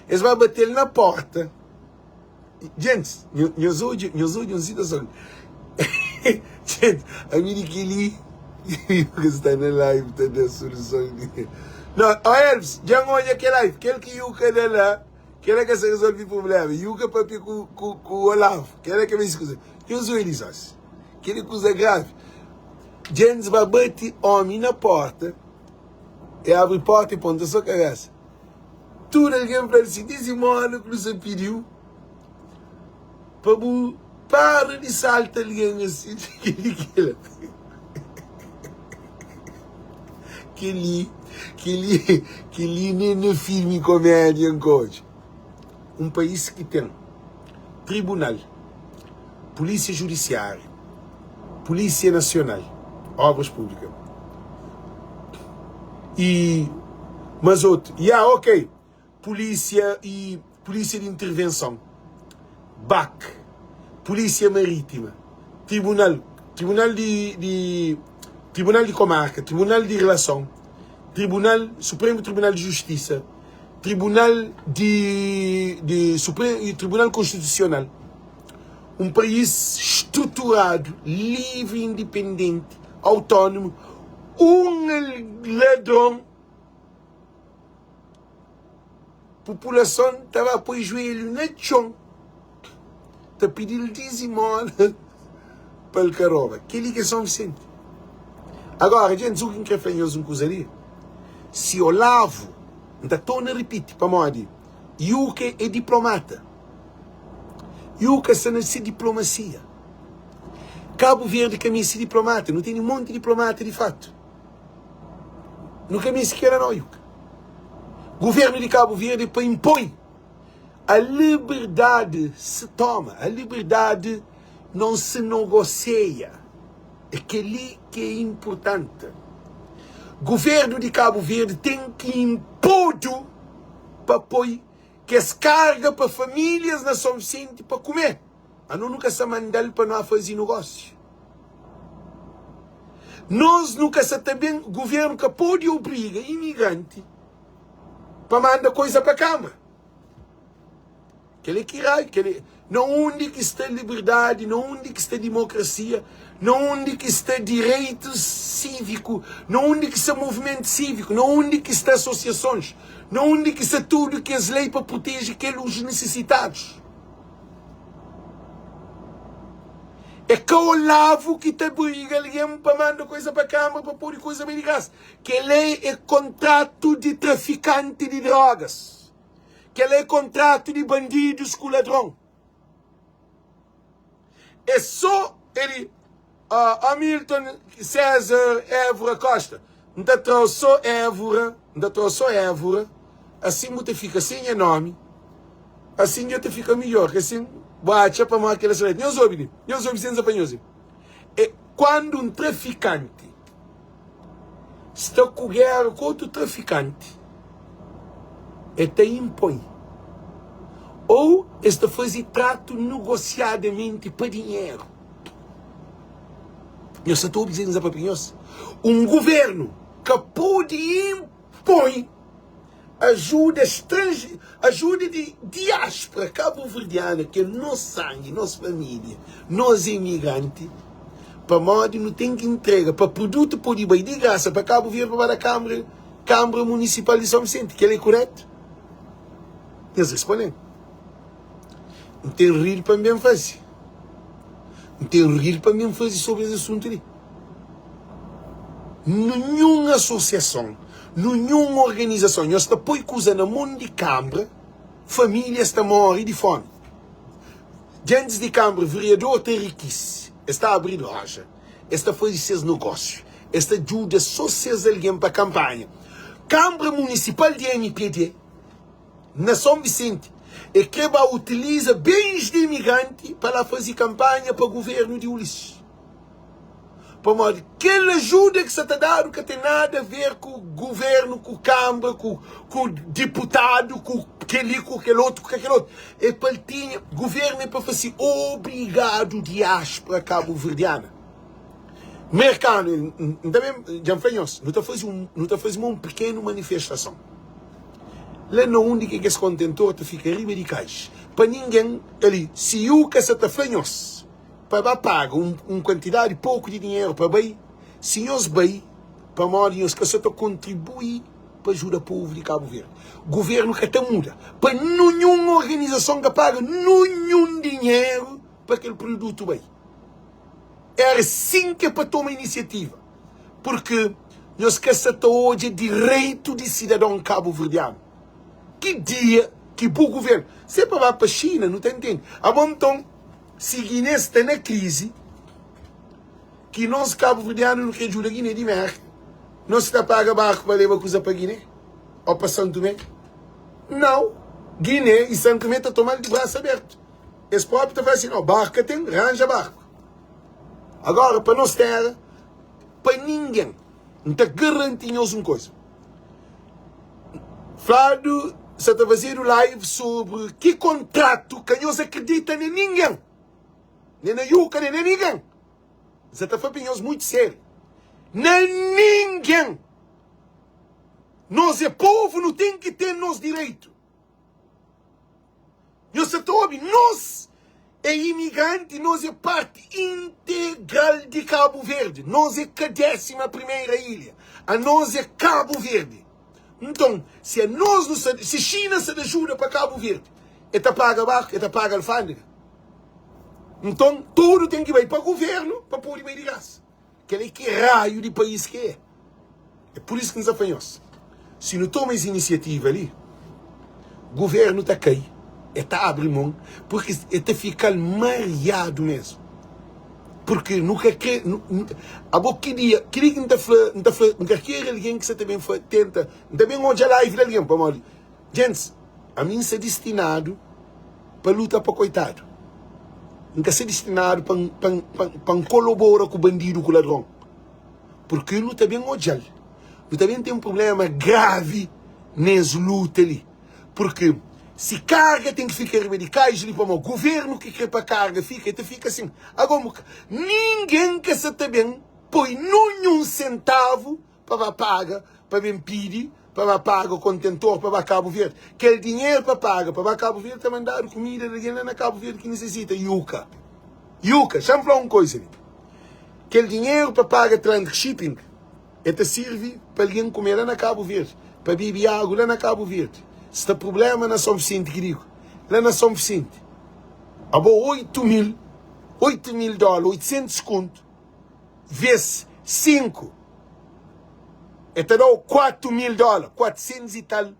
Es ba bate-l na porta. Gentis, nhos odja, nhos odja un situason. Gentis, ami di kel-li, ki sta na live ta da soluson. No, ó Elvis, dja N odja kel live, kel ki Yuka da la. Kela ka sa resolvi problema. Yuka papia ku, ku, ku Olavo. Kela ka meste kuza. Nhos oi li sósi. Keli kuza gravi. Djentis ba bati omi na porta. E abri porta e ponta so kabesa. Tudu algen fla-l si, dizimola ku nu sa pidiu pa bu para di salta algen asi. Keli kela. Kel-li, kel-li, kel-li nen na filmi komédia N ka odja. Un país ki ten tribunal, pulísia judisiáriu, pulísia nasional, obras públikas i mas otu. Ya, ok. Pulísia i Pulísia di Intervenson, bac, Pulísia Marítima, Tribunal, Tribunal di, di, Tribunal di Komarka, Tribunal di Relason, Tribunal, Supremu Tribunal di Justisa, Tribunal di, di, Supre, Tribunal Konstitusional, un país struturadu, livri, indipendenti, autónomu, un ladron. Populason ta ba poi juelhu na txon ta pidi-l dizimola pa el ka roba. Kel-li ki é Son Visenti. Agora, djentis, u ki N kre fla nhos un kuza li, si Olavu, N ta torna ripiti, pamodi Yuka é diplomata, Yuka sta na se diplomasia. Kabu Verdi ka meste diplomata, nu tene monti diplomata di fatu. Nu ka meste kela nau, Yuka. Governu di Kabu Verdi é pa inpoi a liberdade se toma, a liberdade não se negocia. É kel-li ki é inpurtanti. Governu di Kabu Verdi ten ki inpodu pa poi kes karga pa famílias na Son Visenti pa kume. Anu nu ka sa manda-l pa nu a faze nogósiu. Nos nu ka sa ta ben, governu ka pode obriga imigranti pa manda koiza pa kama. Kel-li ki raiu, kel-li. Na undi ki sta liberdadi, na undi ki sta dimokrasia, na undi ki sta direitus síviku, na undi ki sta movimentu síviku, na undi ki sta asosiasons, na undi ki sta tudu kes lei pa proteje kel os nisisitadus. É ka Olavo ki ta briga algen pa manda koisa pa kama pa pode koisa bai di grasa. Kel-li é kontratu di trafikanti di drogas. Kel-li é kontratu di bandidus ku ladron. É sô el uh, Hamilton César Évora Costa. N ta tra-u sô Évora, N ta tra-u sô Évora, asin bu ta fika sen nha nómi, asin dja ta fika midjór, ki asin bu atxa pamodi kel-la sta Nhos obi li, nhos obi sen pa nhos. É kuandu un trafikanti sta ku géra ku otu trafikanti, el ta inpoi ô es ta faze tratu nogosiadamenti pa dinheru. Nhos sa ta obi kuzê ki N sta papia ku nhos? Un govérnu ka pode inpoi ajuda strange, ajuda di diáspora kabuverdiana ki é nos sangi, nos família, nos imigranti, pamodi nu ten ki ntrega pa produtu pode bai di grasa pa Kabu Verdi pa ba da Kâmara, Kâmara Munisipal di São Vicente. Kel-la é kuretu? Nhos responde-m. N ten ridu pa N ben faze. N ten ridu pa N ben faze sobri es asuntu li. Ninhun asosiason, ninhun organizason, nhos ta poi kuza na mon di kanbra, famílias ta móre di fómi. Djentis di kanbra, vereador ta rikise, es ta abri loja, es ta faze ses nogósiu, es ta djuda sô ses algen pa kanpanha. Kanbra munisipal di mpd na Son Visenti, e kre ba utiliza bens di imigranti pa la faze kanpanha pa guvernu di Ulisses. Pamodi kel ajuda ki sa ta dadu ka ten nada a ver ku guvernu, ku kanbra, ku ku diputadu, ku kel-li, ku kel otu, ku kel otu. É pa el tinha, guvernu é pa fase obrigadu diáspora kabuverdiana. Merkanu, N ta ben, dja N fla nhos, nu ta faze un, nu ta faze ma un pikenu manifestason la na undi ki kes kontentor ta fika riba di kais, pa ningen ali, si u ka sa ta fla nhos pa ba paga un, un kuantidadi poku di dinheru pa bai, si nhos bai, pamodi nhos ka sa ta kontribui pa ajuda povu di Kabu Verdi. Guvernu ka ta muda, pa ninhun organizason ka paga ninhun dinheru pa kel produtu bai. Era sin ki é pa toma inisiativa, purki nhos ka sa ta odja direitu di sidadon kabuverdianu. Ki dia ki bu guvernu, se é pa ba pa Xina, nu ta ntende. Abo nton, si Giné sta na krizi, ki nos kabuverdianu nu kre djuda Giné di Merka, nos ta paga barku pa leba kuza pa Giné o pa San Tumé? Nau! Giné i San Tumé ta toma-l di brasu abertu. Es própi ta fla si, no, barku ka ten, ranja barku. Agora, pa nos téra, pa ningen. N ta garanti nhos un koza. Fladu, sa ta fazedu live sobri ki kontratu ka nhos akredita na ningen. Nen na Yuka, nen na ningen. N sa ta fla pa nhos muitu sériu. Na ningen! Nos é povu, nu ten ki ten nos direitu. Nhos sa ta obi? Nos é imigranti, nos é parti integral di Kabu Verdi. Nos é ka désima primeira ilha. Anos é Kabu Verdi. Nton, si anos nu sta, si Xina sta da ajuda pa Kabu Verdi, e ta paga barku, e ta paga alfândega? Nton, tudu ten ki bai pa guvernu pa pode bai di grasa. Kel-li ki raiu di país ki é? É pur isu ki N sta fla nhos, si nu toma es inisiativa li, guvernu ta kai, e ta abri mon, purki e ta fika-l mariadu mesmu. Purki nu ka kre, abo ki dia, kel-li ki N ta fla, N ta fla, N ka kere algen ki sa ta ben fla, tenta, N ta ben odja live di algen, pamodi, gentis, ami N sta distinadu pa luta pa koitadu. N ka sta distinadu pa, pa, pa, pa N kolobora ku bandidu ku ladron. Purki nu ta ben odja-l, nu ta ben ten prubléma gravi nes luta li. Purki si karga ten ki fika riba di kais li, pamodi guvernu ki kre pa karga fika, e ta fika sin. Ago, ningen ka sa ta ben poi ninhun sentavu pa ba paga pa ben pidi pa ba paga kontentor pa ba Kabu Verdi. Kel dinheru pa paga pa ba Kabu Verdi ta mandadu kumida di algen la na Kabu Verdi ki nisisita. Yuka, yuka, xa-m fla un koisa li. Kel dinheru pa paga Atlantic Shipping e ta sirvi pa algen kume la na Kabu Verdi, pa bebi agu la na Kabu Verdi. Sta prublema na Son Visenti ki digu, la na Son Visenti. Abo 8 mil, 8 mil dola, 800 kontu ves 5 e ta dau 4 mil dola, 400 e tal,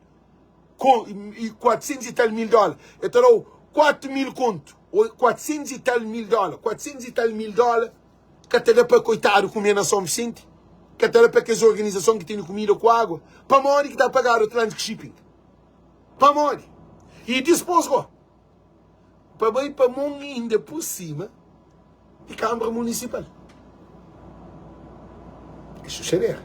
400 e tal mil dola, e ta dau 4 mil kontu, 400 e tal mil dola, 400 e tal mil dola ka ta da pa koitadu kume na Son Visenti, ka ta da pa kes organizason ki tene kumida ku agua. Pamodi ki ta pagadu Atlantic Shipping? Pamodi? E dispos go pa bai pa mon inda pur sima di Kâmara Munisipal. É xuxadera.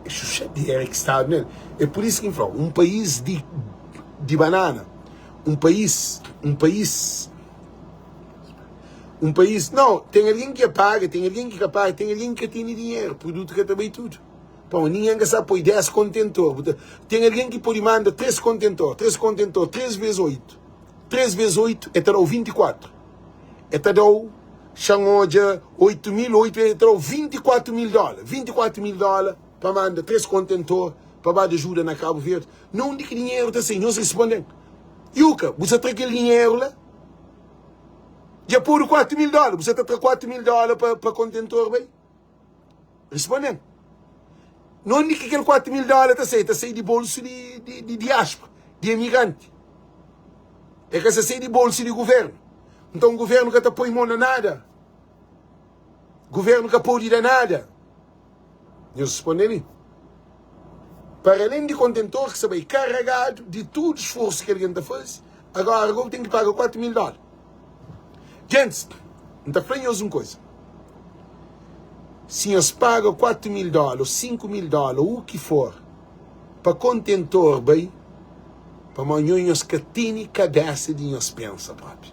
É xuxadera ki stadu nel. É pur isu ki N fla-u, un país di di banana, un país, un país, un país, nau, ten algen ki paga, ten algen ki ka paga, ten algen ki ka tene dinheru, produtu ka ta bai tudu. Pamodi ningen ka sabe poi 10 kontentor. Bu ta, ten algen ki pode manda 3 kontentor, 3 kontentor, 3 ves 8. 3 ves 8 e ta da-u 24. E ta da-u, xa-m odja, 8 mil, 8, e ta da-u 24 mil dóla. 24 mil dóla pa manda 3 kontentor pa ba da ajuda na Kabu Verdi. Na undi ki dinheru ta sai? Nhos responde-m. Yuka, bu sa tra kel dinheru la? Dja podu 4 mil dóla, bu sa ta tra 4 mil dóla pa, pa kontentor bai? Responde-m, Na undi ki kel 4 mil dóla ta sai? Ta sai di bolsu di, di, di diáspora, di emigranti. E ka sa sai di bolsu di governu. Nton, governu ka ta poi mon na nada. Governu ka pode da nada. Nhos responde mi. Para alén di kontentor ki sta bai karregadu di tudu sforsu ki algen ta faze, agora gobu ten ki paga 4 mil dóla. Gentis, N ta fla nhos un kuza, si nhos paga 4 mil dóla ô 5 mil dóla ô u ki for pa kontentor bai, pamodi nho nhos ka tene kabésa di nhos pensa própi.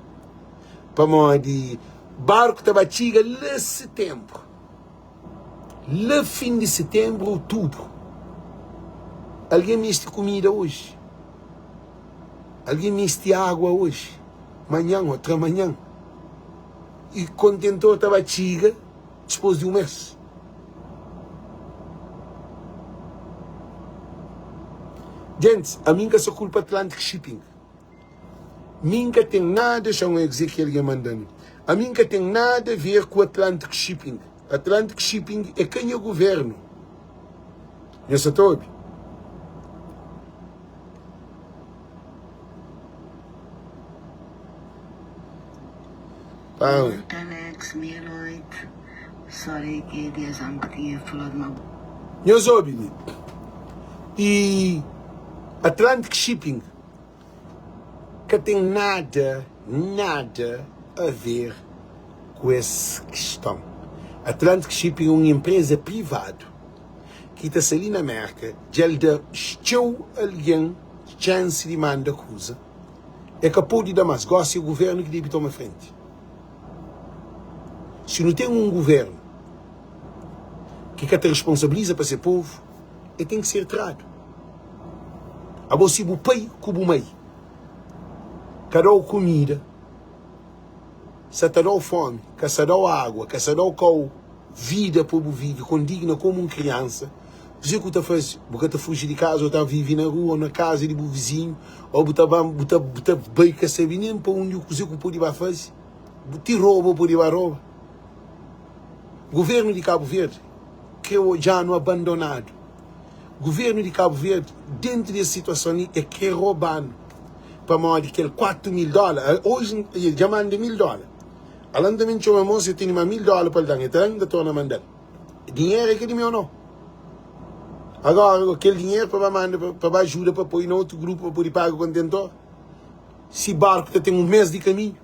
Pamodi barku ta ba txiga la setenbru. La fin di setenbru, outubru. Algen meste kumida oji. Algen meste agua oji, manhan ô tramanhan. I kontentor ta ba txiga dispôs di un mês. Gentis, ami N ka sa kulpa Atlantic Shipping. Mi N ka ten nada, xa-m oia kuzê ki algen manda-m. Ami N ka ten nada a ver ku Atlantic Shipping. Atlantic Shipping é ka nha govérnu. Nha sa ta obi? Boa noite Alex, meia noite. Sorry que dias antes que tinha falado mal. Nhos obi li. E Atlantic Shipping ka ten nada, nada a ver ku es kiston. Atlantic Shipping é un enpreza privadu ki ta sta li na Merka, dja el da txeu algen txansi di manda kuza, e ka pode da más. Gósi é guvernu ki debe toma frenti. Si nu ten un guvernu ki ka ta responsabiliza pa se povu, e ten ki ser tradu. Abo si bu pai ku bu mai ka dau kumida, sa ta dau fomi, ka sa dau agua, ka sa dau kau vida pa bu vive kondigna komu un kriansa. Kuzê ku ta faze? Bu ka ta fuji di kaza ô ta vive na rua ô na kaza di bu vizinhu ô bu ta ba bu ta bu ta bai ka sabe nen pa undi kuzê ku pode ba faze? Bu ti roba bu pode ba roba. Guvernu di Kabu Verdi kre odja-nu abandonadu. Guvernu di Kabu Verdi dentu di es situason li e kre roba-nu pamodi kel 4 mil dóla oji el dja manda mil dóla. Ala N ta ben txoma mos el tene ma mil dóla pa el da-m, el ta da-m N ta torna manda-l. Dinheru é ka di meu nau. Agora kel dinheru pa ba manda pa ba ajuda pa poi na otu grupu pa pode paga kontentor. Si barku ta ten un mes di kaminhu,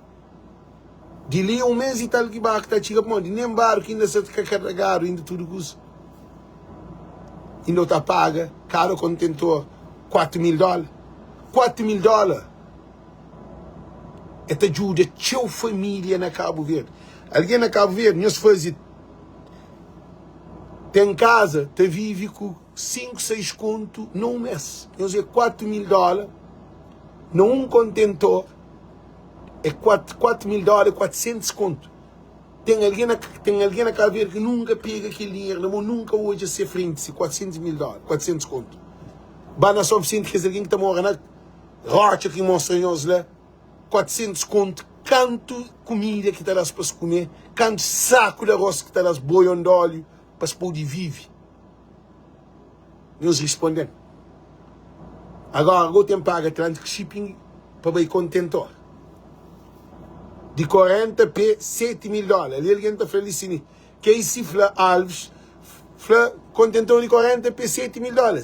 di li a un mes i tal ki barku ta txiga pamodi nen barku inda sa ka karregadu inda tudu kusa. Inda u ta paga kada kontentor 4 mil dóla. 4 mil dóla e ta djuda txeu família na Kabu Verdi. Algen na Kabu Verdi nhos faze. Ten kaza ta vive ku 5, 6 kontu na un mes. Nhos é 4 mil dóla na un kontentor é 4, 4 mil dóla é 400 kontu. Ten algen na, ten algen na Kabu Verdi ki nunka pega kel dinheru na mon, nunka odja se frenti se 400 mil dóla, 400 kontu. Ba na São Vicente kes algen ki ta mora na rotxa ki mostra nhos la. 400 kontu kantu kumida ki ta da-s pa es kume, kantu saku di arôs ki ta da-s boion di óliu pa es pode vive? Nhos risponde-m. Agora, go ten paga Atlantic Shipping pa bai kontentor di 40 pé 7 mil dóla. Ali algen ta fla li si ni Casey fla Alves fla kontentor di 40 pé 7 mil dóla.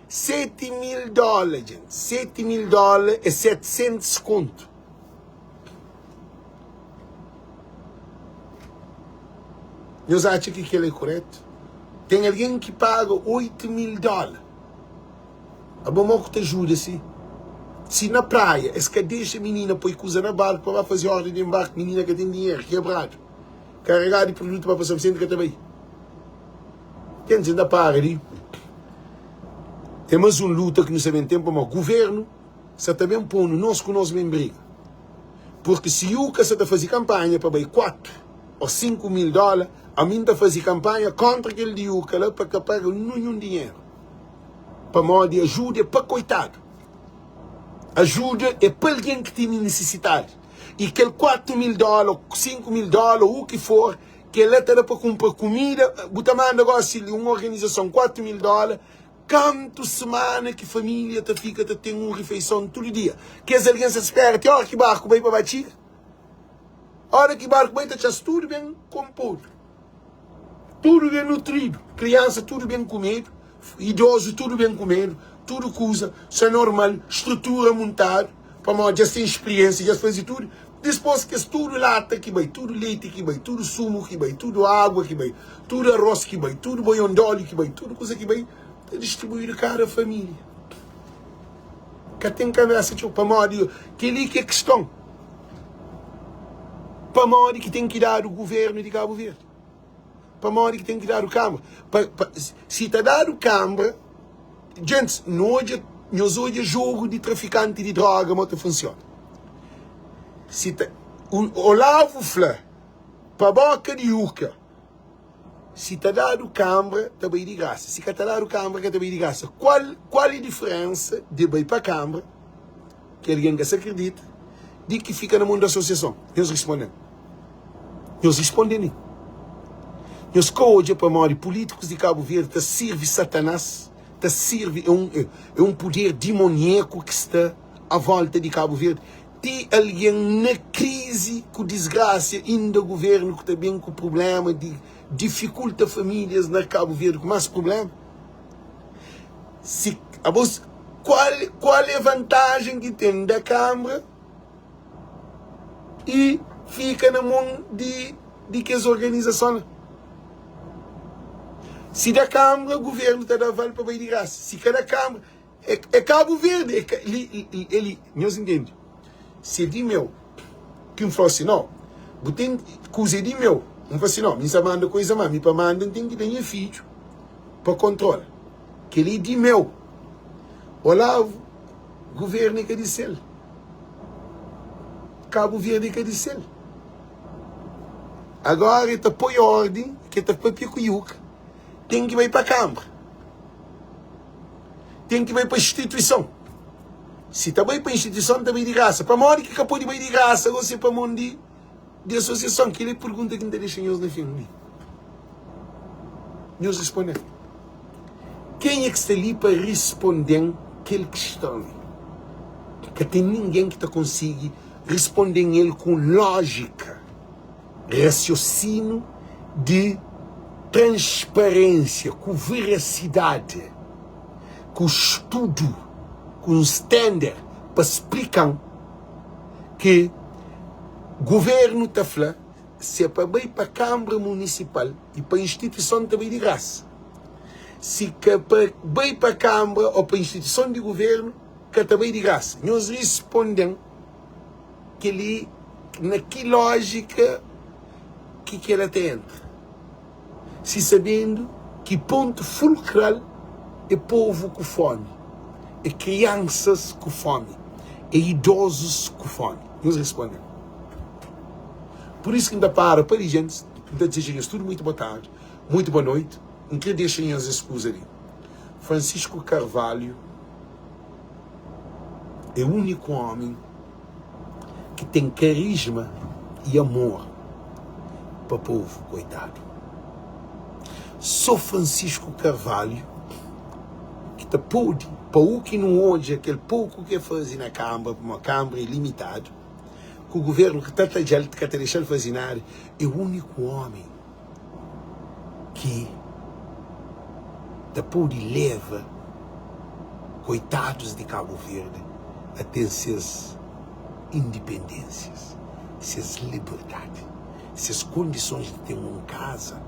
7 mil dóla, gente. 7 mil dóla é 700 kontu. Nhos atxa ki kel é koretu? Ten algen ki paga 8 mil dóla. Abo mo ku ta ajuda si? Si na praia es ka dexa minina poi kuza na barku pa ba faze ordi di embarki, minina ka ten dinheru, kebradu. Karegadu di produtu pa pa São Vicente ka ta bai. Kentis inda para di ten mas un luta ki nu sa ben ten pamodi guvernu sa ta ben ponu nos ku nos ben briga. Purki si UCA sa ta fazi kanpanha pa bai 4 o 5 mil dola, ami N ta fazi kanpanha kontra kel di UCA la pa ka paga ninhun dinheru. Pamodi ajuda é pa koitadu. Ajuda é pa algen ki tene nisisitadi. I kel 4 mil dóla, 5 mil dóla, u ki for, kel-la ta da pa kunpra kumida. Bu ta manda gósi li un organizason 4 mil dóla, kantu simana ki família ta fika ta ten un rifeison tudu dia? Kes algen sa spera ti óra ki barku bai pa ba txiga. Óra ki barku bai ta txa-s tudu ben konpodu, tudu ben nutridu, kriansa tudu ben kumedu, idozu tudu ben kumedu, tudu kuza sa normal, strutura muntadu. Pamodi dja es ten spriensia, dja es faze tudu. Dispôs kes tudu lata ki bai, tudu leiti ki bai, tudu sumu ki bai, tudu agua ki bai, tudu arroz ki bai, tudu boion di óliu ki bai, tudu kuza ki bai, ta distribuídu kada família. Ka ten kabésa txeu. Pamodi kel-li ki é kiston. Pamodi ki ten ki dadu guvérnu di Kabu Verdi? Pamodi ki ten ki dadu kanbra? Pa, pa, si ta dadu kanbra, djentis, nu odja, nhos odja jogu di trafikanti di droga mo ta funsiona. Si ta, o, Olavo fla pa boka di Uka, si ta dadu kanbra, ta bai di grasa, si ka ta dadu kanbra, ka ta bai di grasa. Kual, kual e diferensa di bai pa kanbra? Ki algen ka sa kridita di ki fika na mon di asosiason. Nhos risponde-m. Nhos risponde-mi. Nhos ka odja pamodi pulítikus di Kabu Verdi ta sirvi Satanás, ta sirvi é un é un puder dimonieku ki sta a volta di Kabu Verdi. Ti algen na krizi ku disgrasia inda guvernu ku ta ben ku prublema di difikulta famílias na Kabu Verdi ku más prublema. Si abos kual kual é vantajen ki ten da kambra i fika na mon di di kes organizason la? Si da kambra guvernu ta da aval pa bai di grasa, si ka da kambra é é Kabu Verdi é ka li é li nhos intendi? Si é di meu ki N fla si no bu ten kuza é di meu N fla si no mi N sa manda koiza ma mi pa manda N ten ki da nha fidju pa kontrola kel-li é di meu Olavo governo é ka di sel Cabo Verde é ka di sel agora é ta poi ordem ke ta papia ku Yuka ten ki bai pa kambra. Ten ki bai pa instituison. Si ta bai pa instituison, ta bai di grasa. Pamodi ki ka pode bai di grasa gosi pa mon di di asosiason? Kel-li é pergunta ki N ta dexa nhos na fin li. Nhos responde-m. Kenha ki sta li pa responde-m kel kiston li? Ka ten ningen ki ta konsigi responde-m el ku lójika, rasiosinu di transparénsia, ku verasidadi, ku studu, ku un standard pa splika-m ki Guvernu ta fla si é pa bai pa Kanbra Munisipal i pa instituison ta bai di grasa. Si ka pa bai pa Kanbra o pa instituison di Guvernu ka ta bai di grasa. Nhos risponde-m kel-li na ki lójika ki kel-la ta entra. Si sabendu ki pontu fulkral é povu ku fómi, é kriansas ku fómi, é idozus ku fómi. Nhos responde-m. Pur isu ki N ta para pa li, gentis. N ta dizeja nhos tudu muitu boa tardi, muitu boa noiti. N kre dexa nhos es kuza li, Francisco Carvalho é úniku ómi ki ten karisma i amor pa povu koitadu. So Francisco Carvalho ki ta pode, pa u ki nu odja kel poku ki el faze na Kanbra, pamodi Kanbra é limitadu, ku guvernu ki ta tadja-l, ki ka ta dexa-l faze nada, é úniku omi ki ta pode leva koitadus di Kabu Verdi a ten ses indipendênsias, ses liberdadi, ses kondisons di ten un kaza,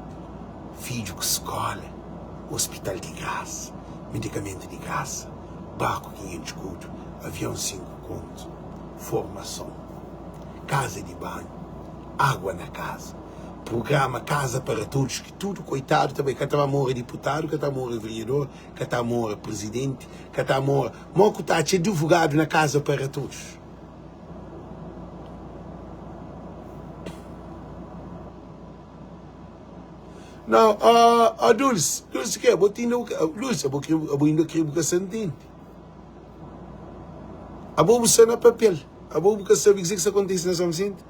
fidju ku skóla, ospital di grasa, medikamentu di grasa, barku 500 kudu, avion 5 kontu, formason, kaza di banhu, água na kaza. Prugrama Casa para Todos ki tudu koitadu ta bai, ka ta ba mora diputadu, ka ta mora vereador, ka ta mora presidenti, ka ta mora mo ku ta atxa advogadu na Casa para Todos. Não, ó, ó Dulce, Dulce que? Bo tinda, Dulce, abo kre, abo inda kre bu ka sa ntende. Abo bu sa na papel, abo bu ka sabe kuzê ki sa kontise na São Vicente.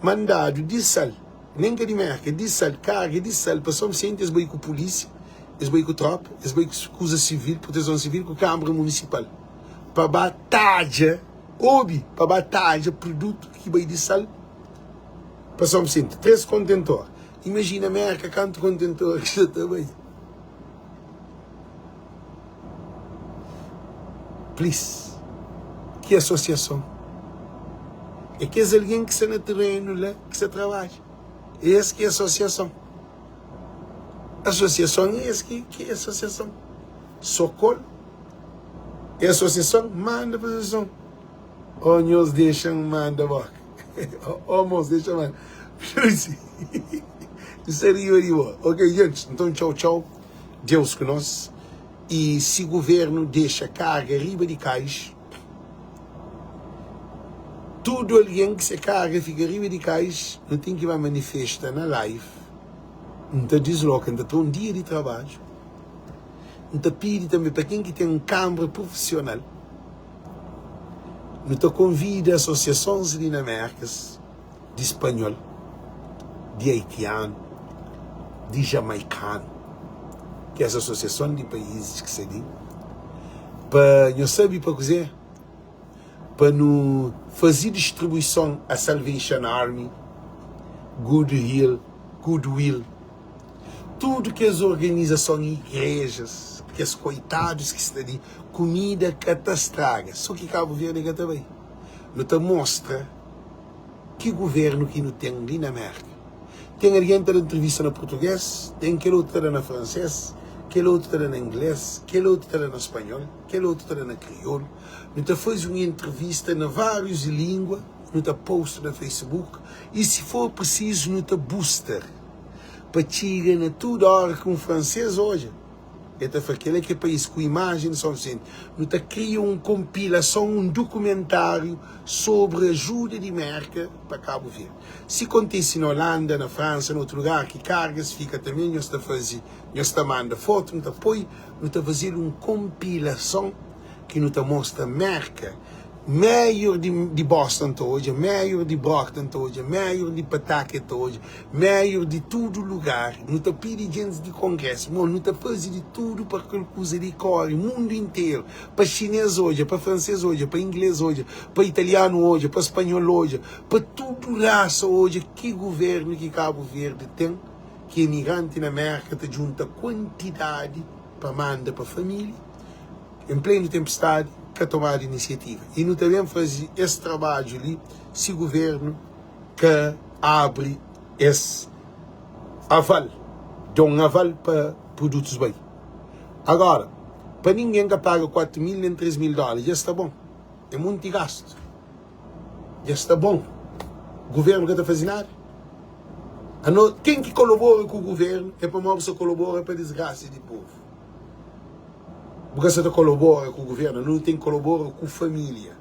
Mandadu di sal, nen ka di Merka, di sal, karga di sal pa São Vicente, es bai ku pulísia, es bai ku tropa, es bai ku kuza sivil, proteson sivil, ku Kanbra Munisipal, pa ba tadja, obi, pa ba tadja produtu ki bai di sal pa São Vicente, 3 kontentor. Imajina Merka kantu kontentor ki sa ta bai. Please, ki asosiason? É kes algen ki sta na terenu la ki sta trabadja. É es ki é asosiason. Asosiason é es ki ki é asosiason. Sokol é asosiason, manda pa asosiason. Oh nhos dexa-m manda boka. Oh mos dexa-m manda. N sta riba di bo. Ok, gentis, nton txau txau. Deus ku nos. I si governu dexa karga riba di kais, tudu algen ki se karga fika riba di kais, nu ten ki ba manifesta na live. N ta disloka, N ta tra un dia di trabadju. N ta pidi tanbe pa ken ki ten kanbra prufisional, nu ta konvida asosiasons li na Merkas di spanhol, di haitianu, di jamaikanu, kes asosiason di paízis ki sta li, pa nhos sabe pa kuzê? Pa nu faze distribuison a Salvation Army, Good Hill, Goodwill, tudu kes organizason, igrejas, kes koitadus ki sta li, kumida ka ta straga, so ki Kabu Verdi ka ta bai. Nu ta mostra. Ki governu ki nu ten li na Merka? Ten algen ta da ntrivista na purtuges, ten kel otu ta da na franses, kel otu ta da na ingles, kel otu ta da na spanhol, kel otu ta da na kriolu. Nu ta faze un entrevista na várius língua, nu ta post na Facebook i si for prisizu nu ta booster pa txiga na tudu. Óra ki un franses odja. El ta fla kel-la ki é país ku imajen di São Vicente. Nu ta kria un konpilason, un dukumentáriu sobri ajuda di Mérka pa Kabu Verdi. Si kontise na Olanda, na Fransa, na otu lugar ki kargas fika tanbe, nhos ta faze, nhos ta manda fotu, nu ta poi, nu ta faze-l un konpilason ki nu ta mostra Mérka. Mayor di Boston ta odja, mayor di Brockton ta odja, mayor di Pawtucket ta odja, mayor di tudu lugar. Nu ta pidi djentis di kongrésu, mo nu ta faze di tudu pa kel kuza li kóre mundu interu, pa xinês odja, pa fransês odja, pa inglês odja, pa italianu odja, pa spanhol odja, pa tudu rasa odja ki govérnu ki Kabu Verdi ten ki emigranti na Mérka ta djunta kuantidadi pa manda pa família. En plenu tenpestadi, ka tomadu inisiativa. I nu ta ben faze es trabadju li si guvernu ka abri es aval, da un aval pa produtus bai. Agora, pa ningen ka paga 4 mil nen 3 mil dóla, dja sta bon. É monti gastu. Dja sta bon. Guvernu ka ta faze nada. Ano, ken ki kolabora ku guvernu é pamodi bu sta kolabora pa disgrasa di povu. Bu ka sa ta kolabora ku guvernu, nu ten kolabora ku família.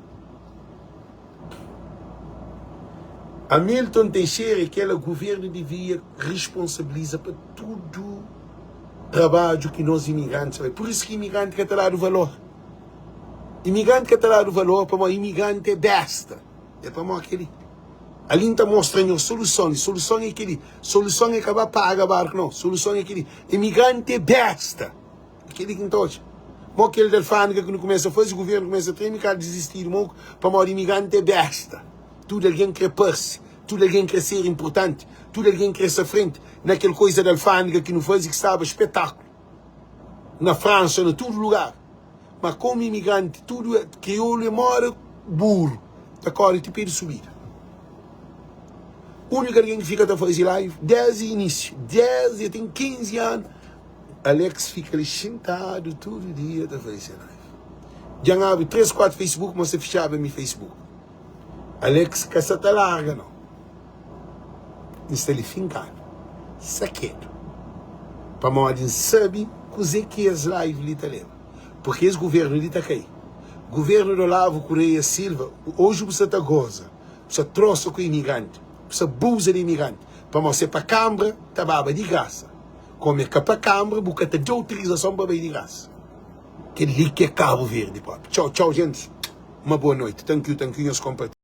Hamilton Teixeira é kela guvernu divia responsabiliza pa tudu trabadju ki nos imigrantis fai. Pur isu ki imigranti ka ta dadu valor. Imigranti ka ta dadu valor pamodi imigranti é besta. É pamodi keli. Ali N ta mostra nhos soluson. Soluson é keli. Soluson é ka ba paga barku nau. Soluson é keli. Imigranti é besta. É kel-li ki N ta odja. Mo kel di alfândega ki nu kumesa faze, guvernu kumesa treme, ka dizistidu mo pamodi imigranti é besta. Tudu algen kre parse, tudu algen kre ser inpurtanti, tudu algen kre sta frenti na kel koiza di alfândega ki nu faze ki staba spetaklu na Fransa, na tudu lugar. Ma komu imigranti tudu kriolu é moda buru ta kore ti pé di subida. Úniku algen ki fika ta faze live desdi inísiu, desdi el ten 15 anu. Alex fika li xintadu tudu dia ta faze se live. Dja N abri 3, 4 Facebook ma sa fitxaba mi Facebook. Alex ka sa ta larga no. N sta li finkadu, sakedu. Pamodi N sabi kuze ki es live li ta leba. Porque es governo li ta kai. Governo di Olavo Correia Silva, oji bu sa ta goza, bu sa trosa ku imigranti, bu sa buza di imigranti. Pamodi se pa kambra ta baba di grasa. Kome ka pa kambra bu ka ta da autorizason pa bai di grasa. Kel li ke Cabo Verde propi. Txau txau gentis. Uma boa noite. Thank you, thank you nhos compartilha.